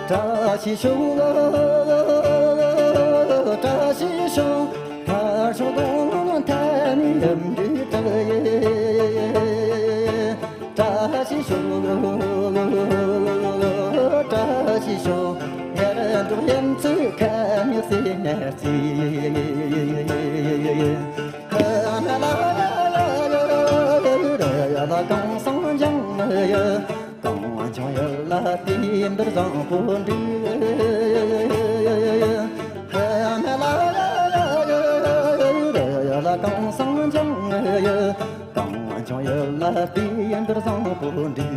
བཀྲ་ཤིས་ཤོག་བཀྲ་ཤིས་ཤོག་མཐར་ཕྱོགས་དོན་མཐའ་ནས་ཡུམ་གྱི་བཀྲ་ཡི། བཀྲ་ཤིས་ཤོག་བཀྲ་ཤིས་ཤོག་ཉེར་འགྲོགས་ཡུམ་ཚུལ་ཁ་མྱུག་སེ་ནར་རྩིས། ཁ་ན་ལ་ཡ་ཡ་ཡ་ཡ་ཡ་ལ་གང་སང་འཇང་ཡ། གངས་ལྗོངས་ཡུལ་ལ་དུས་འདིར་བཟང་པོ་འདུག་ཁ་ན་ལ་ཡ་ཡ་ཡ་ཡ་ཡ་ལ་གངས་སང་ལྗང་ཡ། གངས་ལྗོངས་ཡུལ་ལ་དུས་འདིར་བཟང་པོ་འདུག་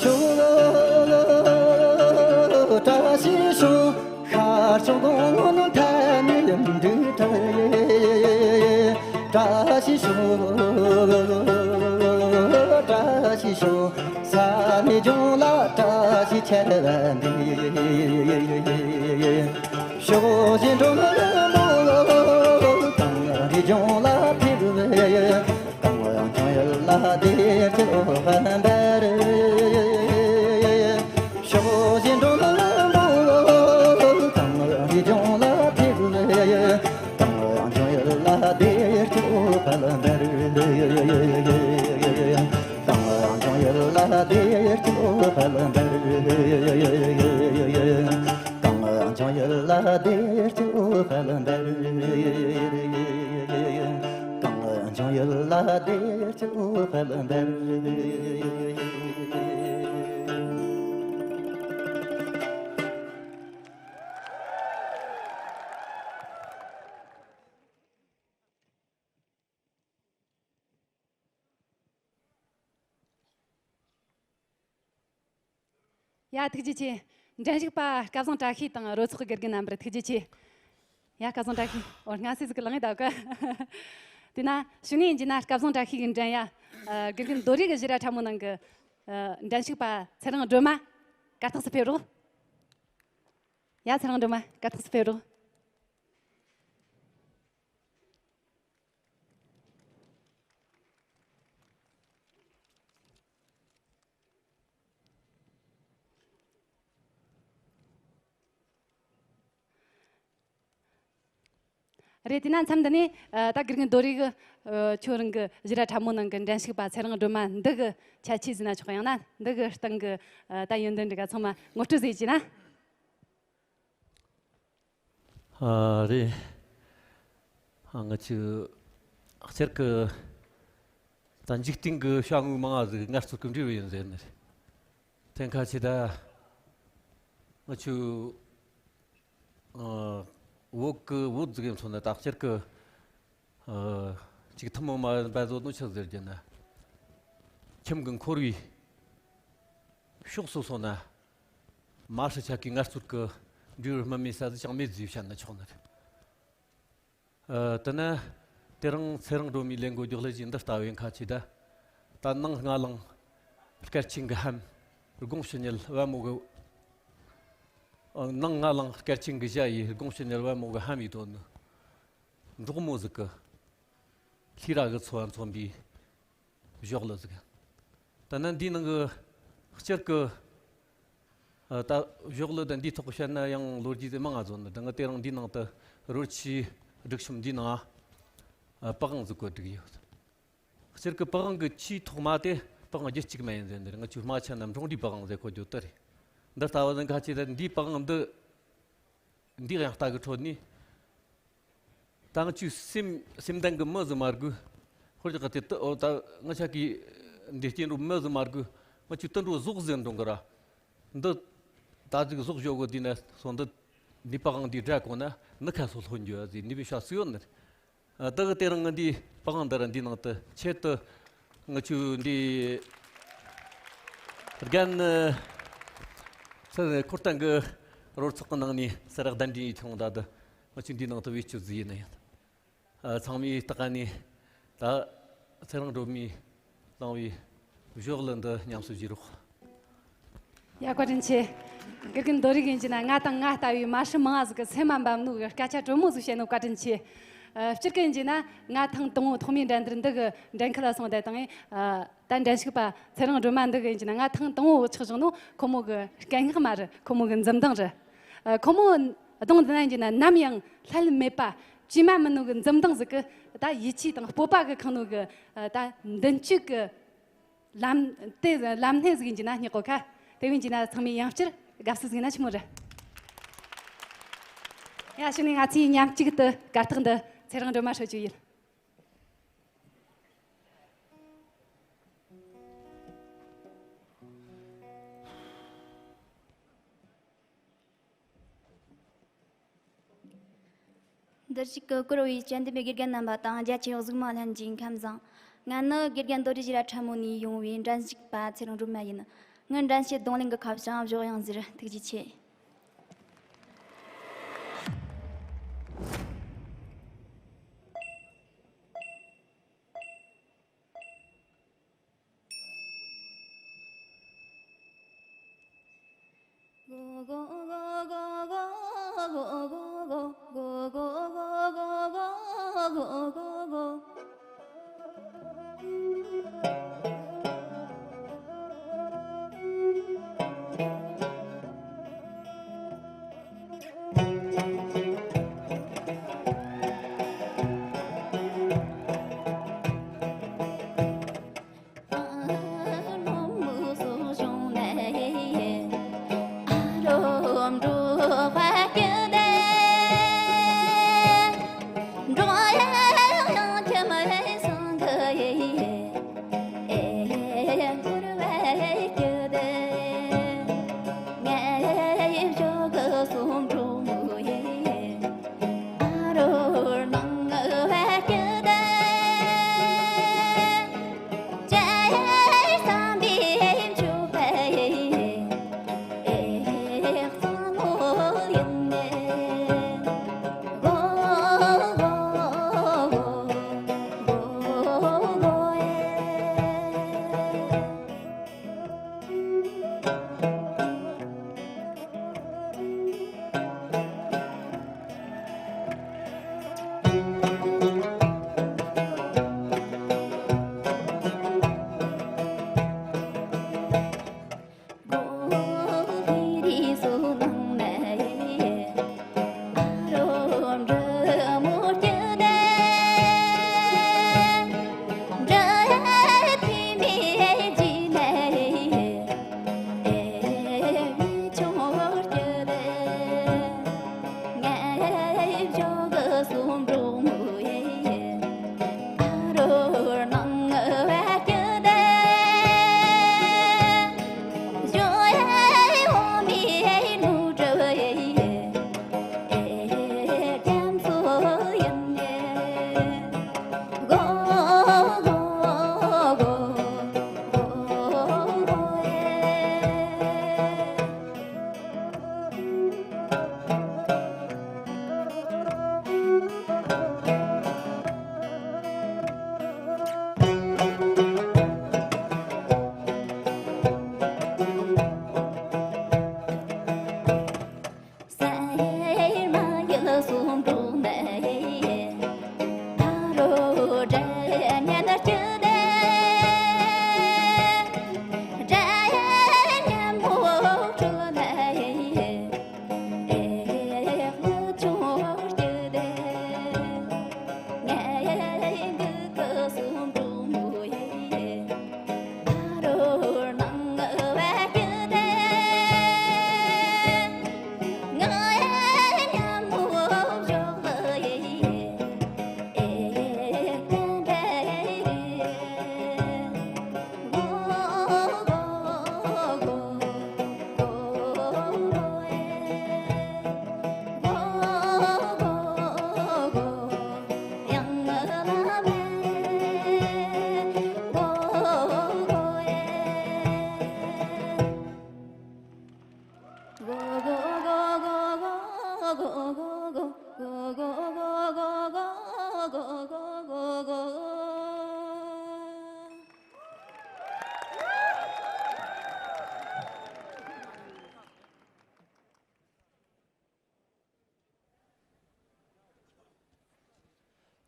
ཤོག་བཀྲ་ཤིས་ཤོག་ཤར་ཕྱོགས་གངས་ཐང་ནས་འབྲུག་གྲགས། བཀྲ་ཤིས་ཤོག་བཀྲ་ཤིས་ཤོག་ས་གནས་ལྗོངས་ལ་བཀྲ་ཤིས་ཁྱབ་པར་འདུག་ཕྱོགས་བཞི་འགྲོ་མི་མང་གངས་རིའི་ལྗོངས་ལ་ཕེབས། གངས་ལྗོངས་ཡུལ་ལ་བདེ་སྐྱིད་འོད་འབར། ཕྱོགས་བཞི་འགྲོ་མི་མང་གངས་རིའི་ལྗོངས་ལ་ཕེབས། གངས་ལྗོངས་ཡུལ་ལ་བདེ་སྐྱིད་འོད་དཔལ་འབར། གངས་ལྗོངས་ཡུལ་ལ་བདེ་སྐྱིད་འོད་དཔལ་འབར། གངས་ལྗོངས་ཡུལ་ལ་བདེ་སྐྱིད་འོད་དཔལ་འབར། གངས་ལྗོངས་ཡུལ་ལ་བདེ་སྐྱིད་འོད་དཔལ་འབར། ཡ། ཐུགས་རྗེ་ཆེ། འགྲན་ཞུགས་པ་སྐལ་བཟང་བཀྲ་ཤིས་དང་རོལ་ཚོགས་དགེ་རྒན་རྣམ་པར་ཐུགས་རྗེ་ཆེ། ཡ། སྐལ་བཟང་བཀྲ་ཤིས། འོ། སྔ་སེ་ཟིག་གི་ལངས་ཡིན་ད་ག་དེས་ན་ཞུ་ངེས་ཡིན་གྱི་ན། སྐལ་བཟང་བཀྲ་ཤིས་ཀྱི་འགྲན་ཡ། ཨ། དགེ་རྒན་རྡོ་རིག་གི་གཞས་ར་ཁྲ་མོ་ནང་གི། ཨ། འགྲན་ཞུགས་པ་ཚེ་རིང་སྒྲོལ་མ་གར་སྟེགས་སུ་ཕེབས་རོགས། ཡ། ཚེ་རིང་སྒྲོལ་མ་གར་སྟེགས་སུ་ཕེབས་རོགས། རེད། དེས་ན་མཚམས་འདི་ནས། ཨ། ད་དགེ་རྒན་རྡོ་རིག་གི། ཨ། ཁྱོད་རང་གི་གཞས་ར་ཁྲ་མོ་ནང་གི་འགྲན་ཞུགས་པ་ཚེ་རིང་སྒྲོལ་མ་འདི་གི་ཁྱད་ཆོས་ཟེར་ན་ཆོག་ཡང་ན་འདི་གི་སྟེང་གི། ཨ། ད་ཡོན་ཏན་འདི་ག་ཚང་མ་ངོ་སྤྲོད་ཟིག་བྱས་ན། ཨ། རེད། ཨ། ང་ཚོས་སྤྱིར་གི་ད་འཇིག་རྟེན་གི་བྱ་དངོས་མང་ང་ཟིག་ངལ་རྩོལ་གི་འབྲས་བུ་ཡིན་ཟེར་ནི་རེད། དེ་ཁ་ཆེ་ད་ང་ཚོས། ཨ། བོད་གི་བོད་ཟིག་ཡིན་མཚོན་ན་ད་སྤྱིར་གི། ཨ། ཅིག་ཐུན་མོང་མ་ཡིན་པ་བཟོ་ནོ་ཆི་ཟེར་རྒྱུ་ན། ཁྱིམ་གི་འཁོར་བའི་ཕྱོགས་སུ་སོང་ན། མ་ཧྲི་ཆ་གི་ངལ་རྩོལ་གི་འབྲས་བུ་སྨིན་མེད་ས་ཟིག་ཅང་མེད་ཟེར་བཤད་ན་ཆོག་ནི་རེད། ཨ། དེ་ན་དེ་རིང་ཚེ་རིང་སྒྲོལ་མའི་ལས་འགུལ་རྒྱག་ལས་ཀྱི་འདི་ལྟ་བུའི་ཁ་ཆེ་ད། ད་ནངས་སྔ་ལངས་སྐར་ཆེན་གི་ལྷམ། དགོང་ཕྱི་ཉལ་བལ་མོ་གི། ཨ། ནངས་སྔ་ལངས་སྐར་ཆེན་གི་ཞྭ་ཡིས། དགོང་ཕྱི་ཉལ་བལ་མོ་གི་ལྷམ་ཡིས་དོན་ནི། འབྲོག་མོ་ཟིག་གི་ལྷས་ར་གི་འཚོ་བ་མཚོན་པའི་བཞག་ལ་ཟིག། ད་ནི་འདིའི་ནང་གི་སྤྱིར་གི། ཨ། ད་བཞག་ལ་ད་འདིའི་ཐོག་བཤད་ན་ཡང་ལོ་རྒྱུས་དེ་མང་ང་བཟོ་ནི། ད་ང་དེ་རིང་འདིའི་ནང་དུ་རོལ་ཆས་སྒྲིག་གཤོམ་འདིའི་ནང་། ཨ། པི་ཝང་ཟིག་བཀོལ་འདུག་ཡོད། སྤྱིར་གི་པི་ཝང་གི་ཆེས་ཐོག་མ་དེ་པི་ཝང་རྒྱུད་གཅིག་མ་ཡིན་ཟེར་ནི་རེད། ང་ཚོའི་རྨ་ཆུ་ན་འབྲོང་རུའི་པི་ཝང་ཟེར་གོ་རྒྱུ་དེ་རེད། འདི་ལྟ་བུ་ཟིག་ཁ་ཆེ་ད་འདིའི་པི་ཝང་འདི། འདི་ཡང་ལྟ་གི་ཁྲོད་ནས། ད་ང་ཚོའི་སེམས་སེམས་ལྡན་གི་མི་ཟིག་མ་དགོས། ཧོར་ཅག་གི་དེ་ཨོ་ད་ང་ཅག་གི་འདི་སྐྱེ་འགྲོ་མི་ཟིག་མ་དགོས། ང་ཚོའི་དུད་འགྲོ་ཟོག་ཟེར་འགྲོ་གི་ར། འདི་ད་ཅིག་ཟོག་ཞོག་གི་དུས་ན་སོང་འདི་འདི་པི་ཝང་འདི་སྒྲ་གོ་ན་ནི་ཁ་སོ་ལྷོད་འགྱོ་ཟིག་ནི་བི་ཤ་སུ་ཡོད་ནི། ཨ། ད་གི་དེ་རིང་ང་འདི་པི་ཝང་འདི་ར་འདི་ནང་དུ་ཆེད་དུ་ང་ཚོའི་འདི་རྒན་ཚེ་འཁོར་སྟོན་གི་རོལ་ཚོགས་གི་ནང་ནས་སེ་ར་གདན་འདྲེན་ཡིས་ཁྱོང་ད་དུ་ང་ཚོའི་འདི་ནང་དུ་བེད་སྤྱོད་ཟིག་ཡིན་ན་ཡིན། ཨ། ཚང་མས་ལྟ་ག་ནས་ད་ཚེ་རིང་སྒྲོལ་མས་བླངས་པའི་བཞག་ལ་འདི་ཉམས་སུ་བཞེས་རོགས། ཡ། བཀའ་དྲིན་ཆེ། དགེ་རྒན་རྡོ་རིག་ཡིན་གྱི་ན་ང་དང་ང་ལྟ་བུའི་མ་ཧྲི་མང་ང་ཟིག་གི་སེམས་མ་འབབ་ནོ་གི་སྐད་ཆ་དྲོན་མོ་ཟིག་བཤད་ནོ་བཀའ་དྲིན་ཆེ། ཨ། སྤྱིར་གི་ཡིན་གྱི་ན་ང་ཐེངས་དང་པོ་ཐོག་མའི་འགྲན་བསྡུར་འདི་གི་འགྲན་ཁུལ་ལ་སོང་བསྡད་དང་། ཨ། ད་འགྲན་ཞུགས་པ་ཚེ་རིང་སྒྲོལ་མ་འདི་གི་ཡིན་གྱི་ན་ང་ཐེངས་དང་པོ་ཆགས་བྱུང་ནོ་ཁོ་མོ་གི་སྐད་ངག་མ་རེད། ཁོ་མོ་གི་འཛུམ་མདངས་རེད། ཨ། ཁོ་མོ་གདོང་འདི་ན་ཡིན་གྱི་ན་ནམ་ཡང་བསླད་མེད་པ་ཇི་མ་མིན་ནོ་གི་འཛུམ་མདངས་ཟིག་གི་ད་ཡིད་ཆེས་དང་སྤོབས་པ་གི་ཁེངས་ནོ་གི། ཨ། ད་མདུན་སྐྱོད་གི་ལམ་དེ་ལམ་སྣེ་ཟིག་ཡིན་གྱི་ན་སྙེག་གོ་ཁ། དེ་བས་ཡིན་གྱི་ན་ཚང་མས་ཡང་བསྐྱར་དགའ་བསུ་ཟིག་ན་ཆི་མོ་རེད། ཡ། གཞུག་ནས་ང་ཚོས་མཉམ་གཅིག་ཏུ་གར་སྟེགས་འདི་ཚེ་རིང་སྒྲོལ་མ་ཧྲིལ་རྒྱུ་ཡིན། འདིར་བཞུགས་ཀྱི་བཀུར་འོས་དཔྱད་འདེམས་པའི་དགེ་རྒན་རྣམ་པ་དང་རྒྱ་ཆེའི་གཟིགས་མོ་ལྷན་རྒྱས་ཁམས་བཟང་། ང་ནི་དགེ་རྒན་རྡོ་རྗེ་ཞེ་ར་ཁྲ་མོ་ནས་ཡོང་བའི་འགྲན་ཞུགས་པ་ཚེ་རིང་སྒྲོལ་མ་ཡིན། ངའི་འགྲན་ཞུགས་རྡུང་ལེན་གྱི་ཁ་བྱང་བཞག་ཡང་ཟེར། ཐུགས་རྗེ་ཆེ།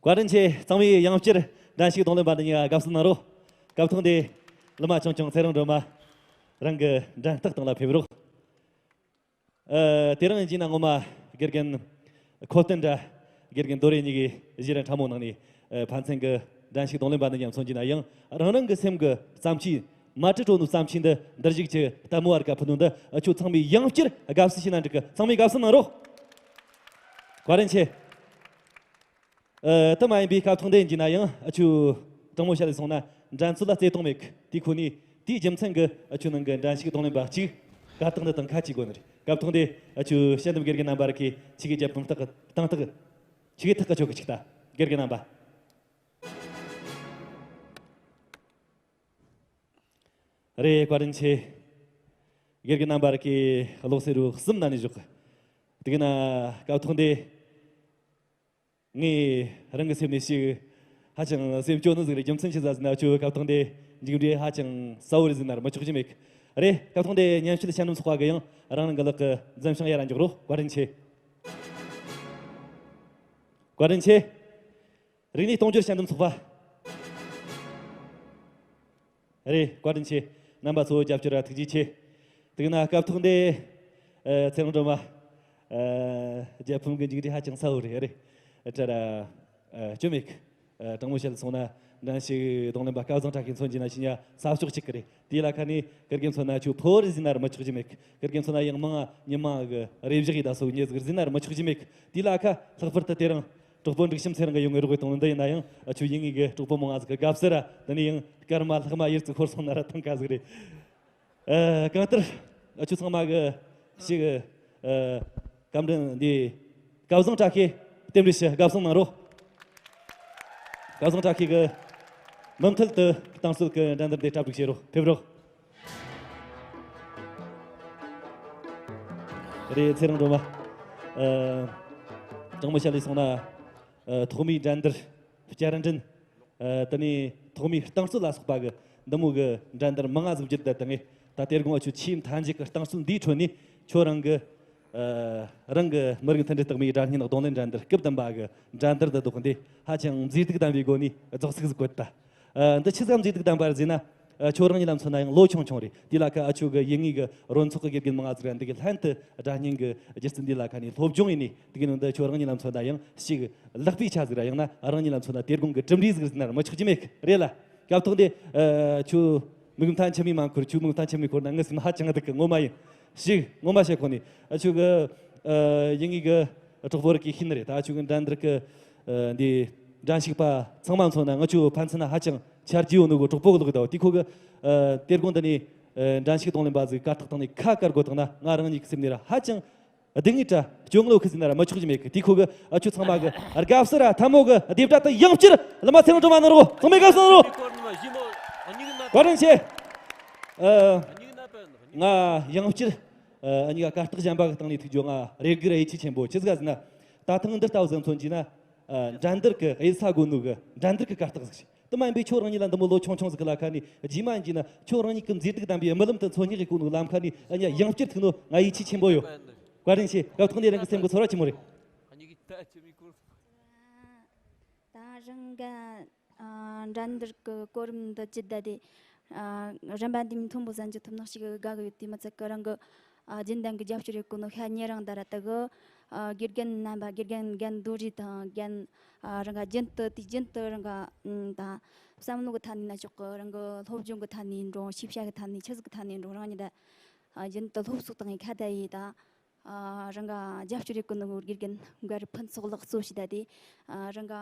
བཀའ་དྲིན་ཆེ། གཙང་མའི་ཡང་བསྐྱར་འགྲན་ཞུགས་རྡུང་ལེན་པ་འདི་ཉིད་དགའ་བསུ་གནང་རོགས། སྐབས་ཐོག་འདི་ལི་མ་ཆུང་ཆུང་ཚེ་རིང་སྒྲོལ་མ་རང་གི་འགྲན་རྟགས་སྟེང་ལ་ཕེབས་རོགས། ཨ། དེ་རིང་ཡིན་ན་ངོ་མ་དགེ་རྒན་ཁོ་བསྟན་དྲ་དགེ་རྒན་རྡོ་རེ་གཉིས་ཀྱིས་གཞས་ར་ཕྲ་མོ་གནང་ནས། ཨ། ཕན་ཚུན་གྱི་འགྲན་ཞུགས་རྡུང་ལེན་པ་འདི་མཉམ་མཚོན་གྱི་ན་ཡང་། རང་རང་གི་སེམས་ཀྱི་བརྩམས་ཆོས། མ་བྲིས་འགྲོ་ནོ་བརྩམས་ཆོས་འདི་འདིར་བཞུགས་ཀྱི་ལྟད་མོ་བ་རིགས་ཀ་ཕུལ་ནོ་འདི་ཁྱོད་ཚང་མས་ཡང་བསྐྱར་དགའ་བསུ་ཞུས་ན་འགྲིག་གི། ཚང་མས་དགའ་བསུ་གནང་རོགས། བཀའ་དྲིན་ཆེ། ཨ། དེ་མ་ཡིན་པའི་སྐབས་ཐོག་འདི་ཡིན་ན་ཡང་། ཨ། ཁྱོད་དྲང་མོ་བཤད་ལ་སོང་ན་འགྲན་རྩོད་ལ་བརྩེ་དུང་མེད་གི། དེ་ཁོ་ནས་དེའི་རྒྱུ་མཚན་གྱིས་ཁྱོད་ནང་གི་འགྲན་ཞུགས་རྡུང་ལེན་པ་གཅིག་གར་སྟེགས་འདི་དང་ཁ་གཅིག་དགོས་ནི་རེད། སྐབས་ཐོག་འདི་ཁྱོད་དཔྱད་འདེམས་དགེ་རྒན་རྣམ་པ་ར་གིས་ཁྱེད་ཀྱི་རྒྱབ་ཕམ་ཐག་གི་དང་ཐག་གི། ཁྱེད་ཀྱི་ཐག་གི་ཆོད་གི་ཅིག་ལྟ། དགེ་རྒན་རྣམ་པ། རེད། བཀའ་དྲིན་ཆེ། དགེ་རྒན་རྣམ་པར་གི་ཀློག་སེ་རུ་གསུམ་ན་ནས་བཞུགས། དེ་གི་ན་སྐབས་ཐོག་འདི་ངས་རང་གི་སེམས་ནས་ཞིག་ཧ་ཅང་སེམས་སྐྱོ་ནི་ཟིག་རེད། རྒྱུ་མཚན་ཆི་ཟིག་ཟེར་ན་ཁྱོད་སྐབས་ཐོག་འདི་མཇུག་འབྲས་ཧ་ཅང་གསལ་བོ་རེད་ཟེར་ན་ར་མི་ཆོག་གི་མེད། རེད། སྐབས་ཐོག་འདི་ཉམས་ཞིབ་ལ་ཤན་འདུམ་ཚོགས་པ་གི་ཡང་རང་རང་གི་ལག་གི་འཛིན་བྱང་ཡར་ར་འཇོག་རོགས། བཀའ་དྲིན་ཆེ། བཀའ་དྲིན་ཆེ། རིག་གནས་གཏོང་སྦྱོར་ཤན་འདུམ་ཚོགས་པ། རེད། བཀའ་དྲིན་ཆེ། རྣམ་པ་ཚོ་རྒྱབ་སྐྱོར་ར་ཐུགས་རྗེ་ཆེ། དེ་གི་ན་སྐབས་ཐོག་འདི། ཨ། ཚེ་རིང་སྒྲོལ་མ། ཨ། རྒྱལ་ཕམ་གི་མཇུག་འབྲས་ཧ་ཅང་གསལ་བོ་རེད། རེད། ཨ། དྲ་ར། ཨ། སྐྱོ་མེད་གི། ཨ། དྲང་མོ་བཤད་སོང་ན་འགྲན་ཞུགས་རྡུང་ལེན་པ་སྐལ་བཟང་གྲགས་ཀྱིས་མཚོན་གྱི་ན་ཤི་ཉ་ས་ཕྱོགས་གཅིག་གི་རེད། དེའི་ལ་ཁ་ནས་དགེ་རྒན་མཚོན་ན་ཁྱོད་ཕོ་རེད་ཟེར་ན་ར་མི་ཆོག་གི་མེད་གི། དགེ་རྒན་མཚོན་ན་ཡང་མང་ང་ཉི་མ་གི་རེ་བཞག་ཡི་ད་སོ་ཉེ་ཟིག་ཟེར་ན་ར་མི་ཆོག་གི་མེད་གི། དེའི་ལ་ཁ་ལྷག་པར་དུ་དེ་རིང་གྲོགས་པོ་འབྲུག་ཤམ་ཚེ་རིང་གི་ཡོང་ངེ་རོགས་གཏོང་འདི་ཡིན་ན་ཡང་ཨ་ཆོ་ཡིན་ངེས་གི་གྲོགས་པོ་མང་ང་ཟིག་གི་དགའ་བསུ་ར། དེ་ནས་ཡང་སྐར་མ་ལྷག་མ་ཡུལ་ཚུར་འཁོར་སོང་ན་ར་ཐང་ཀ་ཟིག་རེད། ཨ། གང་ལྟར་ཨ་ཆོ་ཚང་མ་གི་ཞིག་ཨ། བཀའ་དྲིན་འདི་སྐལ་བཟང་བཀྲ་ཤིས་རྟེན་འབྲེལ་ཞུ། དགའ་བསུ་གནང་རོགས། སྐལ་བཟང་བཀྲ་ཤིས་གི་མུ་མཐུད་དུ་རྟིང་རྩོད་ཀྱི་འགྲན་བསྡུར་འདི་གྲ་སྒྲིག་བྱེད་རོགས། ཕེབས་རོགས། རེད། ཚེ་རིང་སྒྲོལ་མ། ཨ། དྲང་མོ་བཤད་ལས་སོང་ན། ཨ། ཐོག་མའི་འགྲན་བསྡུར། བསྐྱར་འགྲན། ཨ། དེ་ནས་ཐོག་མའི་རྟིང་རྩོད་ལ་སོགས་པ་གི་འདི་མོ་གི་འགྲན་བསྡུར་མང་ང་ཟིག་བརྒྱུད་བསྡད་དང་ངས་ད་དེ་དགོང་ཨ་ཆོ་ཆེས་མཐའ་མཇུག་གི་རྟིང་རྩོད་འདིའི་ཁྲོད་ནས་ཁྱོད་རང་གི། ཨ། རང་གི་མི་རིགས་མཐུན་སྒྲིལ་རྟགས་མའི་སྒྲ་སྙན་རྡུང་ལེན་འགྲན་བསྡུར་སྐབས་བདུན་པ་གི་འགྲན་བསྡུར་འདི་ལྡོག་འདི་ཧ་ཅང་མཛེས་སྡུག་ལྡན་པའི་སྒོ་ནས་རྫོགས་ཚིག་ཟིག་བཀོད་ད། ཨ། འདི་ཆི་ཟིག་མཛེས་སྡུག་ལྡན་པ་རེད་ཟེར་ན། ཨ། ཁྱོད་རང་ཉིད་ལ་མཚོན་ན་ཡང་ལོ་ཆུང་ཆུང་རེད། དེ་ལ་ཁ་ཨ་ཆོ་གི་ཡུལ་དངོས་གི་རོལ་ཚོགས་གི་དགེ་རྒན་མང་ང་ཟིག་ར་འདི་གི་ལྷན་དུ་སྒྲ་སྙན་གི་སྒྱུ་རྩལ་འདི་ལ་ཁ་ནས་སློབ་སྦྱོང་ཡིན་ནི་དེ་གི་ནང་དུ་ཁྱོད་རང་ཉིད་ལ་མཚོན་ན་ཡང་ཞིག་ལག་པའི་ཆ་ཟིག་ར་ཡང་ན་རང་ཉིད་ལ་མཚོན་ན་དེ་དགོང་གི་གྲུབ་འབྲས་ཟིག་ཟེར་ན་ར་མི་ཆོག་གི་མེད་གི་རེད་ལ། སྐབས་ཐོག་འདི། ཨ། ཁྱོད་མིག་མཐའ་མཆི་མས་མ་འཁོར། ཁྱོད་མིག་མཐའ་མཆི་མས་འཁོར་ན་ངའི་སེམས་ཧ་ཅང་སྡུག་གི་ངོ་མ་ཡིན། ཞིག་ངོ་མ་བཤད་ཁོ་ནས་ཨ་ཆོ་གི། ཨ། ཡུལ་དངོས་གི་གྲོགས་པོ་རིགས་ཀྱིས་ཤེས་ནི་རེད། ད་ཨ་ཆོ་གི་འགྲན་བསྡུར་གི། ཨ། འདི་འགྲན་ཞུགས་པ་ཚང་མ་མཚོན་ན་ང་ཆོ་ཕན་ཚུན་ན་ཧ་ཅང་ཆ་རྒྱུས་ཡོད་ནོ་གི་གྲོགས་པོ་གི་ལོག་གི་ད་བ། དེ་ཁོ་གི། ཨ། དེ་དགོང་འདི་ནས། ཨ། འགྲན་ཞུགས་རྡུང་ལེན་པ་ཟིག་གར་སྟེགས་སྟེང་ནས་ཁ་དཀར་དགོས་དང་ན་ང་རང་ཉིད་ཀྱི་སེམས་ནས་ར་ཧ་ཅང་སྡུག་བསྔལ་དྲ་སྐྱོ་ངལ་ཁུ་ཟིན་ན་ར་མི་ཆོག་གི་མེད་གི། དེ་ཁོ་གི་ཨ་ཆོ་ཚང་མ་གི་དགའ་བསུ་ར་ཐལ་མོ་གི་རྡེབ་སྒྲ་དང་ཡང་བསྐྱར་བླ་མ་ཚེ་རིང་སྒྲོལ་མ་གནང་རོགས། ཚང་མས་དགའ་བསུ་གནང་རོགས། བཀའ་དྲིན་ཆེ། ཨ། ང་ཡང་བསྐྱར། ཨ། འུ་གཉིས་ཀ་གར་སྟེགས་གཞན་པ་གི་སྟེང་ནས་ཐུག་རྒྱུ་ང་རེ་སྒུག་ར་ཡིད་ཆེས་ཆེན་པོ། ཆི་ཟིག་ག་ཟེར་ན། ད་ཐེངས་འདི་ལྟ་བུ་ཟིག་མཚོན་གྱིས་ན། ཨ། འགྲན་བསྡུར་གི་གཡུལ་ས་དགོས་ནོ་གི་འགྲན་བསྡུར་གི་གར་སྟེགས་ཟིག་ཞིག་དུ་མ་ཡིན་པའི་ཁྱོད་རང་ཉིད་ལ་འདི་མོ་ལོ་ཆུང་ཆུང་ཟིག་གི་ལ་ཁ་ནས་རྗེས་མ་ཡིན་གྱིས་ན་ཁྱོད་རང་ཉིད་ཀྱི་མཛེས་སྡུག་ལྡན་པའི་རྨི་ལམ་དུ་འཚོལ་སྙེག་གི་བཀོད་ནོ་ལམ་ཁ་ནས་འུ་གཉིས་ཡང་བསྐྱར་ཐུག་ནོ་ང་ཡིད་ཆེས་ཆེན་པོ་ཡོད། བཀའ་དྲིན་ཆེ། སྐབས་ཐོག་ནས་རང་གི་སེམས་གི་ཚོར་བ་ཆི་མོ་རེད། ད་རང་ག་ཨ། འགྲན་བསྡུར་གི་གོ་རིམ་འདི་ཇི་ལྟ་དེ། ཨ། རིམ་པ་འདི་མཐོན་པོ་ཟིག་འཇུག་ཐུབ་ན་ཞིག་དགའ་གི་ཡོད། དེ་མི་ཚད་གི་རང་གི། ཨ། རྒྱུན་ལྡན་གི་རྒྱབ་སྐྱོར་ཡེད་གོ་ནོ་ཤ་ཉེ་རང་ད་ར་ད་གི། ཨ། དགེ་རྒན་རྣམ་པ་དགེ་རྒན་རྒན་རྡོ་རྗེ་དང་རྒན། ཨ། རང་ག་རྒྱུན་དུ་དུས་རྒྱུན་དུ་རང་ག་ད་བསམ་བློ་གི་ཐད་ནས་ན་ཆོག་གི། རང་གི་སློབ་སྦྱོང་གི་ཐད་ནས་འགྲོ། ཤེས་བྱ་གི་ཐད་ནས་ཆི་ཟིག་གི་ཐད་ནས་འགྲོ། རང་ཉིད་ད། ཨ། རྒྱུན་དུ་སློབ་གསོ་བཏང་ཡི་ཁ་ད་ཡི་ད། ཨ། རང་ག་རྒྱབ་སྐྱོར་ཡེད་གོ་ནོ་དགེ་རྒན་འགའ་རེ་ཕུན་ཚོགས་ལགས་གཙོ་བྱས་ད་དེ། ཨ། རང་ག་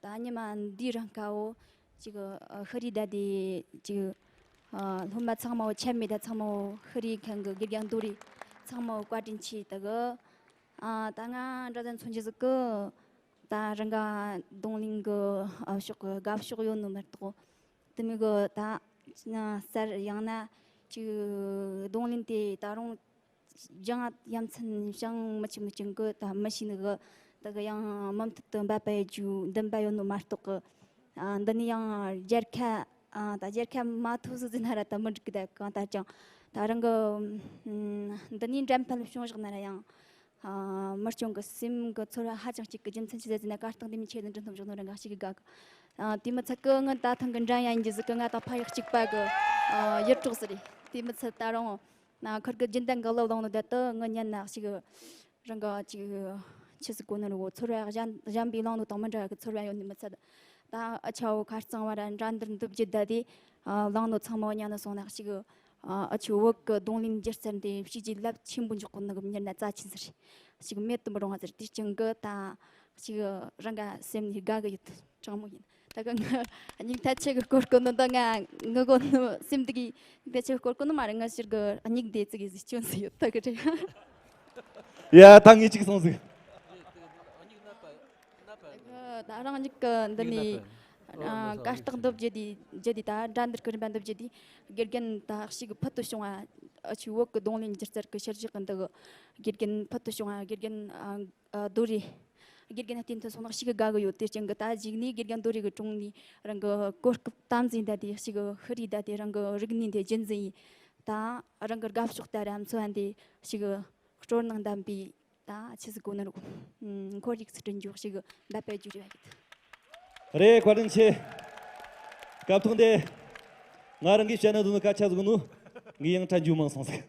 ད་ཉི་མ་འདི་རང་ག་བོ་ཅིག་ཨ། ཤི་རི་ད་དེ་ཅིག་ཨ། སློབ་མ་ཚང་མ་བོ་ཆད་མེད་ད་ཚང་མ་བོ་ཤི་རི་མཁན་གི་དགེ་རྒན་རྡོ་རི་ཚང་མ་བོ་བཀའ་དྲིན་ཆེ་ད་གི། ཨ། ད་ང་འདྲ་ཟིག་མཚོན་རྒྱུ་ཟིག་གི། ད་རང་ག་རྡུང་ལེན་གི། ཨ། ཕྱོགས་གི་དགའ་ཕྱོགས་ཡོད་ནོ་མ་གཏོགས། དེ་མོ་གི་ད་གསར་ཡང་ན་ཅིག་རྡུང་ལེན་དེ་ད་རུང་སྦྱང་ཡ་མཚན་སྦྱང་མི་ཆུག་མི་ཆུག་གི་ད་མི་ཤེས་ནི་གི། ད་གི་ཡང་མུ་མཐུད་དུ་འབད་པ་ཡེད་རྒྱུའི་འདུན་པ་ཡོད་ནོ་མ་གཏོགས་གི། ཨ། འདི་ནས་ཡང་རྒྱལ་ཁ། ཨ། ད་རྒྱལ་ཁ་མ་ཐོབ་ཟིག་ཟེར་ན་ར་ད་མི་འགྲིག་གི། ད་གང་ལྟར་ཀྱང་ད་རང་གི། ཨ། འདི་ནས་འགྲན་ཕན་བྱུང་བཞག་ན་ར་ཡང་། ཨ། མི་སྐྱོན་གི་སེམས་གི་ཚོར་བ་ཧ་ཅང་སྐྱིད་གི། རྒྱུ་མཚན་ཆི་ཟེར་ཟེར་ན་གར་སྟེགས་འདི་མོ་ཆེ་ཟིག་འགྲོ་ཐུབ་བཞག་ནོ་རང་ག་ཞིག་གི་དགའ་གི། ཨ། དེ་མི་ཚད་གི་ངི་ད་ཐེངས་གི་འགྲན་ཡ་ཡིན་རྒྱུ་ཟིག་གི་ང་དང་ཕ་ཡག་གཅིག་པ་གི། ཨ། ཡུལ་གྲོགས་ཟིག་རེད། དེ་མི་ཚད་ད་རུང་ན་ཁུར་གི་རྒྱུན་ལྡན་གི་གླུ་བླངས་ནོ་ད་དུ་ངི་ཉན་ན་ཞིག་རང་ག་ཅིག་ཆི་ཟིག་གོ་ནི་རེད་གོ། ཚོར་བ་གཞན་གཞན་པའི་བླངས་ནོ་དང་མི་འདྲ་གི་ཚོར་བ་ཡོད་ནི་མི་ཚད། ད་འུ་ཆོ་ཁ་རྩང་བ་ར་འགྲན་བསྡུར་འདི་བརྒྱུད་ད་དེ། ཨ། བླངས་ནོ་ཚང་མ་ཉན་ནི་སོང་ན་ཞིག་ཨ། འུ་ཆོ་བོད་གི་རྡུང་ལེན་སྒྱུ་རྩལ་འདི་བྱས་རྗེས་རླབས་ཆེན་པོ་འཇོག་གོ་ནི་གི་མྱུར་ན་རྩ་ཆེན་ཟིག་རེད། ཞིག་མེད་དུ་མི་རུང་བ་ཟིག་རེད། དེ་རྐྱེན་གི་ད་ཞིག་རང་ག་སེམས་ནས་དགའ་གི་ཡོད། དྲང་མོ་ཡིན། ད་གི་ངི་སྙིང་ཐག་ཆད་གི་སྐོར་གོ་ནི་འདི་ང་ངི་གོ་ནི་སེམས་འདི་གི་སྙིང་ཐག་ཆད་གི་སྐོར་གོ་ནི་མ་རེད། ངི་ཕྱིར་གི་སྙིང་བདེ་ཙི་གི་ཟིག་སྐྱོན་ཟིག་ཡོད། ད་གི་རེད། ཡ། ད་ངས་གཅིག་སོང་ཟིག་ད་རང་ཉིད་ཀྱི་འདི་ནས། ཨ། གར་སྟེགས་འདི་བརྒྱུད་དེ་བརྒྱུད་དེ་ད་སྒྲ་འདི་སྐུ་རིམ་པ་འདི་བརྒྱུད་དེ་དགེ་རྒན་ད་ཞིག་ཕུལ་དུ་བྱུང་བ། ཨ། ཆུ་བོད་ཀྱི་རྡུང་ལེན་སྒྱུ་རྩལ་གྱི་ཤུལ་བཞག་གི་འདི་གི་དགེ་རྒན་ཕུལ་དུ་བྱུང་བ། དགེ་རྒན་ཨ་ཨ་རྡོ་རེ། དགེ་རྒན་བསྟེན་ཐོན་སོང་ན་ཞིག་དགའ་གི་ཡོད། དེ་རྐྱེན་གྱིས་ད་གཞུག་ནས་དགེ་རྒན་རྡོ་རེ་གི་དྲུང་ནས་རང་གི་གོ་སྐབས་དམ་འཛིན་བསྡད་དེ་ཞིག་ཤི་རེ་བསྡད་དེ་རང་གི་རིག་གནས་དེ་རྒྱུན་འཛིན་ཡིན། ད་རང་གི་དགའ་ཕྱོགས་ལྟར་ཨ་མཚོ་ཨ་འདི་ཞིག་སྤྲོ་སྣང་ལྡན་པའི་ད་ཆི་ཟིག་གོ་ནི་རུ། ཨུམ། ཁོར་ཡུག་ཚུལ་ཁྲིམས་འཇོག་ཞིག་འབད་པའི་རྒྱུ་རེ་བ་ཡོད། རེད། བཀའ་དྲིན་ཆེ། སྐབས་ཐོག་འདི་ང་རང་གིས་བཤད་ན་འདུག་ནི་སྐད་ཆ་ཟིག་ནུ། ངས་ཡང་ཁྲ་འཇུ་མང་སོང་ཟིག